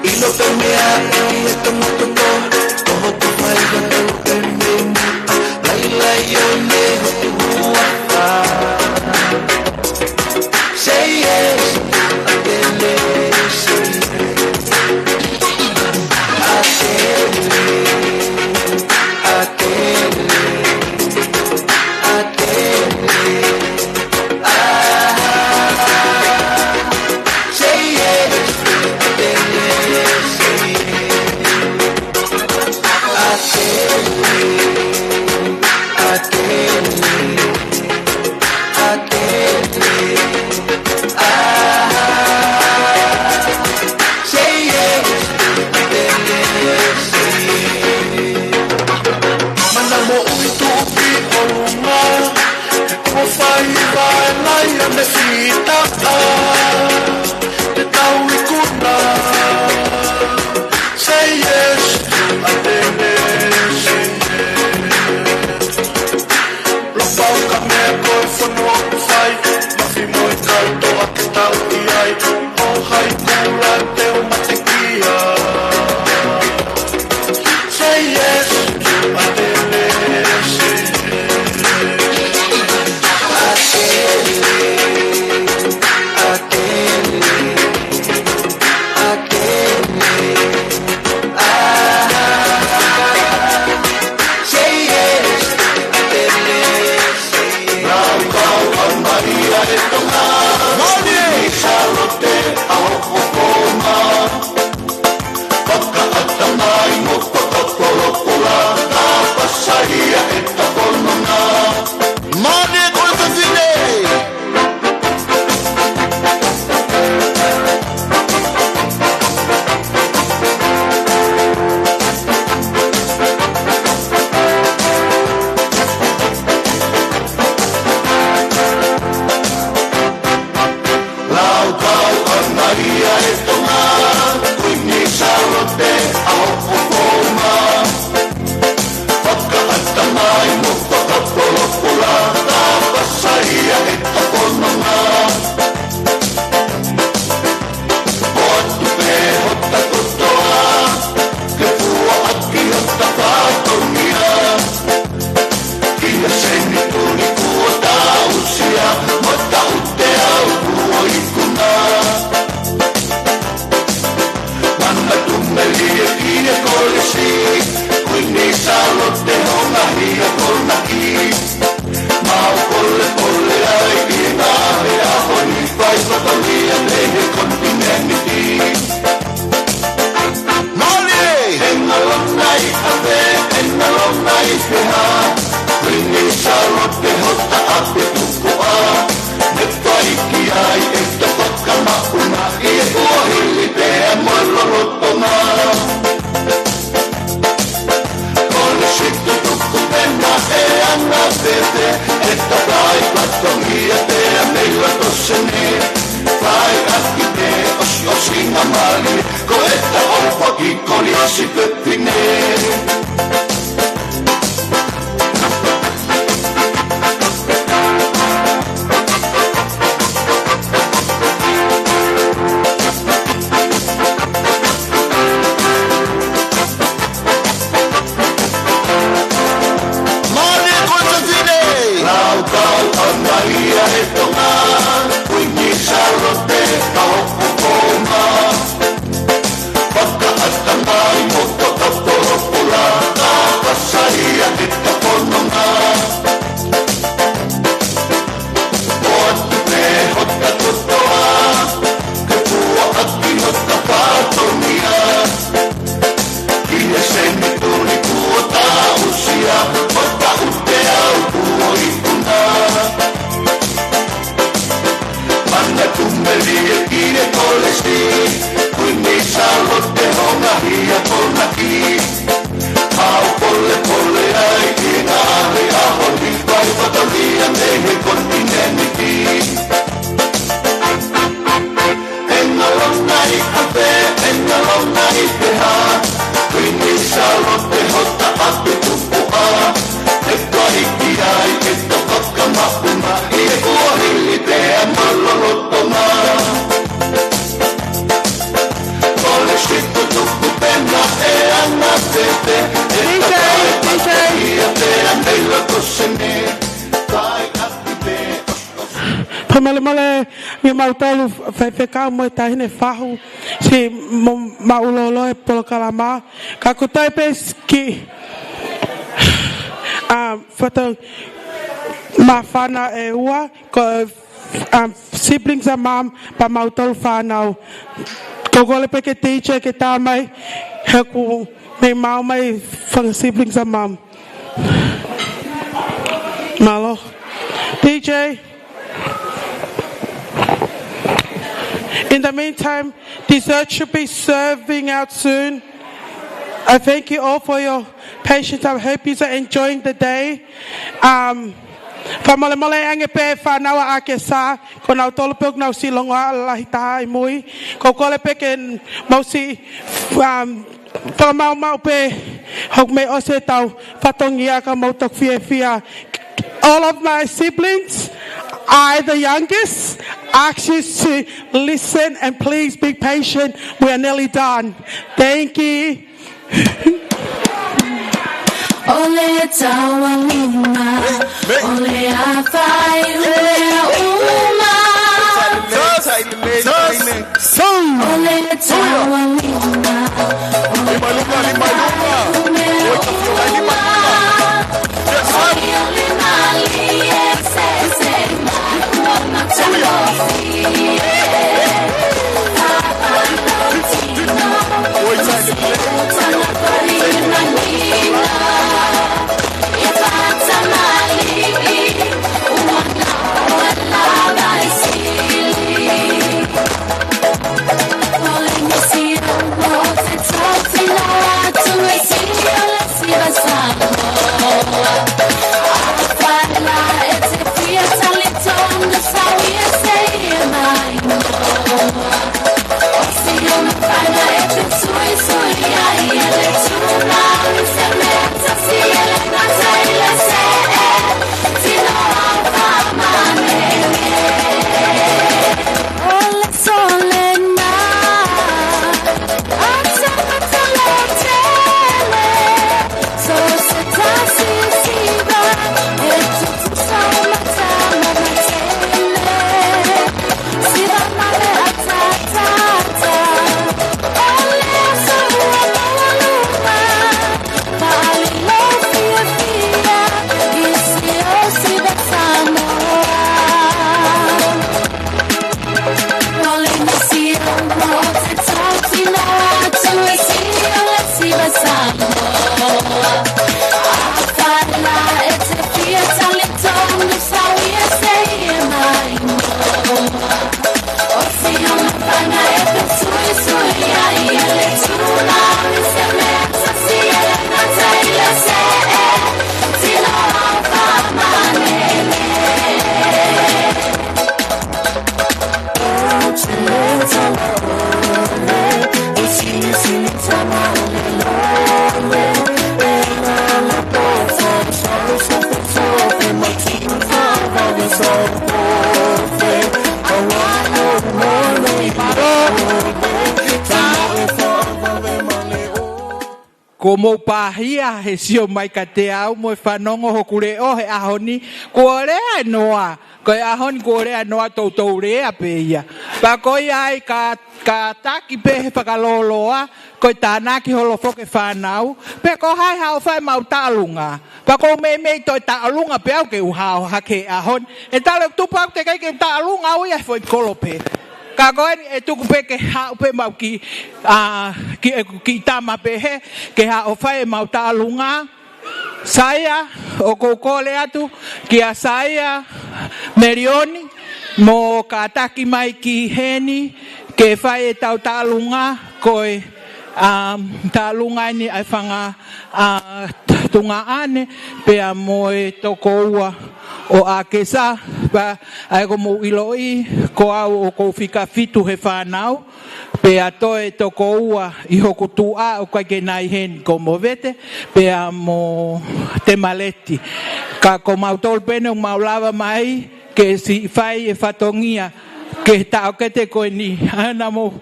ʻIlo pē meʻa ʻi he tamakoto, ko hoku faiva tau pē meʻa, lailai ʻo ne hoku huafa. Say yes, Atele, say yes. Atele, Atele, Atele. Mana moʻui tuʻu ki ʻolunga, ʻo faiva e laione fitaʻa, te tau ikuna. Say yes, Atele, say yes. Lopau ka meʻa ko e fono ʻoku fai, mafi mo e kau toʻa ke tau ʻi ai, ʻo hai kula te u matekia. Say yes, Atele, say yes. Atele, Atele, Atele. Ah, say yes, Atele, say yes. Nau kau a Maria e Tonga. Maria. Salote a Hokokoma. Kuini Sālote Honga Hia Konaki. Mau polepole ai ki he ngaahi ʻaho ni, fai fatongia mei he konitinēniti. ʻE ngalo nai ʻa pē, ʻe ngalo nai pē hā, Kuini Sālote hota ʻapi tupu ʻa. ʻE tuai ki ai ke tokaka maʻu mai, ʻe kuo hili pē ʻa mālōlō Tonga. Kole situ tupu pena e ana tete, e D J, takai D J. Ia te anei la kosene, tai ati pe. Fakamolemole, nge mau tolu faifekau mo e taʻahine fahu, siʻi mo mau lolo e polokalama. Ka ko tai pe ski, um, foto māfana ʻe ua, ko um, siblings ʻa mum, pea mau tolu fānau. Ko kole pē ke D J ke tā mai, he ʻoku mei mau mai fanga siblings ʻa mum. Mālō. D J. In the meantime, dessert should be serving out soon. I thank you all for your patience. I hope you are enjoying the day. Um, fakamolemole ange pē fānau ʻa ʻAkesā, ko nautolu pē ʻoku nau siʻi longoaʻa lahi taha ʻi mui. Ko kole pē ke mau siʻi, um, fakamaʻumaʻu pē, hoku mei ʻosi ʻetau fatongia ka mau toki fiefia. All of my siblings, I the youngest, ask you to listen and please be patient. We are nearly done. Thank you. ʻOle taua lima, ʻole ʻa fai ue ʻa uma. ʻOle taua lima, ʻole ʻa fai ue ʻa uma. Kuo mou pāhia he sio mai kiate au mo e fanongo hoku leʻo he ʻaho ni, kuo lea ʻe Noa, ko e ʻaho ni kuo lea ʻe Noa toutou lea pē ia. Pea ko ia ai ka, kātaki pē he fakalōloa, ko e tānaki holo foki e fānau, pe ko hai haʻo fai ʻemau taʻalunga. Pea ʻoku ou meimei toe taʻalunga pē au ke u hao hake he ʻaho ni. ʻE tala ʻe tupu au teʻeki ke u taʻalunga au ia he foʻi kolo pē. Ka ko eni ʻe tuku pē ke haʻu pē ʻemau kiʻi, ʻa, kiʻi, ʻeku kiʻi tama pehē, ke haʻo fai ʻemau taʻalunga. Saia, ʻoku ou kole atu kia Saia Melioni, mo kātaki mai ki heni, ke fai ʻetau taʻalunga, ko e, um, taʻalunga eni ʻa e fanga, uh, tuongaʻane, pea mo e tokoua ʻo ʻAkesa, pea ʻa ia ko hoʻomou ʻiloʻi, ko au ʻoku ou fika fitu he fānau, pea toe tokoua ʻi hoku tuʻa ʻoku ʻikai ke nau ʻi heni, ko Movete, pea mo Temaleti. Ka ko mautolu pē eni ʻoku mau lava mai, ke siʻi fai e fatongia ki he taʻokete ko eni. ʻA ia naʻa mou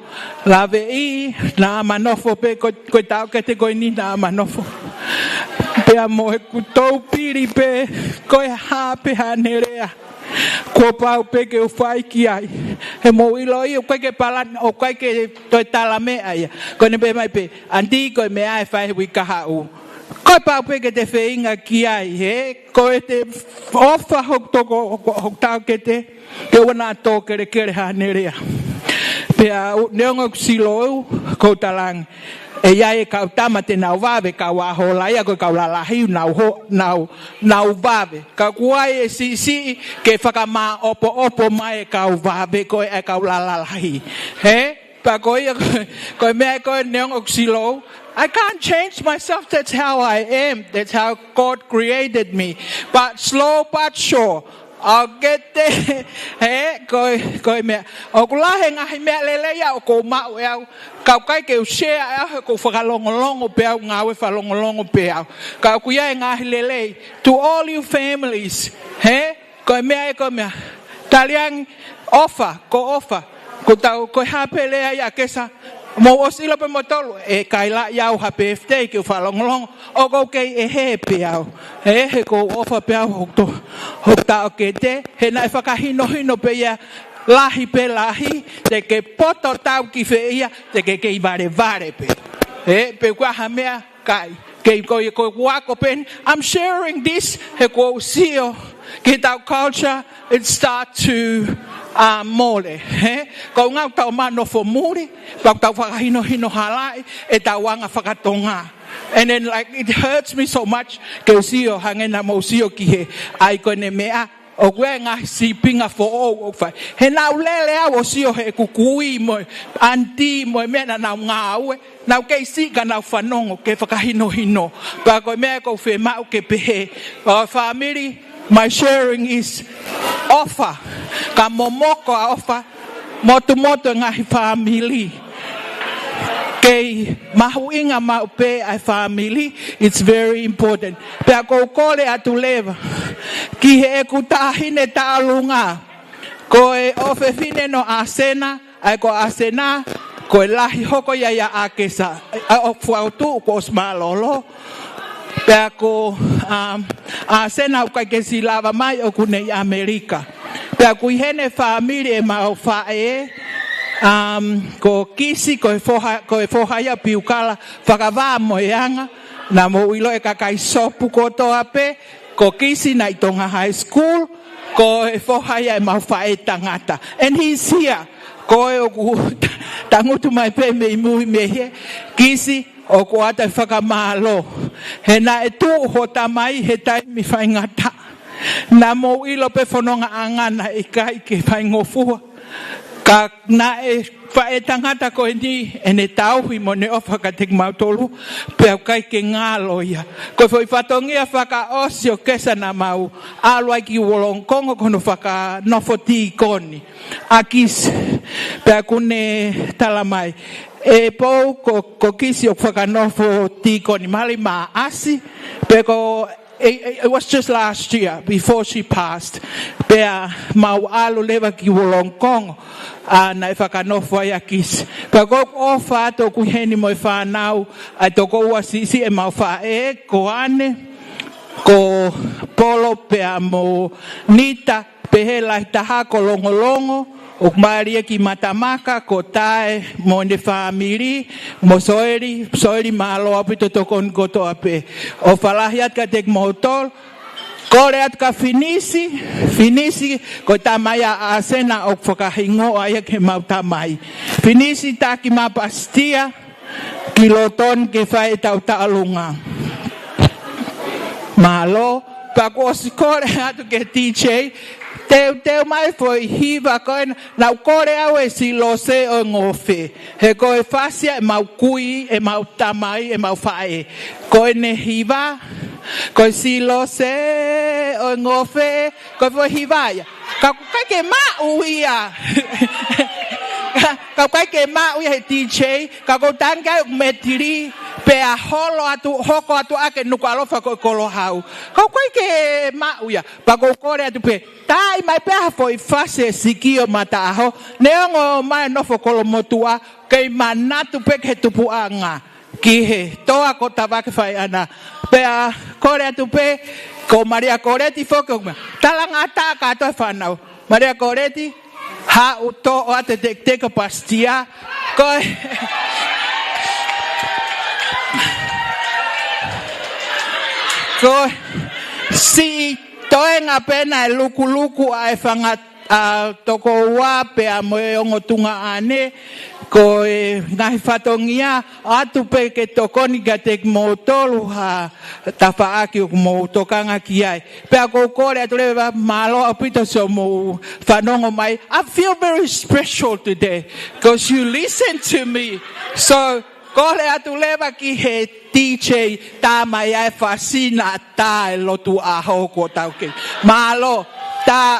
laveʻi, naʻa ma nofo pē, ko, ko e taʻokete ko eni naʻa ma nofo. Pea mo ʻeku toupili pē, ko e hā pē haʻane lea, kuo pau pē ke u fai ki ai. He mou ʻiloʻi, ʻoku ʻikai ke palani, ʻoku ʻikai ke toe tala meʻa ia. Ko ʻene pehē mai pē, Aunty, ko e meʻa ʻe fai he uike kahaʻu. Ko e pau pē ke te feinga ki ai, hē? Ko ʻete ʻofa hoku toko, hoku taʻokete, ke ʻoua naʻa tō kelekele haʻane lea. Pea u, neongo ʻeku sio, ʻoku ou talaange, ʻe ʻi ai e kau tama te nau vave, kau ʻaho lahi, ko e kau lalahi, nau ho, nau, nau vave. Ka ʻoku ʻi ai e siʻisiʻi ke fakamāʻopoʻopo mai e kau vave, ko e, e kau lalahi. Hē? Pea ko ia, ko e, ko e meʻa ko ē neongo ʻeku sio, I can't change myself, that's how I am, that's how God created me. But slow but sure, I'll get there. Hē, ko e, ko e meʻa. ʻOku lahi e ngaahi meʻa lelei ia ʻoku ou maʻu ʻe au. Ka ʻoku ʻikai ke u share ʻe au, he ʻoku ou fakalongolongo pē au, ngāue fakalongolongo pē au. Ka ʻoku ʻi ai e ngaahi lelei. To all you families, hē? Ko e meʻa ē, ko e meʻa. Taliangi, ʻofa, ko ʻofa. Ko tau, ko e hā pē lea ia ʻa ʻAkesa. Mou ʻosi ʻilo pē moutolu, ʻe ʻikai lahi au ha birthday ke u fakalongolongo. ʻOku ou kei ʻehē pē au. Hē, he ʻoku ou ʻofa pē au hoku to, hoku taʻokete. He naʻe fakahinohino pē ia, lahi pē lahi, te ke poto tau ki fē ia, te ke kei valevale pē. Hē, pe ko e hā ha meʻa, ʻikai. Kei ko e, ko e ʻoku ou ako pē eni. I'm sharing this, he ʻoku ou sio ki heʻetau culture, it start to, uh, mole, hē? Ko e ʻuhinga ʻoku tau ō mai ʻo nofo muli, pea ʻoku tau fakahinohino halaʻi ʻetau anga fakatonga. And then, like, it hurts me so much, ke u sio, hangē naʻa mou sio ki he, ʻa ia ko ʻene meʻa, ʻoku ʻi ai e ngaahi sīpinga foʻou ʻoku fai. He naʻa ku lele au ʻo sio heʻeku kui mo e aunty mo e meʻa naʻa nau ngāue. Naʻa ku kei siʻi ka naʻa ku fanongo ke fakahinohino. Pea ko e meʻa ʻoku ou fiemaʻu ke pehē. ʻA e family, my sharing is ʻofa. Ka momoko ʻa ʻofa, motumotu e ngaahi family. Kei mahuʻinga maʻu pē ʻa e family, it's very important. Pea ʻoku ou kole atu leva ki heʻeku taʻahine taʻalunga. Ko e ʻofefine ʻo ʻAsena, ʻa ia ko ʻAsena, ko e lahi hoko ia ʻia ʻAkesa. ʻA ia ʻoku ou tuʻu kuo ʻosi mālōlō. Pea ko, um, ʻAsena ʻoku ʻikai ke siʻi lava mai ʻoku ne ʻi ʻAmelika. Pea ʻoku ʻi heni e family ʻemau faʻē, um, ko Kisi, ko e foha, ko e foha ia ʻo Piukala, Fakavā mo e anga, naʻa mou ʻilo e kakai sopu kotoa pē, ko Kisi naʻe ʻi Tonga High School, ko e foha ia ʻemau faʻē tangata. And he's here, ko e ʻoku tangutu mai pē mei mui mei hē, Kisi, ʻoku ʻoatu e fakamālō. He naʻe tuʻu ho tamai he taimi faingataʻa. Naʻa mou ʻilo pē fonongaʻanga naʻe ʻikai ke faingofua. Ka naʻe faʻē tangata ko eni ʻene tauhi mo ʻene ʻofa kiate kimautolu, pea ʻoku ʻikai ke ngalo ia. Ko e foʻi fatongia fakaʻosi ʻo Kesa naʻa mau ʻalu ai ki Wollongong ko hono fakanofo tīkoni ʻa Kisi. Pea ʻoku ne tala mai, ʻe Pou, ko, ko Kisi ʻoku fakanofo tīkoni mali Maʻasi, pea ko, it, it was just last year before she passed. Pea mau ʻalu leva ki Wollongong, ʻa ia naʻe fakanofo ai ʻa Kisi. Pea ʻoku ou ʻofa atu ʻoku ʻi heni mo e fānau, ʻa e tokoua siʻisiʻi ʻemau faʻē, ko ʻAne, ko Polo pea mo Nita, pehē lahi taha ko Longolongo, ʻoku mālie ki Matamaka, ko Tae mo ʻene family, mo Soeli, Soeli mālō ʻaupito tokoni kotoa pē. ʻOfa lahi atu kiate kimoutolu, kole atu kia Finisi, Finisi, ko e tamai ʻa ʻAsena ʻoku fakahingoa ia ke mau tamai. Finisi taki mā Pasitia, ki Lotoni ke fai ʻetau taʻalunga. Mālō, Pea kuo ʻosi kole atu ki he D J, teuteu mai foʻi hiva ko ena, naʻá ku kole au e Silose ʻo e Ngofe. He ko e fasi ia ʻemau kui, ʻemau tamai, ʻemau faʻē. Ko ʻene hiva, ko e Silose ʻo e Ngofe, ko e foʻi hiva ia. Ka ʻoku ʻikai ke maʻu ia. Ka ʻoku ʻikai ke maʻu ia he D J, ka ʻoku ou tangi ai ʻoku metili, pea holo atu, hoko atu ʻa e Nukuʻalofa ko e kolo hau. Ka ʻoku ʻikai ke maʻu ia, pea ʻoku ou kole atu pē, tā mai pē ha foʻi fasi e Siki ʻo Mataʻaho, neongo mai nofo Kolomotuʻa, kei manatu pē ki he tupuʻanga, ki he toa ko Tavake Faiʻana. Pea kole atu pē, ko Malia Koleti foki ʻoku meʻa. Talangataʻa kātoa e fānau. Malia Koleti, haʻu toʻo atu e teketeke ʻo Pasitia. Ko e, ko e siʻi toenga pē naʻe lukuluku ʻa e fanga, ʻa, tokoua pea mo e ongo tuongaʻane, ko e ngaahi fatongia, ʻoatu pē ke tokoni kiate kimoutolu ha tafaʻaki ʻoku mou tokanga ki ai. Pea ʻoku ou kole atu leva, mālō ʻaupito siʻomou fanongo mai. I feel very special today, 'cause you listen to me. So, kole atu leva ki he D J, tā mai ʻa e fasi naʻa tā e lotu ʻaho kuo tau kei. Mālō, tā.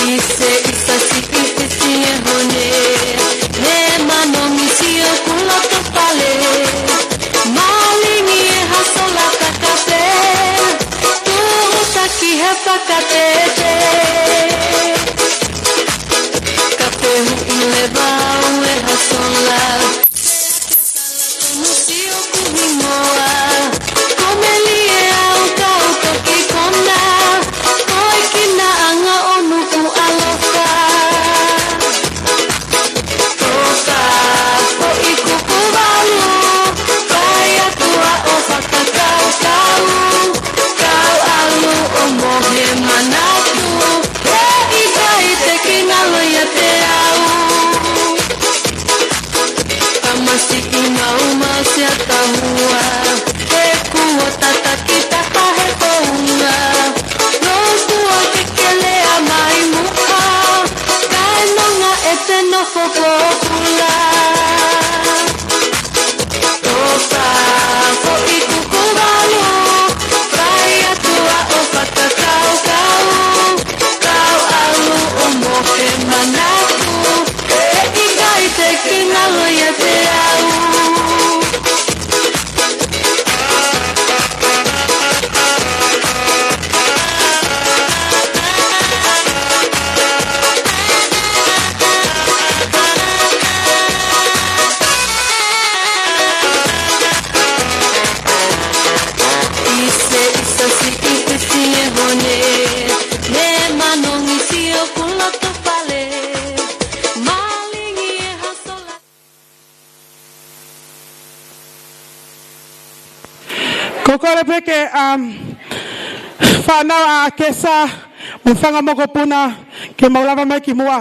ʻI se ʻisa siʻi fisi e hone, ne manongi siʻoku loto fale. Malingi e haso laka kape, tuʻu taki he fakatete. Kape huʻi leva au e haso la. Ko Nuʻusio ʻoku hingoa, ko Melie au kau toki kona, ko e kinaʻanga ʻo Nukuʻalofa. Ko ka foʻi kuku valu, fai atu ʻa ʻo fakakaukau, kau ʻalu ʻo mohe manatu, he ʻikai te ke ngalo ʻiate au. Ka masiʻi maumau sia tahua, he kuo tataki taha he founga. Lotua ke ke lea mai muʻa, kae nonga ʻete nofo pōpula. Toka foʻi kuku valu, fai atu ʻa ʻo fakakaukau, kau ʻalu ʻo mohe manatu, he ʻikai te ke ngalo ʻiate au. ʻI se ʻisa siʻi fisi e hone, ne manongi siʻoku loto fale. Malingi e haso la. Ko e kole pē ki he, um, fānau ʻa ʻAkesa mo e fanga mokopuna ke mau lava mai ki muʻa.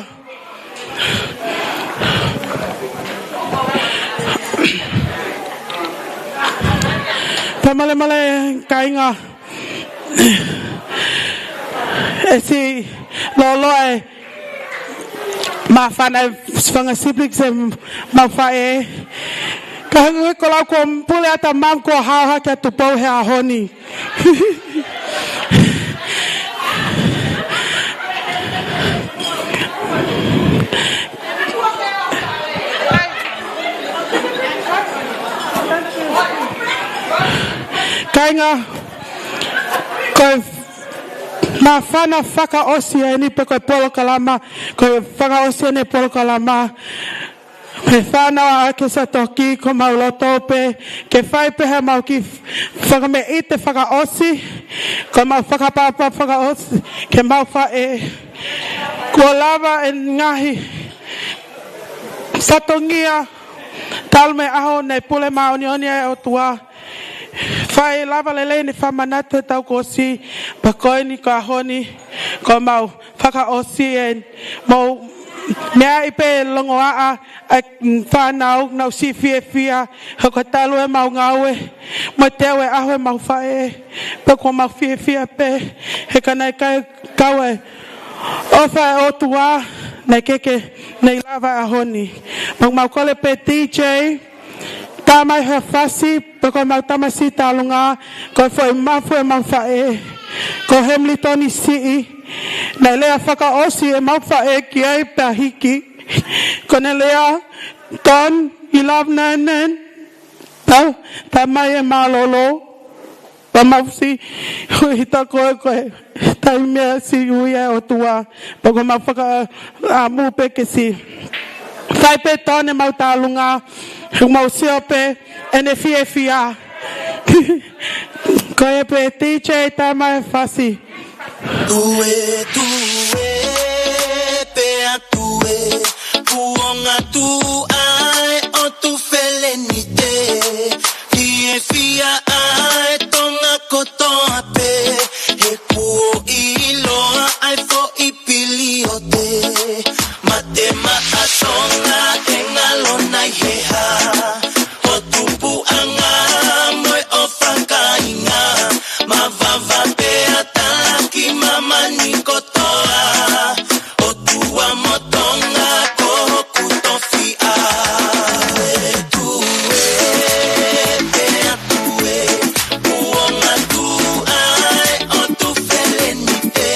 Fakamālō, mālō kāinga. ʻE siʻi loloa e māfana e fanga sipliki se mafaʻē. Ka hangē ko lau ko Pule ʻa Tamamu kuo hao hake ʻa Tupou he ʻaho ni. Kāinga, Ko e māfana fakaʻosi eni pe ko e polokalama, ko e fakaʻosi eni e polokalama. He fānau ʻa ʻAkesa Toki, ko mau loto pē ke fai pē haʻamau kiʻi fakameʻite fakaʻosi, ko mau fakapapa fakaʻosi ke mau faʻē. Kuo lava e ngaahi fatongia talu mei he ʻaho naʻe pule māʻoniʻoni ai e ʻOtua. Fai lava lelei ʻene fakamanatu he taʻu kuo ʻosi, pea ko eni ko e ʻaho ni, ko mau fakaʻosi eni. Mau meaʻi pē longoaʻa ʻa e fānau, nau siʻi fiefia, he ko e talu ʻemau ngāue mo e teu e ʻaho ʻemau faʻē, pea ko mau fiefia pē, he ka naʻe ʻikai kau e ʻofa ʻa e ʻOtua, naʻe ʻikai ke ne lava e ʻaho ni. Mau, mau kole pē D J, tā mai ha fasi, pe ko ʻemau tamasiʻi tālunga, ko e foʻi mafu ʻemau faʻē, ko Hemilitoni Siʻi. Naʻe lea fakaʻosi ʻemau faʻē ki ai pea hiki. Ko ʻene lea, Don, you love Nan Nan. Tā, tā mai e mālōlō. Pea mau siʻi ui hita koe, ko e taimi ʻe siʻi ui ai e ʻOtua. Pea ko mau fakaʻamu pē ke siʻi fai pē Don ʻemau tālunga, he mau sio pē ʻene fiefia. Ko ia pē D J, tā mai e fasi. Tuē, tuē, pea tuē, kuonga tuʻa ʻo Tufelenite. Fiefia ʻa e Tonga kotoa pē, he kuo ʻiloa ʻa e foʻi piliote. Mate Maʻa Tonga, ʻe ngalo nai he hā, ʻo tupuʻanga mo e ʻofa kāinga, mavava pea talaki māmani kotoa, ʻOtua mo Tonga ko hoku tofiʻa. Tuē, pea tuē, kuonga tuʻa ʻo Tufelenite.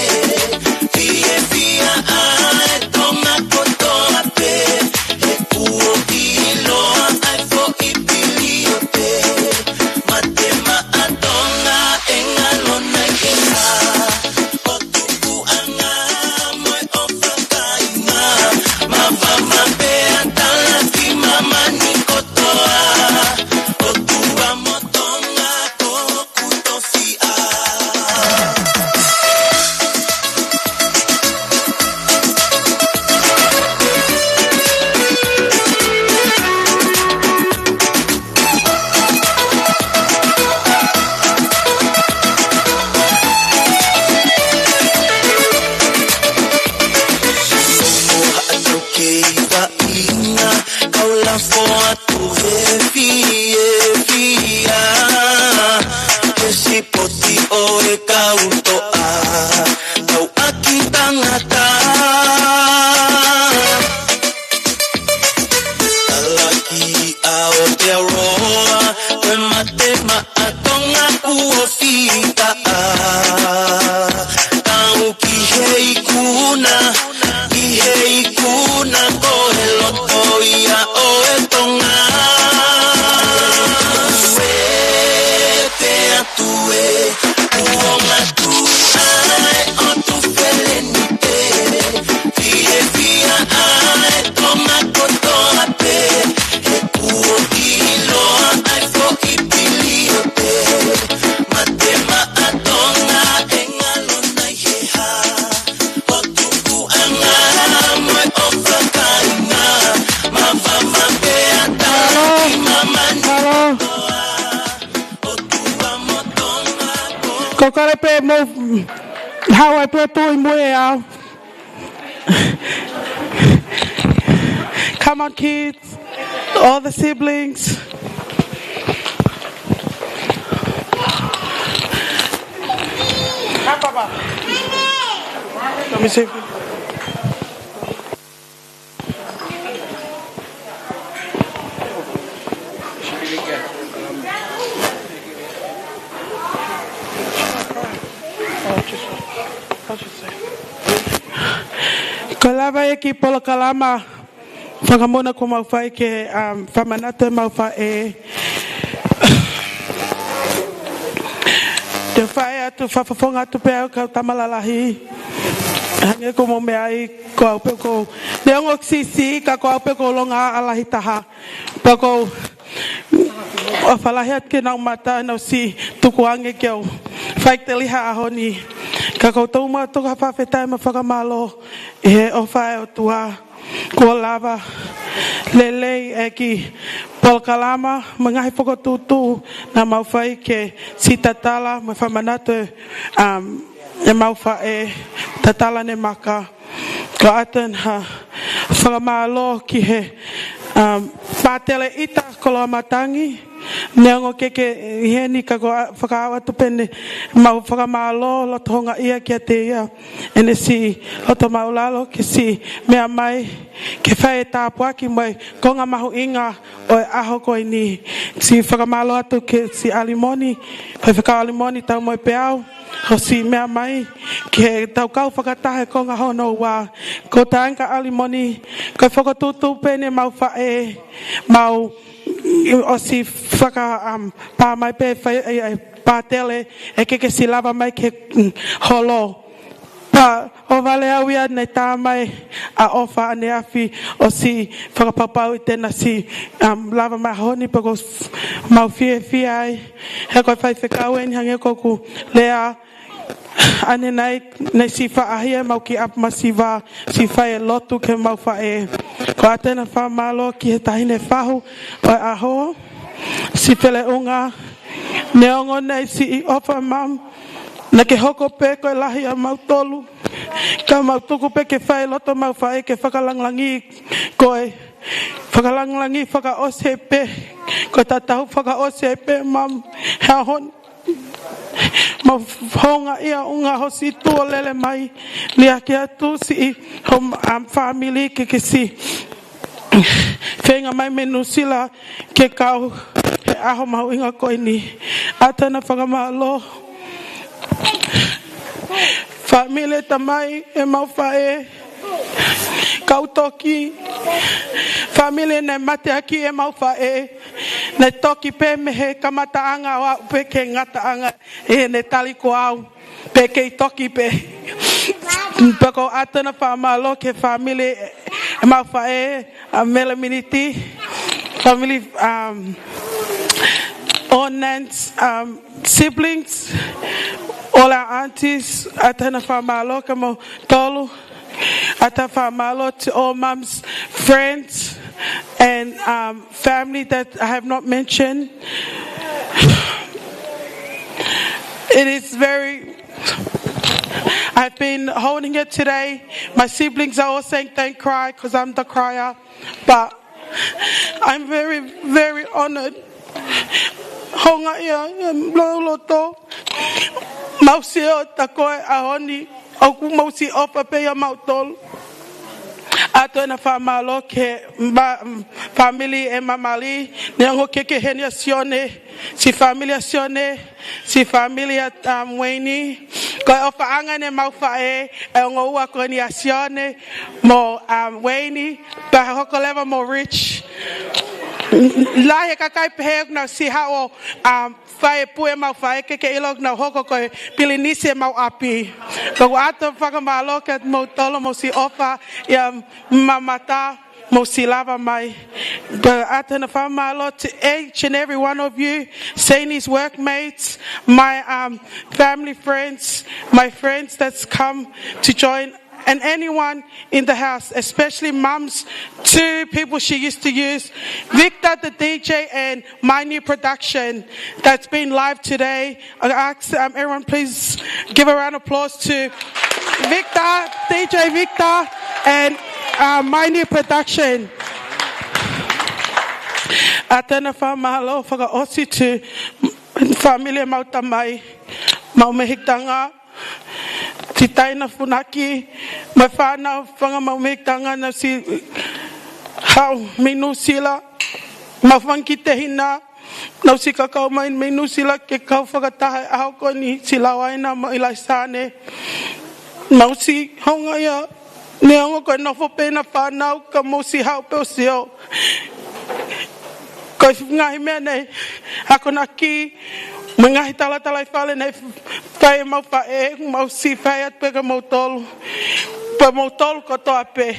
Fiefia ʻa e Tonga kotoa pē, he kuo ʻiloa ʻa e foʻi piliote. Mate Maʻa Tonga, ʻe ngalo nai he hā, ʻo tupuʻanga mo e ʻofa kāinga, mavava pea talaki māmani kotoa, ʻOtua mo Tonga ko hoku tofiʻa. Kei vaʻinga, kau lafo atu he fiefia, he sipoti ʻo e kau toʻa, tauʻaki tangata. Talaki ʻa Aotearoa, ko e Mate Maʻa Tonga kuo fita ʻa, tau ki he ikuna, ki he ikuna ko e loto ia ʻo e Tonga. Tuē, pea tuē, kuonga tuʻa ʻo Tufelenite. Fiefia ʻa e Tonga kotoa pē, he kuo ʻiloa ʻa e foʻi piliote. Mate Maʻa Tonga, ʻe ngalo nai he hā, ʻo tupuʻanga mo e ʻofa kāinga, mavava pea talaki māmani kotoa, ʻOtua mo Tonga ko. Ko kale pē mo Hawaii pē tui mo e au. Come on, kids. All the siblings. Let me see. Ko e lava e kiʻi polokalama fakamona kuo mau fai ke, um, fakamanatu ʻemau faʻē. Te u fai atu, fakafofonga atu pē au kau tama lalahi. Hangē ko hoʻomou meaʻi, ko au pē ʻoku ou, neongo siʻisiʻi ka ko au pē ʻoku ou longoaʻa lahi taha. Pea ʻoku ou ʻofa lahi atu ki heʻenau mata, nau siʻi tukuange ke u fai ki he lea he ʻaho ni. Ka ʻoku ou tuku muʻa atu ha fakafetaʻi mo e fakamālō ʻi he ʻofa ʻa e ʻOtua. Kuo lava lelei e kiʻi polokalama mo e ngaahi fokotuʻutuʻu naʻa mau fai ke siʻi tatala mo e fakamanatu, um, ʻemau faʻē, tatala ʻene maka. Ko ʻata ʻena fakamālō ki he, um, pātele ʻita koloa matangi, neongo ʻikai ke ʻi heni ka ʻoku ou fakaʻau atu pē ʻemau fakamālō loto houngaʻia kiate ia ʻene siʻi loto māʻulalo ke siʻi meʻa mai ke fai e tāpuaki mo e konga mahuʻinga ʻo e ʻaho ko eni. Siʻi fakamālō atu ki he siʻi ʻalimoni, Faifekau ʻAlimoni Taumoepeau, hoʻo siʻi meʻa mai ke tau kau fakataha he konga hono ua. Ko e taʻanga ʻalimoni, ko e fokotuʻutuʻu pē ʻeni ʻemau faʻē, mau ʻosi faka, um, pā mai pē fai, ʻai, ʻai, pātele, ʻe ʻikai ke siʻi lava mai ke, mm, holo. Pea ʻohovale au ia naʻe tā mai ʻa e ʻofa ʻaneafi ʻo siʻi fakapapauʻi te na siʻi, um, lava mai he ʻaho ni pea ʻoku mau fiefia ai. He ko e faifekau ʻeni hangē ko ʻeku lea ʻanenai, naʻe siʻi faʻahia ʻemau kiʻi ʻapi masiva, siʻi fai e lotu ki heʻemau faʻē. Ko ʻata ʻena fakamālō ki he taʻahine fahu ʻo e ʻaho, siʻi Feleʻunga, neongo naʻe siʻi ʻofa mum, naʻa ke hoko pē ko e lahi ʻa mautolu. Ka mau tuku pē ke fai loto ʻemau faʻē ke fakalāngilangiʻi koe. Fakalāngilangiʻi fakaʻosi pē, ko e tatau fakaʻosi pē mum. He ʻaho ni mau houngaʻia ʻuhinga hoʻo siʻi tuʻu ʻo lele mai. Liʻaki atu siʻi hoʻo, um, fāmili ke ke siʻi feinga mai mei Nuʻu Sila ke kau he ʻaho mahuʻinga ko eni. ʻAta ʻena fakamālō. Fāmili ʻa e tamai ʻemau faʻē, kau toki, fāmili naʻe mateaki ʻemau faʻē, naʻe toki pē mei he kamataʻanga ʻo aʻu pē ki he ngataʻanga ʻi heʻene tali ko au pē kei toki pē. Pea ʻoku ou ʻata ʻena fakamālō ki he fāmili ʻemau faʻē, ʻa Mele Miniti, family, um, all Nan's, um, siblings, all our aunties, ʻata ʻena fakamālō kiate kimoutolu, ʻata fakamālō to all mum's friends and, um, family that I have not mentioned. It is very I've been holding it today. My siblings are all saying, "Don't cry," 'cause I'm the crier. But I'm very, very honored. Houngaʻia, um, loloto. Mau sio atu ko e ʻaho ni, ʻoku mau siʻi ʻofa pē ʻia mautolu. ʻAta ʻena fakamālō ki he ma-, fāmili ʻa e mama, neongo ʻikai ke ʻi heni ʻa Sione, siʻi fāmili ʻa Sione, siʻi fāmili ʻa, um, Ueini. Ko e ʻofaʻanga ʻeni ʻemau faʻē, ʻa e ongo ua ko eni ʻa Sione mo, um, Ueini, pea hoko leva mo Rich. Lahi e kakai pehē ʻoku nau siʻi haʻu ʻo, um, fai e pue ʻemau faʻē, ʻikai ke ʻilo ʻoku nau hoko ko e pilinisi ʻemau ʻapi. Ka ʻoku ou ʻata fakamālō kiate kimoutolu hoʻomou siʻi ʻofa ʻia mamata mo siʻi lava mai. But ʻata ʻena fakamālō to each and every one of you, Saini's workmates, my, um, family friends, my friends that's come to join, and anyone in the house, especially mums, two people she used to use, Victor the D J and My New Production that's been live today. I ask, um, everyone please give a round of applause to Victor, D J Victor, and, uh, My New Production. ʻAta ʻena fakamālō fakaʻosi to fāmili ʻemau tamai, mau mehikitanga, siʻi taina Funaki, mo e fānau fanga mau mehikitanga naʻa nau siʻi haʻu mei Nuʻu Sila, mau fanga kiʻi tehina, naʻa nau siʻi kakau mai mei Nuʻu Sila ke kau fakataha he ʻaho ko eni, siʻi Lauaina mo ʻIlaisane. Mau siʻi houngaʻia, neongo ko e nofo pē ʻena fānau ka mau siʻi haʻu pē ʻo sio. Ko e ngaahi meʻa naʻe akonaki, mo e ngaahi talatalaifale naʻe fai ʻe mau faʻē, mau siʻi fai atu pē kia moutolu, pea moutolu kotoa pē.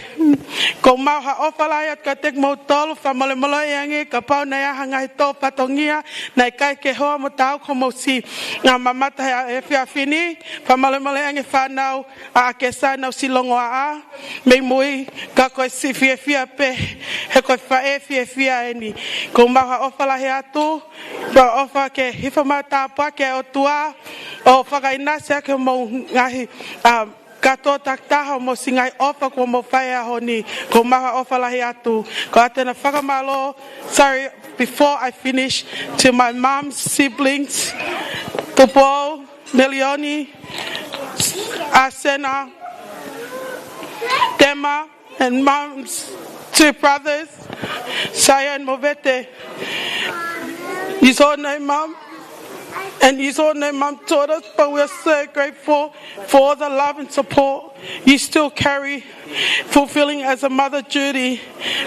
ʻOku mau ʻofa lahi atu kiate kimoutolu, fakamolemole ange kapau naʻe ʻi ai ha ngaahi tō fatongia naʻe ʻikai ke hoa mo taau ki hoʻomou siʻi ngaahi mamata he efiafi ni, fakamolemole ange fānau ʻa ʻAkesa naʻa ku siʻi longoaʻa mei mui, ka ko e siʻi fiefia pē, he ko e faʻē fiefia eni. ʻOku mau ʻofa lahi atu, pea ʻofa ke hifo mai tāpuaki ʻa e ʻOtua, ʻo fakaʻinasi ʻaki hoʻomou ngaahi, um, kātoa takitaha hoʻomou siʻi ngaahi ʻofa kuo mou fai he ʻaho ni. ʻOku mau ʻofa lahi atu. Ko ʻeku ʻoatu ʻa e fakamālō, sorry, before I finish, to my mom's siblings, Tupou, Melioni, Asena, Tema, and mom's two brothers, Saya and Movete. He's all no mom, and he's all no mom taught us, but we're so grateful for all the love and support you still carry, fulfilling as a mother duty.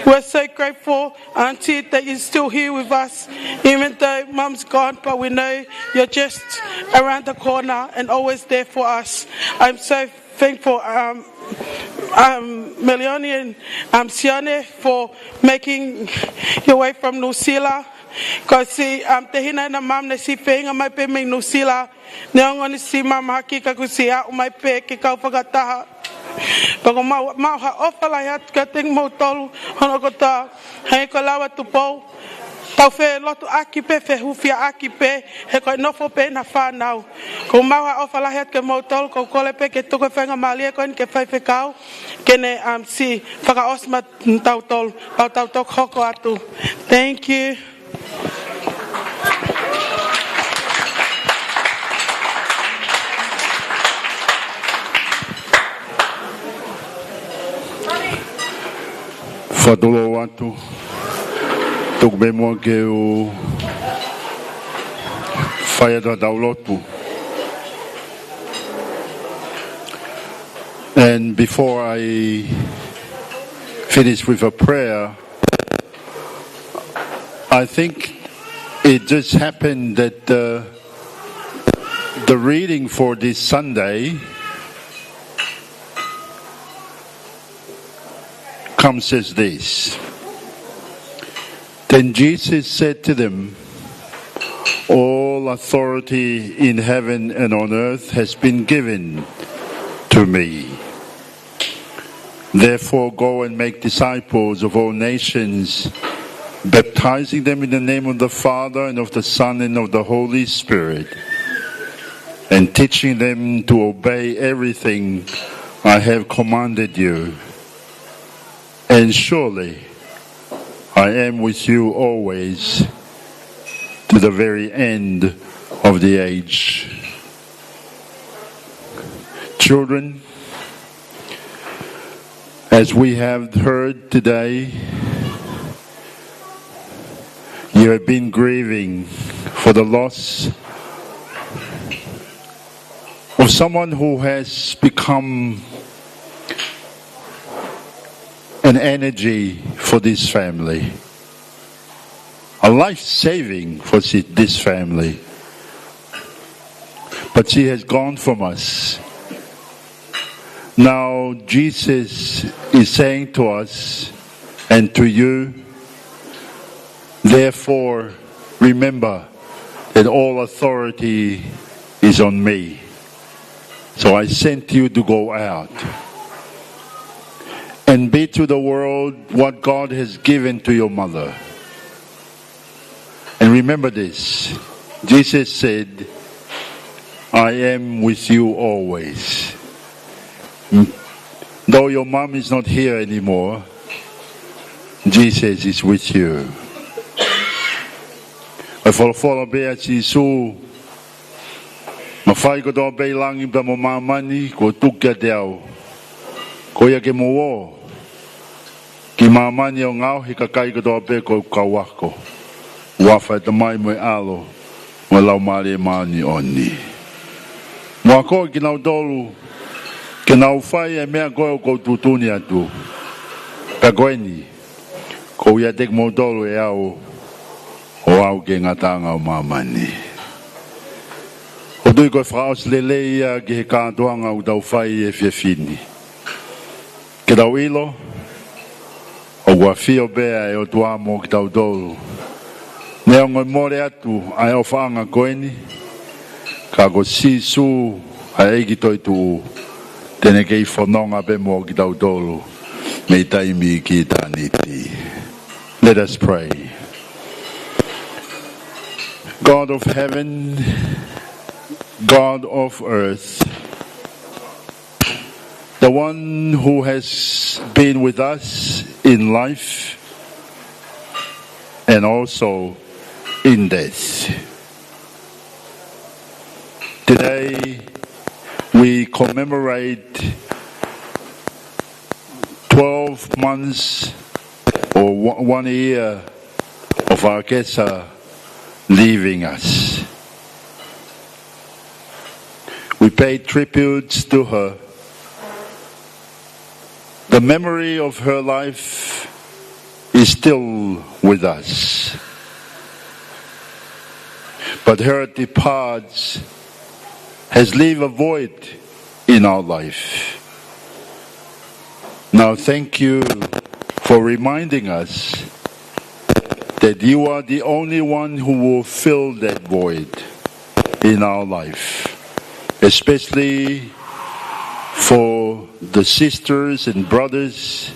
We're so grateful, Auntie, that you're still here with us, even though Mum's gone, but we know you're just around the corner and always there for us. I'm so thankful, um, um, Melioni and, um, Sione, for making your way from New Zealand. Ko e siʻi, um, tehina ʻena Mum naʻe siʻi feinga mai pē mei New Zealand. Neongo ʻene siʻi mahaki ka kuo siʻi aʻu mai pē ke kau fakataha. Pea ʻoku mau, mau ʻofa lahi atu kiate kimoutolu hono kotoa. Hangē ko e lau ʻa Tupou, tau felotuʻaki pē, fehufiaʻaki pē, he ko e nofo pē ʻena fānau. ʻOku mau ʻofa lahi atu kiate kimoutolu, ʻoku ou kole pē ke tuku e faingamālie ko eni ki he faifekau, ke ne, um, siʻi fakaʻosi maʻatautolu, pea tau toki hoko atu. Thank you. Fakatulou atu, tuku pē muʻa ke u fai atu haʻatau lotu. And before I finish with a prayer, I think it just happened that, uh, the reading for this Sunday comes as this. Then Jesus said to them, "All authority in heaven and on earth has been given to me. Therefore, go and make disciples of all nations, baptizing them in the name of the Father and of the Son and of the Holy Spirit, and teaching them to obey everything I have commanded you. And surely I am with you always to the very end of the age." Children, as we have heard today, you have been grieving for the loss of someone who has become an energy for this family, a life saving for thi-, this family. But she has gone from us. Now Jesus is saying to us and to you, "Therefore, remember that all authority is on me. So I sent you to go out and be to the world what God has given to your mother." And remember this, Jesus said, "I am with you always." Though your mom is not here anymore, Jesus is with you. ʻOku folofola pē ʻa Sīsū, "Mafai kotoa pē ʻi langi pea mo māmani kuo tuku kiate au. Ko ia ke mou ō ki māmani ʻo ngaohi e kakai kotoa pē ko e kau ako, ʻi he huafa ʻo e Tamai mo e ʻAlo mo e Laumālie Māʻoniʻoni. Mou akoʻi kinautolu ke nau fai e meʻa ko ē ʻoku ou tuʻutuʻuni atu. Pea ko eni, ʻoku ou ʻiate kimoutolu ʻe au, ʻo aʻu ki he ngataʻanga ʻo māmani." Tui ko e fakaʻosi lelei ia ki he kātoanga ʻoku tau fai he efiafi ni. Ke tau ʻilo, ʻoku ʻafio pē ʻa e ʻOtua mo kitautolu. Neongo e mole atu ʻa e ʻofaʻanga ko eni, ka ko Sīsū ʻa e ʻEiki toetuʻu, te ne kei fononga pē mo kitautolu mei taimi ki ʻitāniti. Let us pray. God of heaven, God of earth, the one who has been with us in life and also in death. Today, we commemorate twelve months or one one year of Akesa leaving us. We pay tributes to her. The memory of her life is still with us. But her departs has left a void in our life. Now, thank you for reminding us that you are the only one who will fill that void in our life, especially for the sisters and brothers,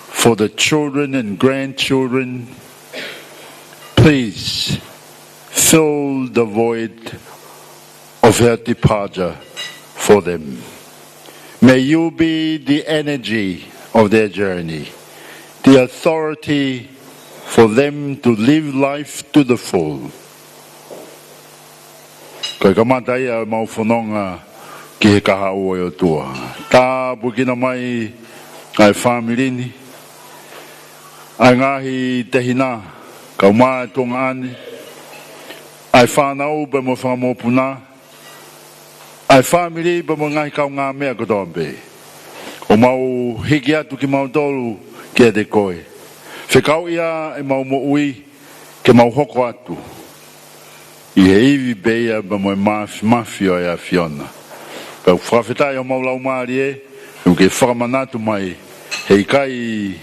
for the children and grandchildren. Please fill the void of her departure for them. May you be the energy of their journey, the authority for them to live life to the full. Ko e kamata ia ʻemau fononga ki he kahaʻu ʻo e ʻOtua. Tāpuekina mai ʻa e fāmili ni, ʻa e ngaahi tehina, kae ʻumaʻā e tuongaʻane, ʻa e fānau pea mo e fanga mokopuna, ʻa e fāmili pea mo e ngaahi kaungāmeʻa kotoa pē. ʻOku mau hiki atu kimautolu kiate koe. Fekauʻi ʻemau moʻui ke mau hoko atu ʻi he ivi pē ia pea mo e māfimafi ʻo e ʻAfiona. Pea ʻoku fakafetaʻi homau laumālie, ʻoku ke fakamanatu mai, heʻikai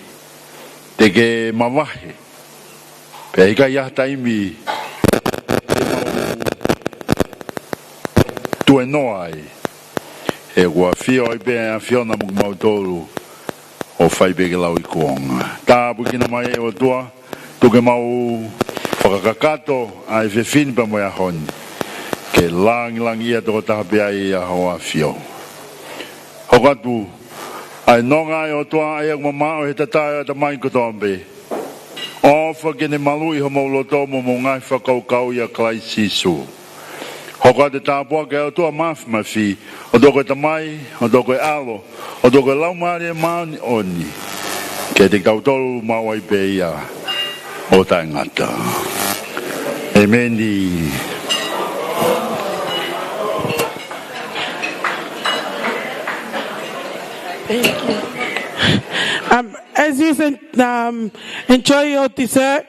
te ke mavahe, pea ʻikai ha taimi te mau tuenoa ai. He ʻoku ʻafio ai pē ʻa e ʻAfiona mo kimautolu ʻo fai pē ke lau ʻi kuonga. Tāpuekina mai ʻe ʻOtua, tuku ke mau fakakakato ʻa e efiafi ni pea mo e ʻaho ni ke langilangiʻia tokotaha pē ai ʻa Hoʻo ʻAfio. Hoko atu ʻa e nonga ʻa e ʻOtua ʻa ia ʻoku mamaʻo he tatae ʻo e ʻatamai kotoa pē. ʻOfa ke ne maluʻi homou loto mo hoʻomou ngaahi fakakaukau ʻia Kalaisi Sīsū. Hoko atu e tāpuaki ʻa e ʻOtua Māfimafi, ʻa e ʻOtua ko e Tamai, ʻa e ʻOtua ko e ʻAlo, ʻa e ʻOtua ko e Laumālie Māʻoniʻoni, kiate kitautolu maʻu ai pē ia ʻo taʻengata. ʻEmeni. Thank you. Um, as you sen-, um, enjoy your dessert,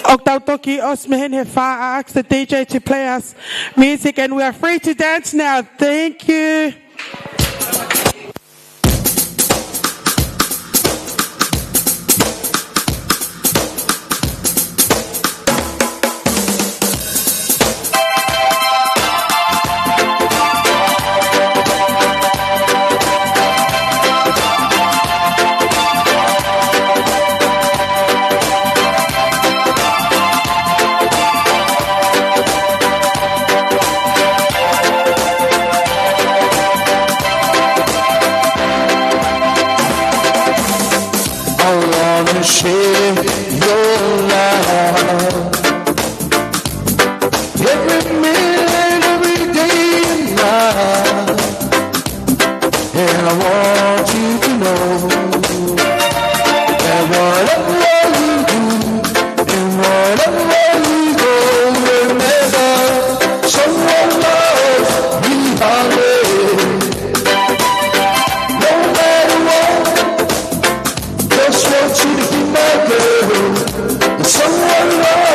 ʻoku tau toki ʻosi mei heni he fā, I ask the D J to play us music and we are free to dance now. Thank you. I wanna share your love. Every minute, every day in life. And I want you to know that whatever you do and whatever you go, remember, someone loves me always. No matter what, just want you to be my girl. And someone loves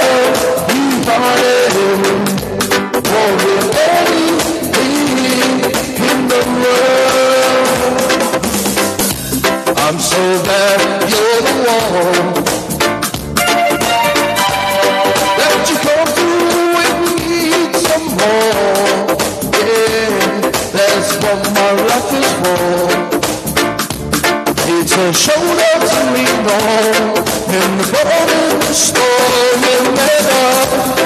In the morning storm, you'll never,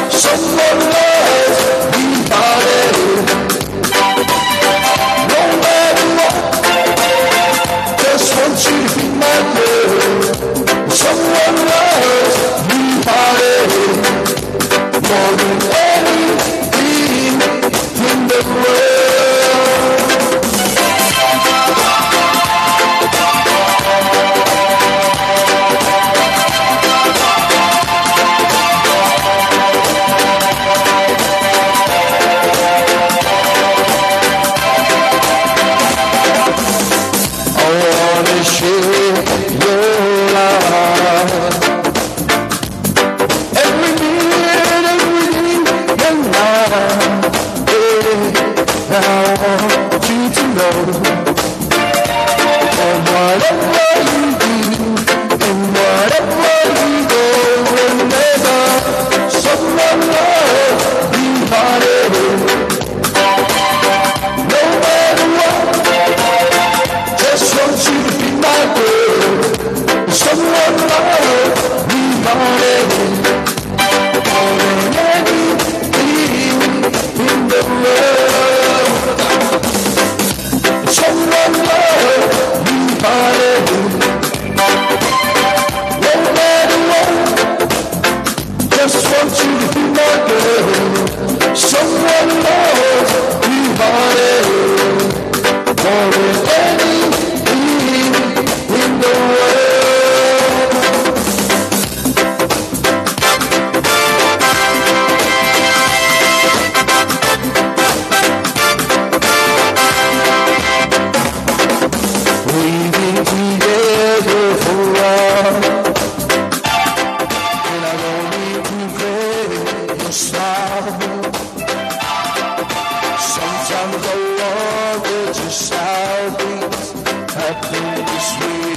someone loves me, honey. No matter what, just want you to be my girl. Someone loves me, honey, more than anything in the world. I wanna share your love. Every minute, every minute, and I, yeah, I want you to know. And whatever you do, and whatever you go, whenever someone loves you, honey, no matter what, just want you to be my girl. Someone like me, honey, more than anything in the world. Someone like me, honey, no matter what. Just want you to be my girl. Someone loves me, honey, more than anything in the world. We've been together for a while. And I don't mean to play your style. Sometimes I wonder just how things happen this way.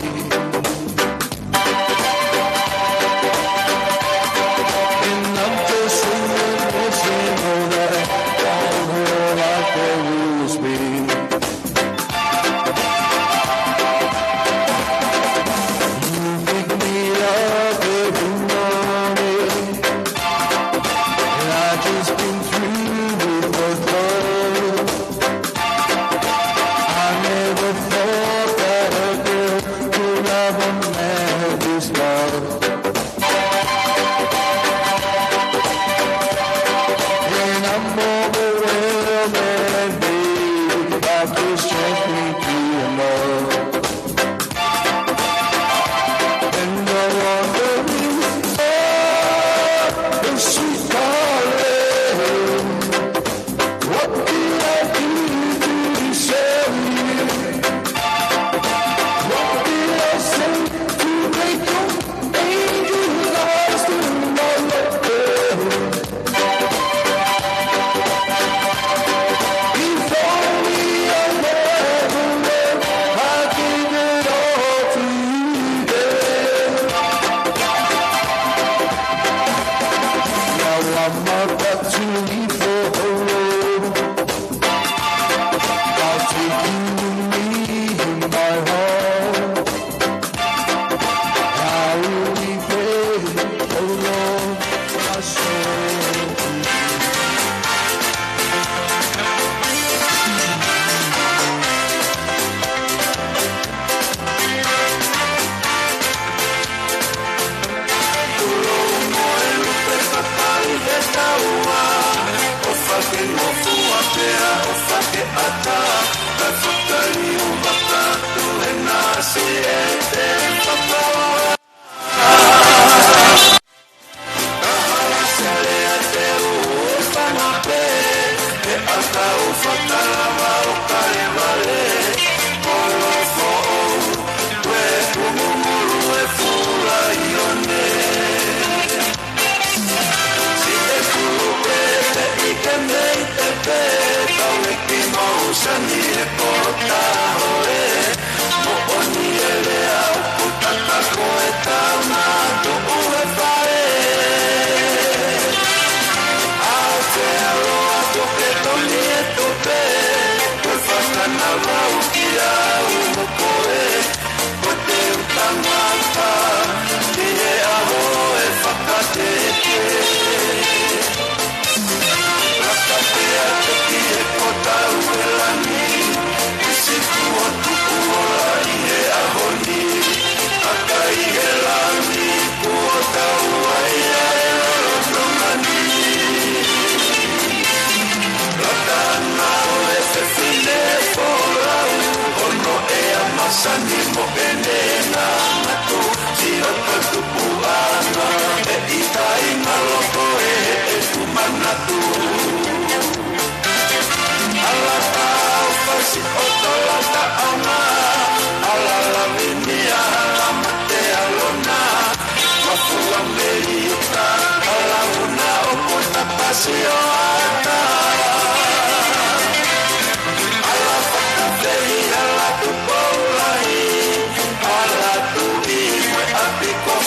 And I'm just wondering all that I can always be. You pick me up every morning, and I just been through with the flow. I never thought that a girl could love a man this much. And I'm overwhelmed, and baby, I just can't thank you enough. And I wonder, oh, sweet darling, what did I do to deserve you? What did I say to make your angel eyes turn my love? If only I never left, I give it all to you, babe. Now I'm about to leave for the road. I'll take you with me in my heart. I will be praying, oh Lord, my soul.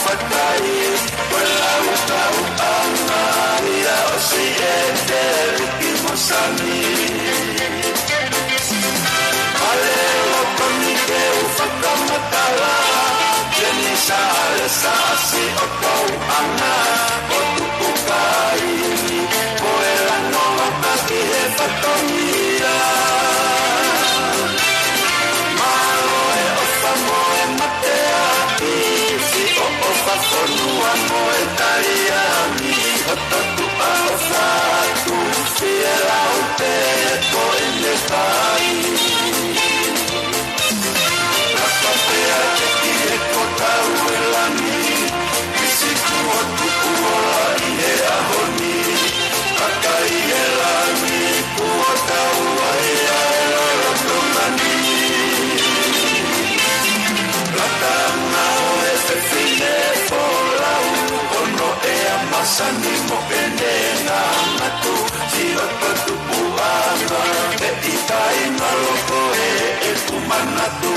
Patai, ko e lau tauʻanga ia ʻo Sieteli Kimosani. Mālō Toni ke u fakamatala, Kenisa Alesa Siʻotouʻanga, ʻo tuʻu kai, ko e lanu vaka ki he fatongia. Mālō e ʻofa mo e mateaki, siʻo ʻofa fonua mo e taliani, ʻo totu ʻa ʻofa atu, fie lau pē ko ʻene kai. Laka pea ke ki he kotau e langi, ʻi siku ʻo tuku ola ʻi he ʻaho ni. Kakai e langi, kuo tau ai ʻa e lolotonga ni. Laka ʻa e fefine folau, ʻo noʻea masani mo ʻene ngangatu, siʻo totu puʻanga, ʻe ʻikai ngalo ko e ʻeku manatu.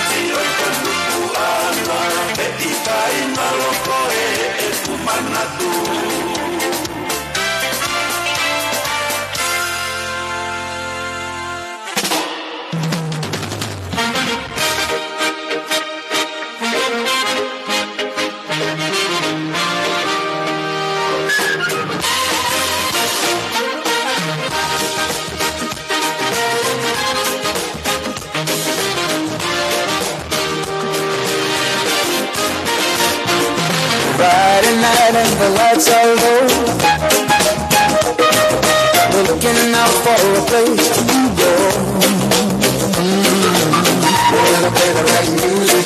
Siʻo totu puʻanga, ʻe ʻikai ngalo ko e ʻeku manatu. Friday night and the lights are low. We're looking out for a place to go. Mm. We're gonna play the right music.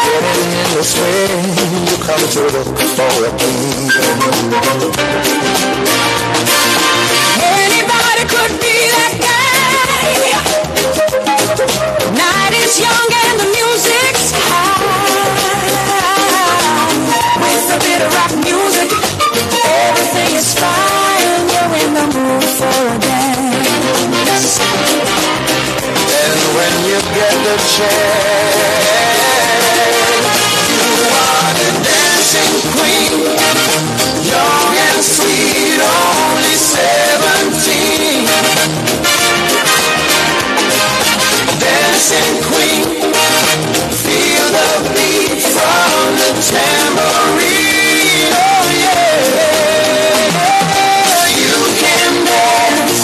Getting in the swing, you come to look for a king. Anybody could be that guy. Night is young and the music's high. With a bit of rock music, everything is fine. You're in the mood for a dance. And when you get the chance, you are the dancing queen, young and sweet, only seventeen. Dancing queen, feel the beat from the tambourine. Oh yeah. You can dance,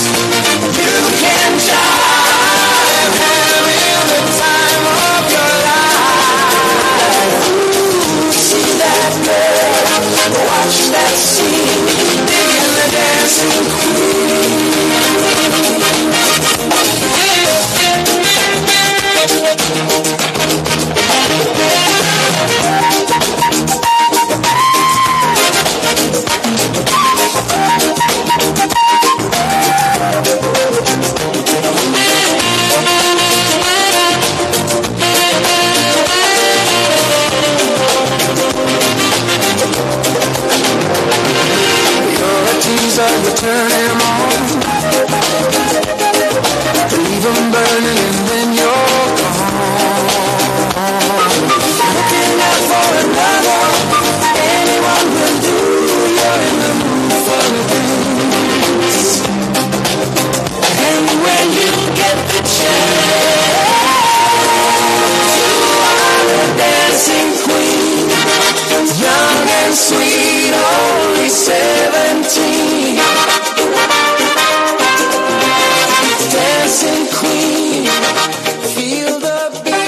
you can jive, having the time of your life. Ooh, see that girl, watch that scene, digging the dancing queen. You're a teaser, you turn him on. Leave him burning and then you're gone. Looking out for another, anyone will do. You're in the mood for a dance. And when you get the chance, you are a dancing queen, young and sweet, only seventeen. Dancing queen, feel the beat.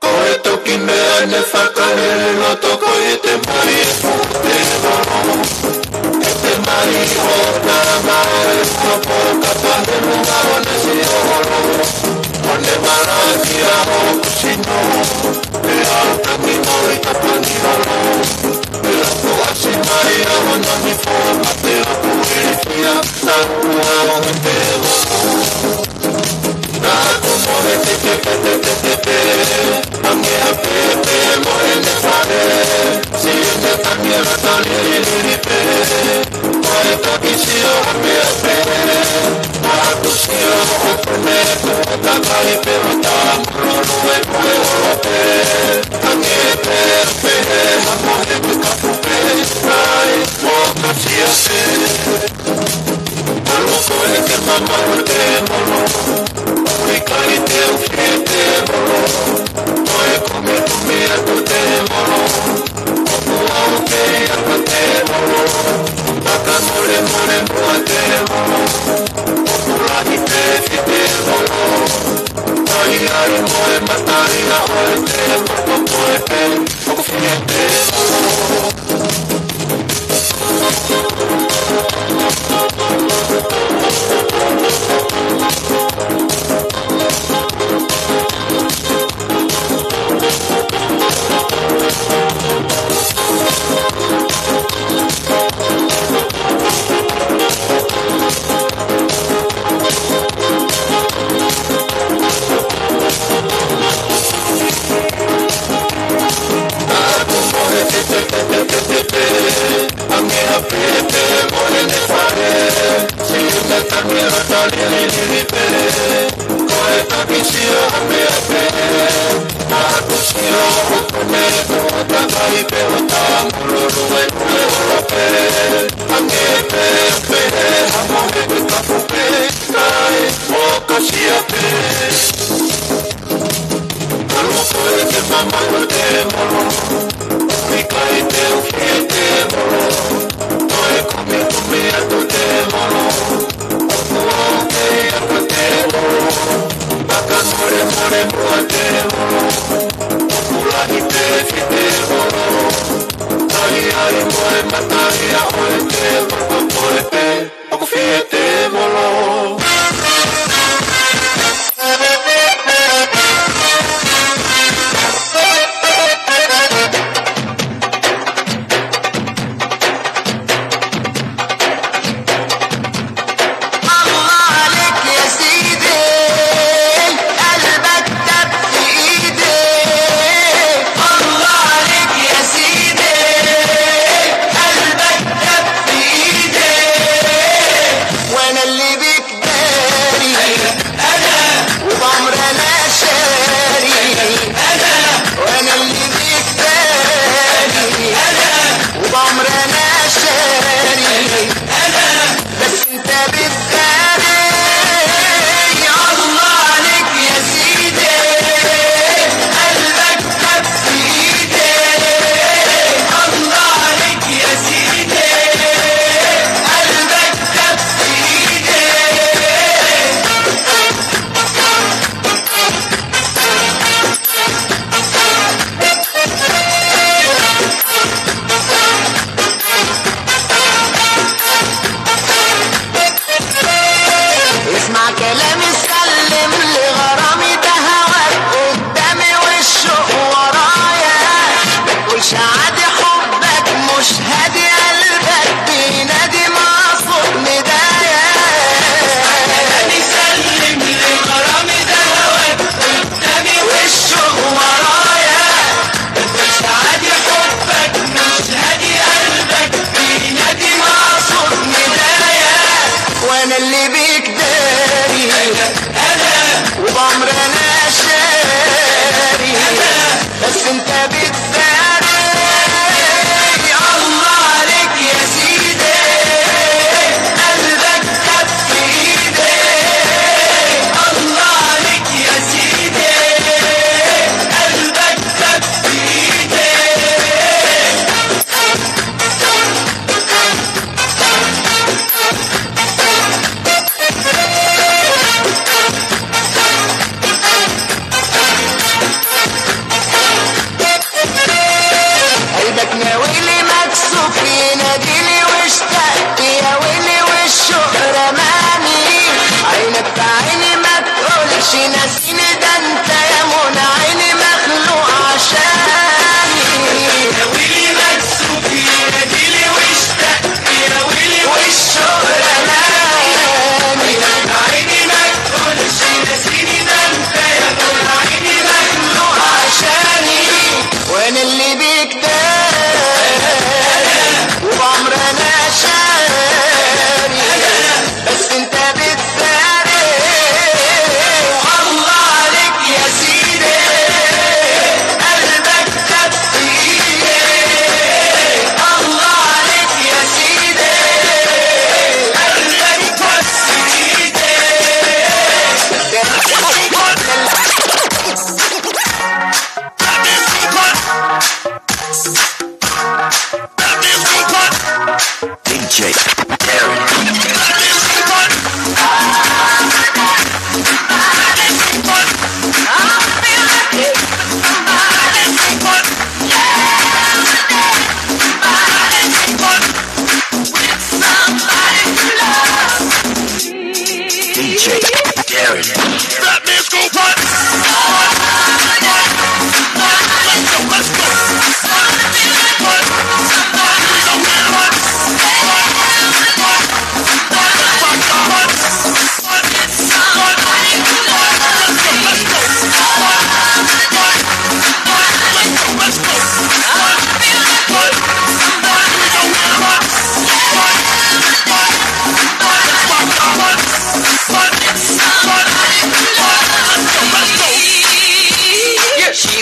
Ko e toki meʻa ne fakalele loto ko e te mai fu te holo. E te mai o tama e fu po kapa he lunga o ne si holo. O ne malaki a o kusino. E au tami no i kapa ni holo. E la ku asi mai a o na mi fo ma te la ku e fia. Na ku a o te holo.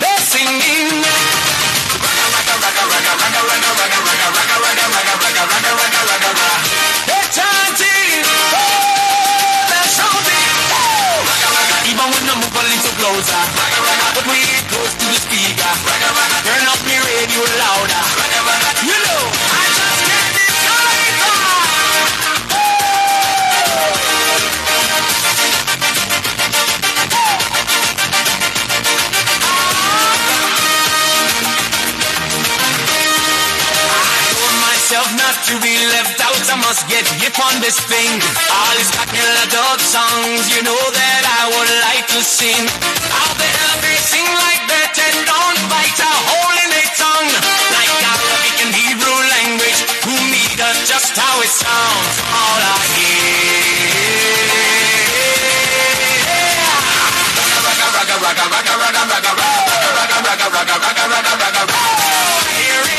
They're singing now. They're chanting I must get hip on this thing. All these cockney love songs, you know that I would like to sing. I'll be everything like that and don't bite a hole in their tongue. Like Arabic and Hebrew language, who need us just how it sounds. All I hear. Hearing.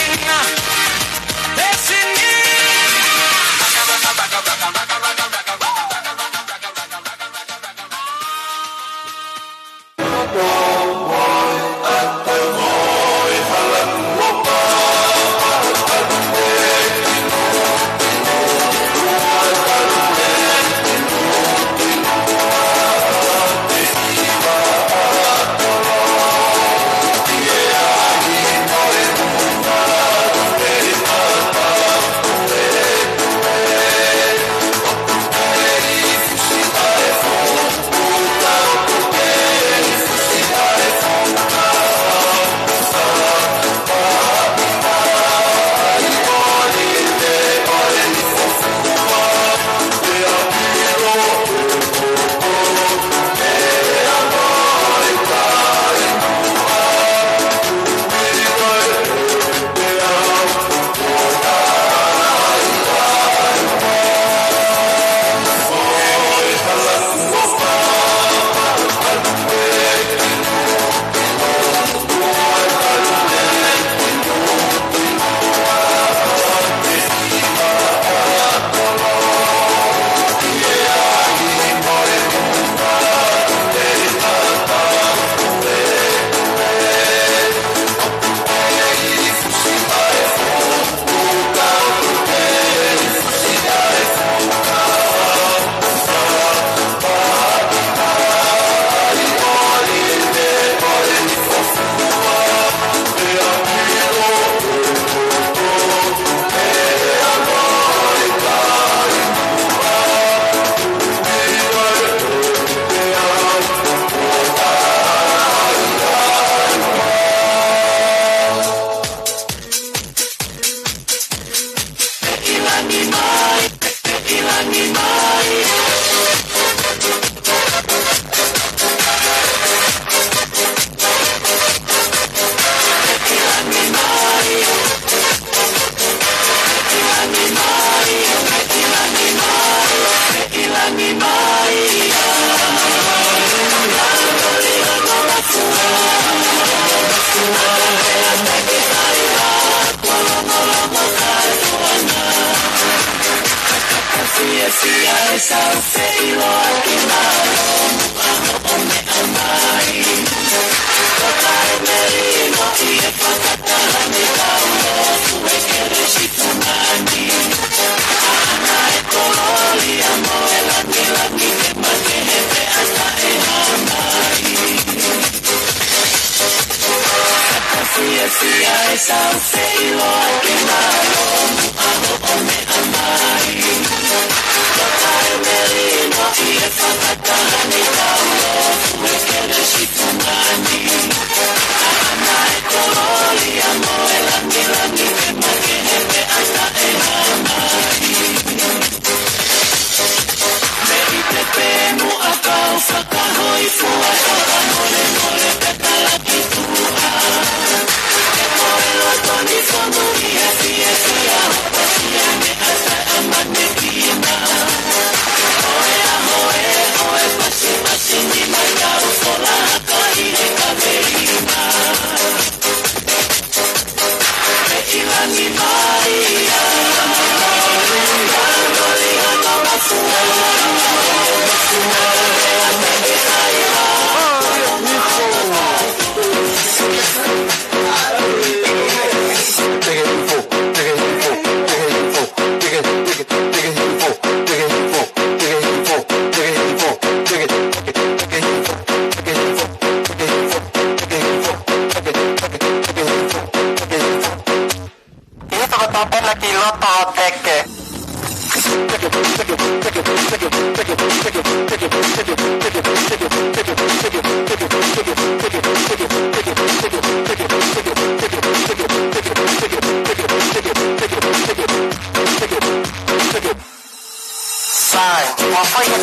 Ito ko tō pena ki loto o teke.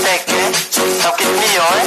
Teke, tau kiʻi mio, ē?